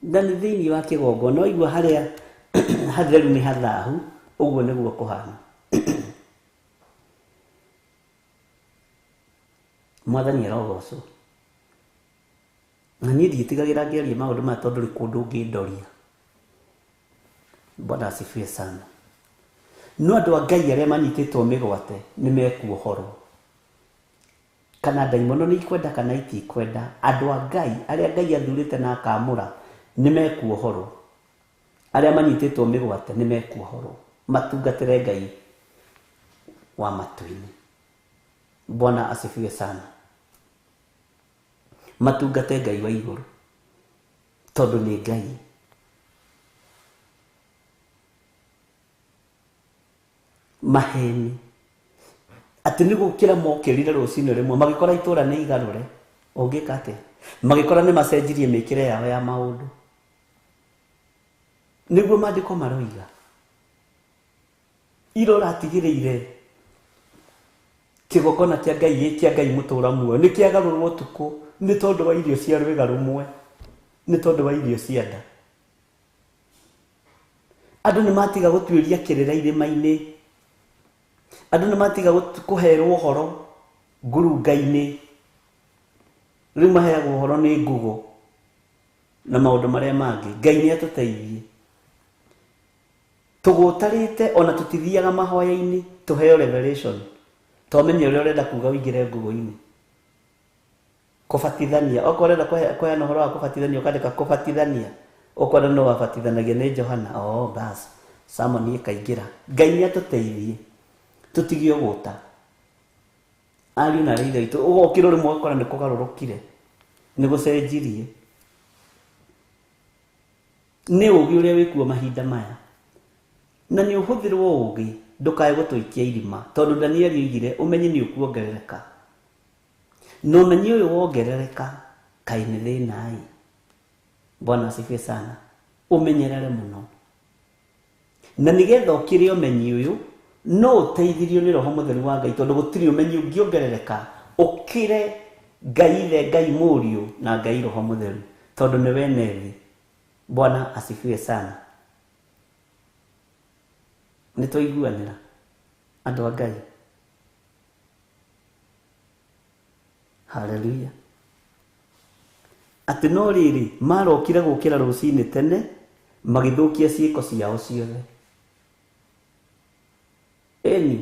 Na nĩ thĩinĩ wa kĩgongona, waigua harĩa hatheru nĩ hathahu, ũguo nĩguo kũhana. Mwathani arogocwo. Na niĩ ndiĩtigagĩra ngĩaria maũndũ maya tondũ ndũrĩ kũndũ ũngĩndoria. Bwana asifiwe sana. No andũ a Ngai arĩa manyitĩtwo mĩgwate nĩ mekuohorwo. Kana ndaimono nĩ ikwenda kana itikwenda, andũ a Ngai arĩa Ngai athurĩte na akamũra nĩ mekuohorwo. Arĩa manyitĩtwo mĩgwate nĩ mekuohorwo matungatĩre Ngai wa matu-inĩ. Bwana asifiwe sana. Matungate Ngai wa igũrũ tondũ nĩ Ngai. Maheni atĩ nĩ gũkĩra mokĩrire rũcinĩ rĩmwe magĩkora itũra nĩ igarũre, ũngĩka atĩa? Magĩkora nĩ macenjirie mĩkĩre yao ya maũndũ. Nĩguo maandĩko maroiga. Ira ũratigĩrĩire kĩgongona kĩa Ngai gĩ kĩa Ngai mũtũra muoyo nĩ kĩagarũrwo ũtukũ nĩ tondũ wa irio cia rwĩga rũmwe, nĩ tondũ wa irio cia nda. Andũ nĩ matiga gũtuĩria kĩrĩra irĩma-inĩ, andũ nĩ matiga kũherwo ũhoro ngurunga-inĩ, rĩu maheagwo ũhoro nĩ Google na maũndũ marĩa mangĩ. Ngai nĩ atũteithie. Tũgũtarĩte ona tũtithiaga mahoya-inĩ tũheo revelation, twamenye ũrĩa ũrenda kuga ũingĩre Google-inĩ. Kũbatithania, okorwo ũrenda kũheana ũhoro wa kũbatithania ũkandĩka kũbatithania, ũkona no wabatithanagia nĩ Johana. Oh, bas Simon ĩkaingĩra. Ngai nĩ atũteithie tũtige ũgũta. Ariũ na aarĩ a Ithe witũ, ũgokĩra rĩmwe ũgakora nĩ kũgarũrũkire, nĩ gũcenjirie. Nĩ ũgĩ ũrĩa wĩkuo mahinda maya. Na nĩ ũhũthĩrwo ũgĩ ndũkae gũtũikia irima, tondũ Danieli oigire ũmenyi nĩ ũkuongerereka. Na ũmenyi ũyũ wongerereka kaĩ nĩ thĩna-ĩ. Bwana asifiwe sana. Ũmenyerere mũno. Na nĩgetha ũkĩre ũmenyi ũyũ no ũteithirio nĩ Roho Mũtheru wa Ngai, tondũ gũtirĩ ũmenyi ũngĩongerereka ũkĩre Ngai Ithe, Ngai Mũriũ na Ngai Roho Mũtheru, tondũ nĩ wene thĩ. Bwana asifiwe sana. Nĩ twaiguanĩra andũ a Ngai. Haleluya. Atĩ no rĩrĩ marokire gũkĩra rũcinĩ tene magĩthũkia ciĩko ciao ciothe. Ĩni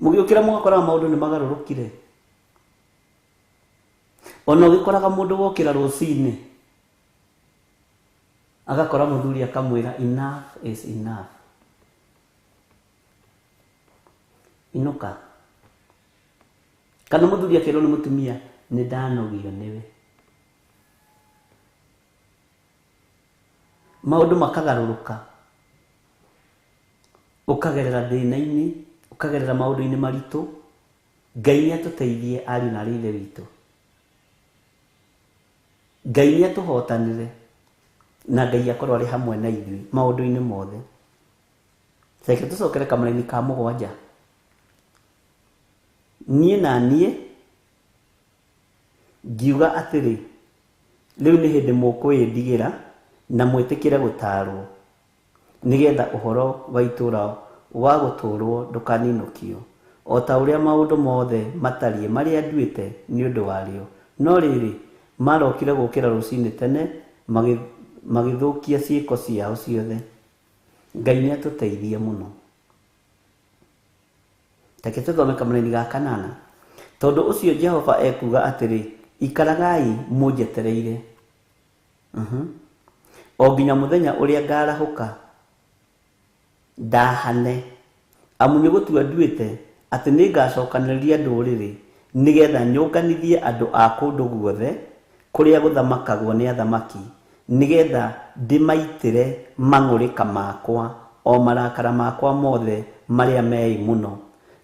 mũgĩũkĩra mũgakora maũndũ nĩ magarũrũkire. Ona ũgĩkoraga mũndũ wokĩra rũcinĩ agakora mũthuri akamwĩra enough is enough, inũka. Kana mũthuri akerwo nĩ mũtumia nĩ ndanogio nĩwe. Maũndũ makagarũrũka, ũkagerera thĩna-inĩ, ũkagerera maũndũ-inĩ maritũ. Ngai nĩ atũteithie ariũ na aarĩ a Ithe witũ. Ngai nĩ atũhotanĩre na Ngai akorwo arĩ hamwe na ithuĩ maũndũ-inĩ mothe. Reke tũcokere kamũraini ka mũgwanja. Niĩ na niĩ ngiuga atĩrĩ, rĩu nĩ hĩndĩ mũkwĩĩndigĩra na mwĩtĩkĩre gũtaarwo, nĩgetha ũhoro wa itũũra wa gũtũũrwo ndũkaninũkio, o ta ũrĩa maũndũ mothe matariĩ marĩa nduĩte nĩ ũndũ warĩo. No rĩrĩ, marokire gũkĩra rũcinĩ tene magĩthũkia ciĩko ciao ciothe. Ngai nĩ atũteithie mũno. Reke tũthome kamũraini ga kanana. Tondũ ũcio Jehova ekuuga atĩrĩ, ikaragai mũnjetereire o nginya mũthenya ũrĩa ngarahũka ndahane, amu nĩ gũtua nduĩte atĩ nĩ ngacokanĩrĩria ndũrĩrĩ nĩgetha nyũnganithie andũ a kũndũ guothe kũrĩa gũthamakagwo nĩ athamaki, nĩgetha ndĩmaitĩre mang'ũrĩka makwa o marakara makwa mothe marĩa meĩ mũno.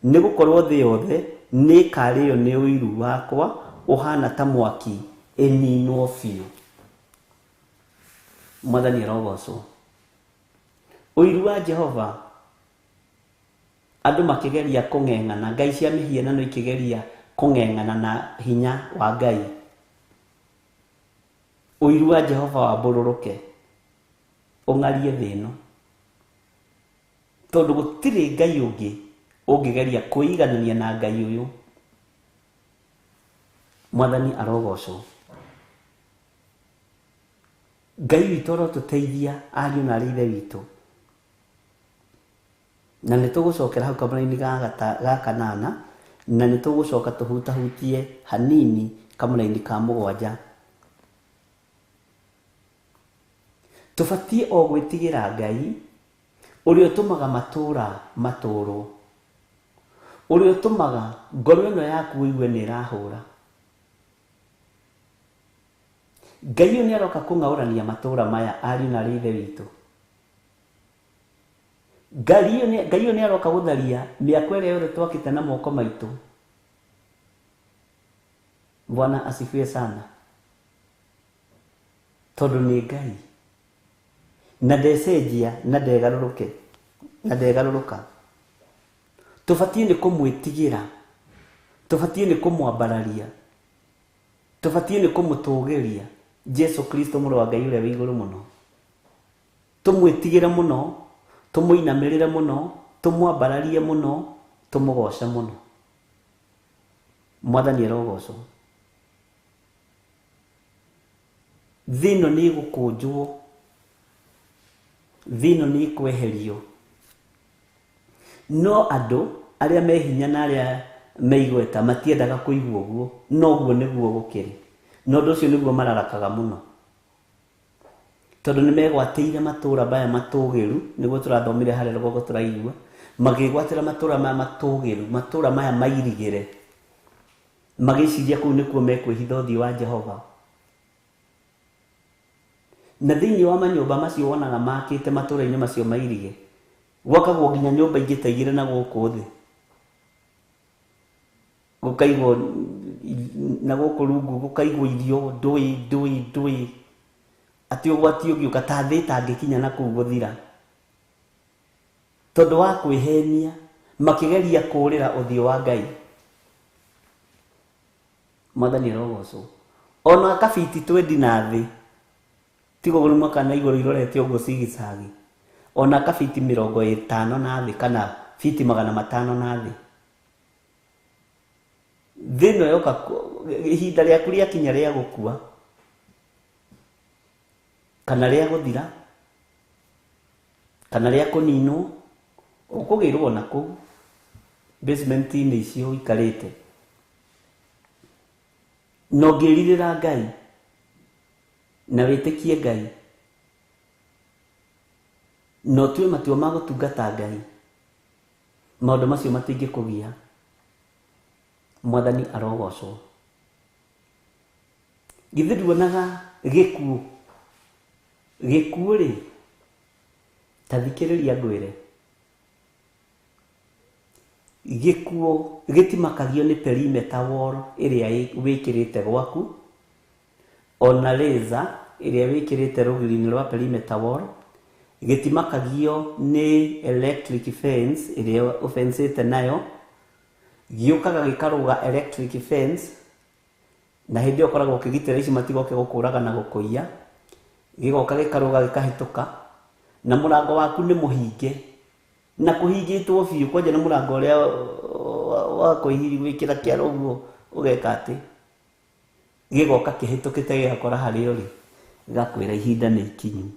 Nĩ gũkorwo thĩ yothe nĩ ĩkarĩo nĩ ũiru wakwa ũhana ta mwaki ĩninwo biũ. Mwathani arogocwo. Ũiru wa Jehova, andũ makĩgeria kũng'eng'ana, ngai cia mĩhianano ikĩgeria kũng'eng'ana na hinya wa Ngai. Ũiru wa Jehova wambũrũrũke ũng'arie thĩ ĩno, tondũ gũtirĩ Ngai ũngĩ ũngĩgeria kwĩiganania na Ngai ũyũ. Mwathani arogocwo. Ngai witũ arotũteithia ariũ na arĩ ithe witũ. Na nĩ tũgũcokera hau kamũraini ga kanana, na nĩ tũgũcoka tũhutahutie hanini kamũraini ka mũgwanja. Tũbatiĩ o gwĩtigĩra Ngai ũrĩa ũtũmaga matũũra matũũrwo, ũrĩa ũtũmaga ngoro ĩno yaku ũigue nĩ ĩrahũra. Ngai ũyũ nĩ aroka kũng'aũrania matũũra maya ariũ na arĩ ithe witũ. Ngai ũyũ nĩ aroka gũtharia mĩako ĩrĩa yothe twakĩte na moko maitũ. Bwana asifiwe sana. Tondũ nĩ Ngai na ndecenjia na ndegarũrũke na ndegarũrũka. Tũbatiĩ nĩ kũmwĩtigĩra, tũbatiĩ nĩ kũmwambararia, tũbatiĩ nĩ kũmũtũgĩria Jesu Kristo mũrũ wa Ngai ũrĩa wĩ igũrũ mũno. Tũmwĩtigĩre mũno, tũmũinamĩrĩre mũno, tũmwambararie mũno, tũmũgoce mũno. Mwathani arogocwo. Thĩ ĩno nĩ ĩgũkũnjwo, thĩ ĩno nĩ ĩkweherio. No andũ arĩa me hinya na arĩa me igweta matiendaga kũigua ũguo, no ũguo nĩguo gũkĩrĩ. Na ũndũ ũcio nĩguo mararakaga mũno. Tondũ nĩ megwatĩire matũũra maya matũgĩru, nĩguo tũrathomire harĩa rũgongo tũraigua, makĩgwatĩra matũũra maya matũgĩru, matũũra maya mairigĩre, magĩciria kũu nĩkuo mekwĩhitha ũthiũ wa Jehova. Na thĩinĩ wa manyũmba macio wonaga makĩte matũũra-inĩ macio mairige, gwakagwo nginya nyũmba ingĩ ta igĩrĩ na gũkũ thĩ, gũkaigwo na gũkũ rungu gũkaigwo irio ndũĩ ndũĩ ndũĩ, atĩ ũgwati ũngĩũka ta thĩ ĩtangĩkinya na kũu gũthira. Tondũ wa kwĩhenia makĩgeria kũũrĩra ũthiũ wa Ngai. Mwathani arogocwo. Ona kabiti twendi na thĩ, tiga ũguo kana igũrũ irorete ũguo cigicagi, ona kabiti 50 na thĩ kana fiti 500 na thĩ, thĩ ĩno yoka ihinda rĩaku rĩakinya rĩa gũkua kana rĩa gũthira kana rĩa kũninwo, ũkũgĩrwo na kũu basement-inĩ icio ũikarĩte. Na ũngĩrirĩra Ngai na wĩtĩkie Ngai na ũtue matua ma gũtungata Ngai, maũndũ macio matingĩkũgia. Mwathani arogocwo. Githĩ nduonaga gĩkuũ? Gĩkuũ rĩ, ta thikĩrĩria ngwĩre, gĩkuũ gĩtimakagio nĩ perimeter wall ĩrĩa wĩkĩrĩte gwaku, ona laser ĩrĩa wĩkĩrĩte rũgiri-inĩ rwa perimeter wall, gĩtimakagio nĩ electric fence ĩrĩa ũbensĩte nayo, gĩũkaga gĩkarũga electric fence, na hĩndĩ ĩyo ũkoragwo ũkĩgitĩra ici matigoke gũkũraga na gũkũiya, gĩgoka gĩkarũga gĩkahĩtũka, na mũrango waku nĩ mũhinge, na kũhingĩtwo biũ, kwanja nĩ mũrango ũrĩa wa gwĩkĩra kĩara ũguo ũgeka atĩ, gĩgoka kĩhĩtũkĩte gĩgakora harĩa ũrĩ, gĩgakwĩra ihinda nĩ ikinyu.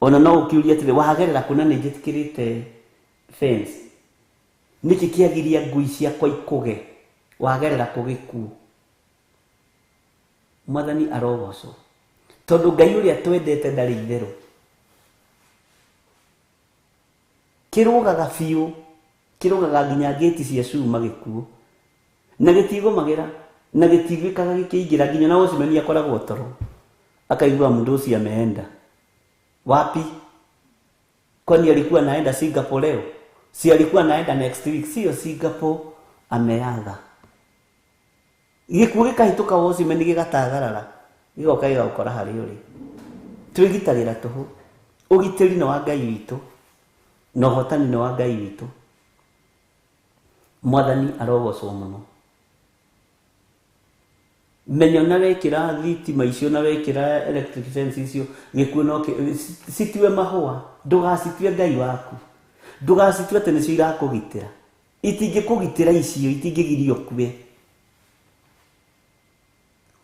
Ona no ũkĩũrie atĩrĩ, wagerera kũ na nĩ njĩtĩkĩrĩte fence, nĩkĩ kĩagiria ngui ciakwa ikũge? Wagerera kũ gĩkuũ? Mwathani arogocwo. Tondũ Ngai ũrĩa twendete ndarĩ itherũ. Kĩrũgaga biũ, kĩrũgaga nginya ngĩti cia cuma gĩkuũ, na gĩtigũmagĩra, na gĩtiguĩkaga gĩkĩingĩra, nginya na watchman akoragwo toro, akaigua mũndũ ũcio ameenda. Wapi? Kwani alikuwa anaenda Singapore leo? Si alikuwa anaenda next week? Sio Singapore, ameaga. Gĩkuũ gĩkahĩtũka watchman gĩgatagarara, gĩgoka gĩgagũkora harĩa ũrĩ. Twĩgitagĩra tũhũ. Ũgitĩri nĩ wa Ngai witũ, na ũhotani nĩ wa Ngai witũ. Mwathani arogocwo mũno. Menya na wekĩra thitima icio na wekĩra electric fence icio, gĩkuũ no citue mahũa, ndũgacitue Ngai waku, ndũgacitue atĩ nĩcio irakũgitĩra. Itingĩkũgitĩra icio, itingĩgiria ũkue.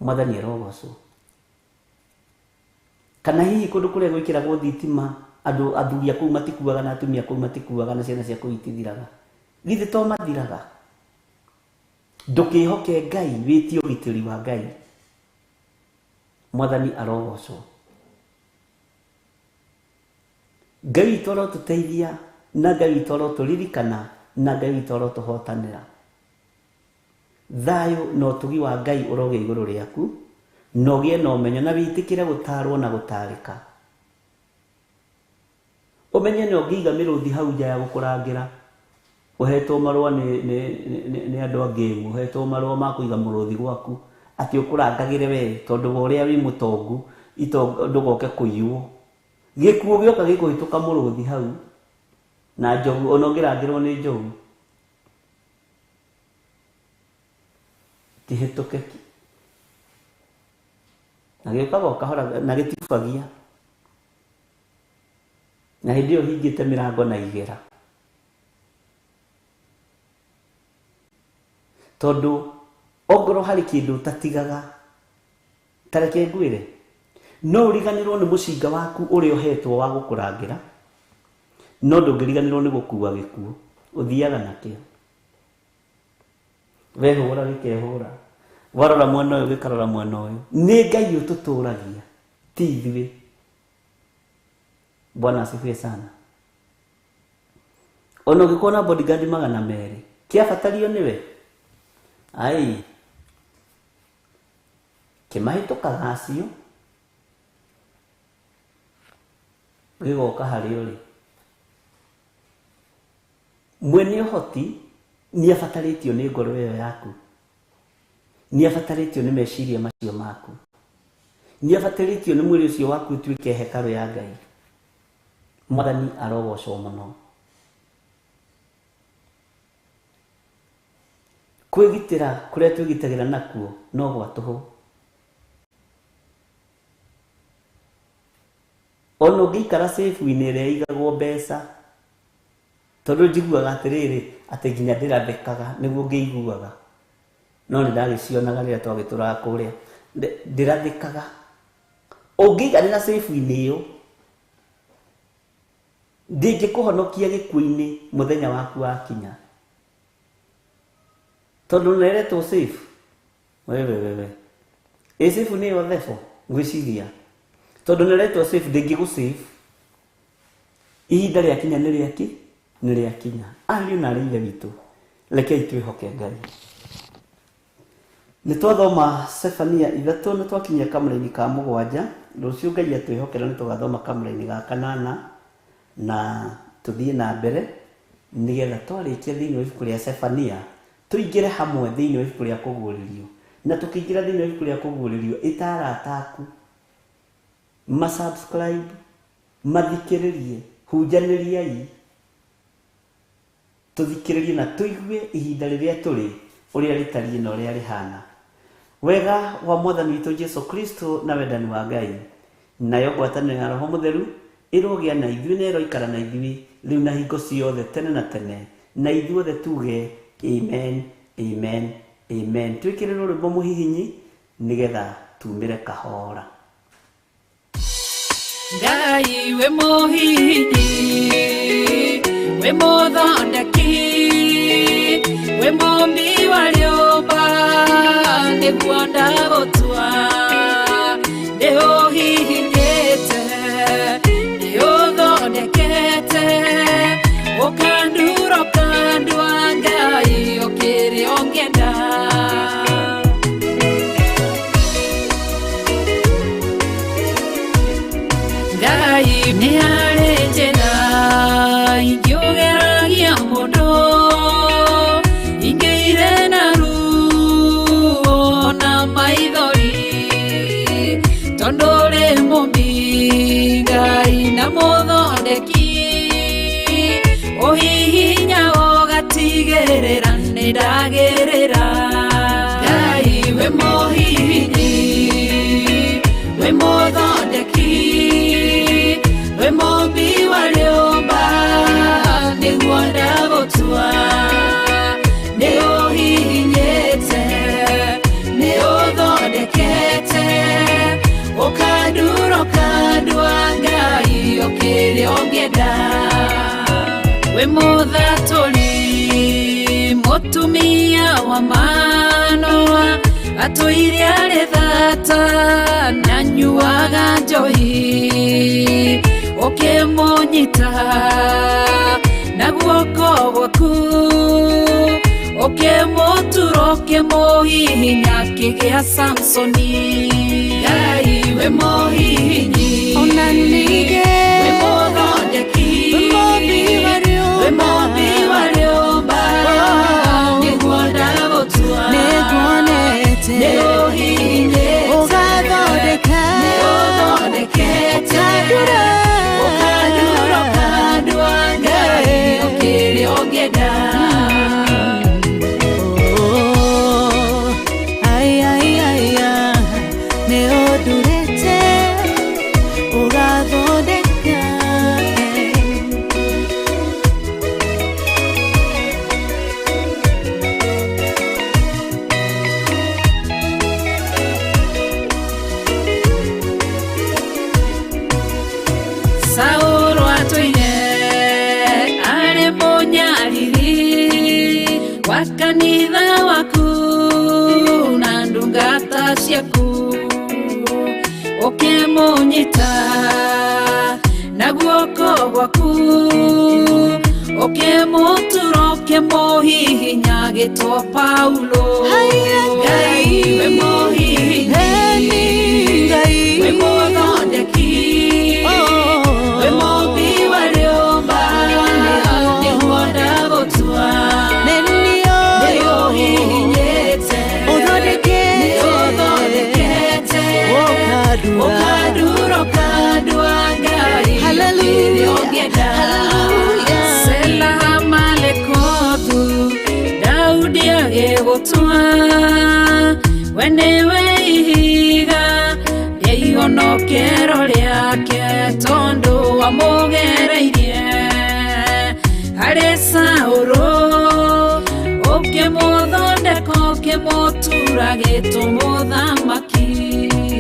Mwathani arogocwo. Kana hihi kũndũ kũrĩa gwĩkĩragwo thitima andũ athuri a kũu matikuaga na atumia kũu matikuaga na ciana cia kũu itithiraga. Githĩ to mathiraga? Ndũkĩhoke Ngai, wĩtie ũgitĩri wa Ngai. Mwathani arogocwo. Ngai witũ arotũteithia na Ngai witũ arotũririkana na Ngai witũ arotũhotanĩra. Thayũ na ũtugi wa Ngai ũrogĩa igũrũ rĩaku, na ũgĩe na ũmenyo na wĩtĩkĩre gũtaarwo na gũtaarĩka. Ũmenye na ũngĩiga mĩrũthi hau nja ya gũkũrangĩra, ũhetwo marũa nĩ, nĩ, nĩ, nĩ andũ a ngĩmu, ũhetwo marũa ma kũiga mũrũthi gwaku, atĩ ũkũrangagĩre we tondũ wa ũrĩa wĩ mũtongu, ndũgoke kũiywo. Gĩkuũ gĩoka gĩkũhĩtũka mũrũthi hau, na njogu, ona ũngĩrangĩrwo nĩ njogu. Kĩhĩtũke na gĩũkaga o kahora na gĩtibubagia na hĩndĩ ĩyo hingĩte mĩrango na igera tondũ ongorwo harĩ kĩndũ ũtatigaga ta reke ngwĩre no ũriganĩrwo nĩ mũcinga waku ũrĩa ũhetwo wa gũkũrangĩra no ndũngĩriganĩrwo nĩ gũkua gĩkuũ ũthiaga nakĩo. Wehũra gĩkehũra, warora mwena ũyũ gĩkarora mwena ũyũ. Nĩ Ngai ũtũtũragia, ti ithuĩ. Bwana asifiwe sana. Ona ũngĩkorwo na bodyguard 200, kĩabatario nĩwe? Ai, kĩmahĩtũkaga acio, gĩgoka harĩ ũrĩ. Mwene ũhoti nĩ abatarĩtio nĩ ngoro ĩyo yaku, nĩ abatarĩtio nĩ meciria macio maku, nĩ abatarĩtio nĩ mwĩrĩ ũcio waku ũtuĩke hekarũ ya Ngai. Mwathani arogocwo mũno. Kwĩgitĩra kũrĩa twĩgitagĩra nakuo no gwa tũhũ. Ona ũngĩikara safe-inĩ ĩrĩa ĩigagwo mbeca, tondũ njiguaga atĩrĩrĩ, atĩ nginya ndĩrathekaga nĩguo ngĩiguaga, no nĩ ndagĩcionaga rĩrĩa twagĩtũraga kũrĩa, ndĩrathekaga. Ũngĩiganĩra safe-inĩ ĩyo, ndĩngĩkũhonokia gĩkuũ-inĩ mũthenya waku wakinya. Tondũ nĩ ĩretwo safe. Wewe wewe. Ĩ safe nĩ ĩyo thebo, ngwĩciria. Tondũ nĩ ĩretwo safe, ndĩngĩgũ save. Ihinda rĩakinya nĩ rĩaki, nĩ rĩakinya. Ariũ na aarĩ a Ithe witũ, rekei twĩhoke Ngai. Nĩ twathoma Sefania 3 na twakinyia kamũraini ka 7. Rũciũ Ngai atwĩhokera nĩ tũgathoma kamũraini ga 8 na tũthiĩ na mbere nĩgetha twarĩkia thĩinĩ wa ibuku rĩa Sefania tũingĩre hamwe thĩinĩ wa ibuku rĩa Kũguũrĩrio. Na tũkĩingĩra thĩinĩ wa ibuku rĩa Kũguũrĩrio, ĩta arata aku, ma subscribe, mathikĩrĩrie, hunjanĩriai, tũthikĩrĩrie na tũigue ihinda rĩrĩa tũrĩ ũrĩa rĩtariĩ na ũrĩa rĩhana. Wega wa Mwathani witũ Jesu Kristo na wendani wa Ngai, nayo ngwatanĩro ya Roho Mũtheru ĩrogĩa na ithuĩ na ĩroikara na ithuĩ rĩu na hingo ciothe tene na tene, na ithuothe tuge amen, amen, amen. Twĩkĩrĩrwo rwĩmbo mũhihinyi nĩgetha tumĩre kahora. Ngai we mũhihinyi, we mũthondeki, we mũmbi wa rĩũmba, nĩguo ndagũtua. Nĩ ũhihinyĩte, nĩ ũthondekete, ũkandura ũkandua, Ngai ũkĩrĩ ũngĩenda. Ngai nĩ harĩ njĩra ingĩũgeragia mũndũ, ingĩire na ruo na maithori, tondũ ũrĩ mũmbi Ngai na mũthondeki, ũhihinya ũgatigĩrĩra nĩ ndagĩrĩra. Ngai we mũhihinyi, we mũthondeki, we mũmbi wa rĩũmba, nĩguo ndagũtua. Nĩ ũhihinyĩte, nĩ ũthondekete, ũkandura ũkandua. Wĩ mũthatũri mũtumia wa Manoa atũire arĩ thata na nyuaga njohi ũkĩmũnyita na guoko gwaku ũkĩmũtura ũkĩmũhihinya akĩgĩa Samsoni. Ngai wĩ mũhihinyi, Ona ningĩ wĩ mũthondeki, wĩ mũmbi wa rĩũmba. Wĩ mũmbi wa rĩũmba, nĩguo ndagũtua. Nĩnguonete Nĩũhihinyĩte, ũgathondeka nĩũthondekete, ũkandura. Ũkandura ũkandua, Ngai ũkĩrĩa ũngĩenda. Oh, ai, ai, ai, ah, nĩ ũndurĩte ũgathondeka. Saũlũ atũire arĩ mũnyariri wa kanitha waku na ndungata ciaku ũkĩmũnyita na guoko gwaku ũkĩmũtura ũkĩmũhihinya agĩtwo Paulo. Haiya, Ngai wĩ mũhihinyi, Eni Ngai. Wĩ mũthondeki, Oh. wĩ mũmbi wa rĩũmba, nĩguo ndagũtua. Nĩ niĩ Nĩũhihinyĩte, ũthondekete. Nĩũthondekete, Ũkandura. Ũkandura ũkandua, Ngai Hallelujah. ũkĩrĩa ũngĩenda. Hallelujah. Sela Malekothu, Daudi agĩgũtua, we nĩwe ihiga rĩa ihonokero rĩake tondũ wamũgereirie harĩ Saũlũ ũkĩmũthondeka ũkĩmũtura gĩtũmũthamaki.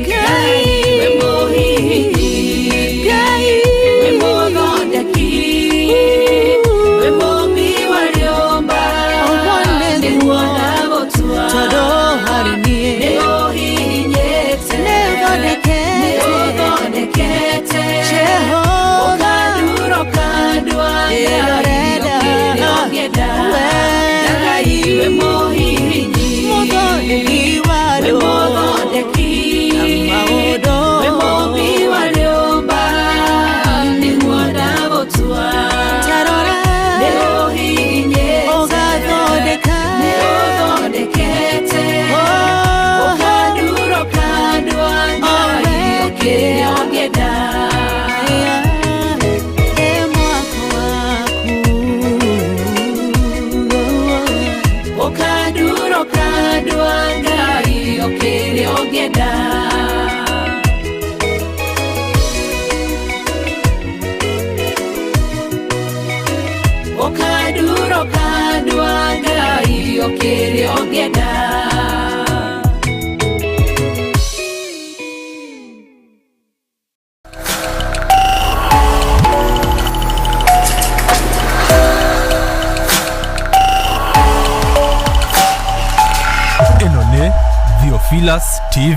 Ngai. Wĩ mũhihinyi, Ngai. Wĩ mũthondeki, wĩ mũmbi wa rĩũmba, Ũguo nĩguo. nĩguo ndagũtua. Tondũ harĩ niĩ Nĩũhihinyĩte, Nĩũthondekete. Nĩũthondekete, Jehova. Ũkandura ũkandua, Ngai Ĩrorenda. ũkĩrĩa ũngĩenda. We. Ngai wĩ mũhihinyi, Mũthondeki wa wĩ rĩũmba. mũthondeki, Na maũndũ. wĩ mũmbi wa rĩũmba, nĩguo ndagũtua. Ta rora. Nĩũhihinyĩte, Ũgathondeka. Nĩũthondekete, Oh. ũkandura ũkandua, Ngai we. ũkĩrĩa ũngĩenda. Ĩ mwako waku. Ũkandura ũkandua, Ngai ũkĩrĩa ũngĩenda. Ũkandura ũkandua, Ngai ũkĩrĩa ũngĩenda. Ĩno nĩ Theophilus TV.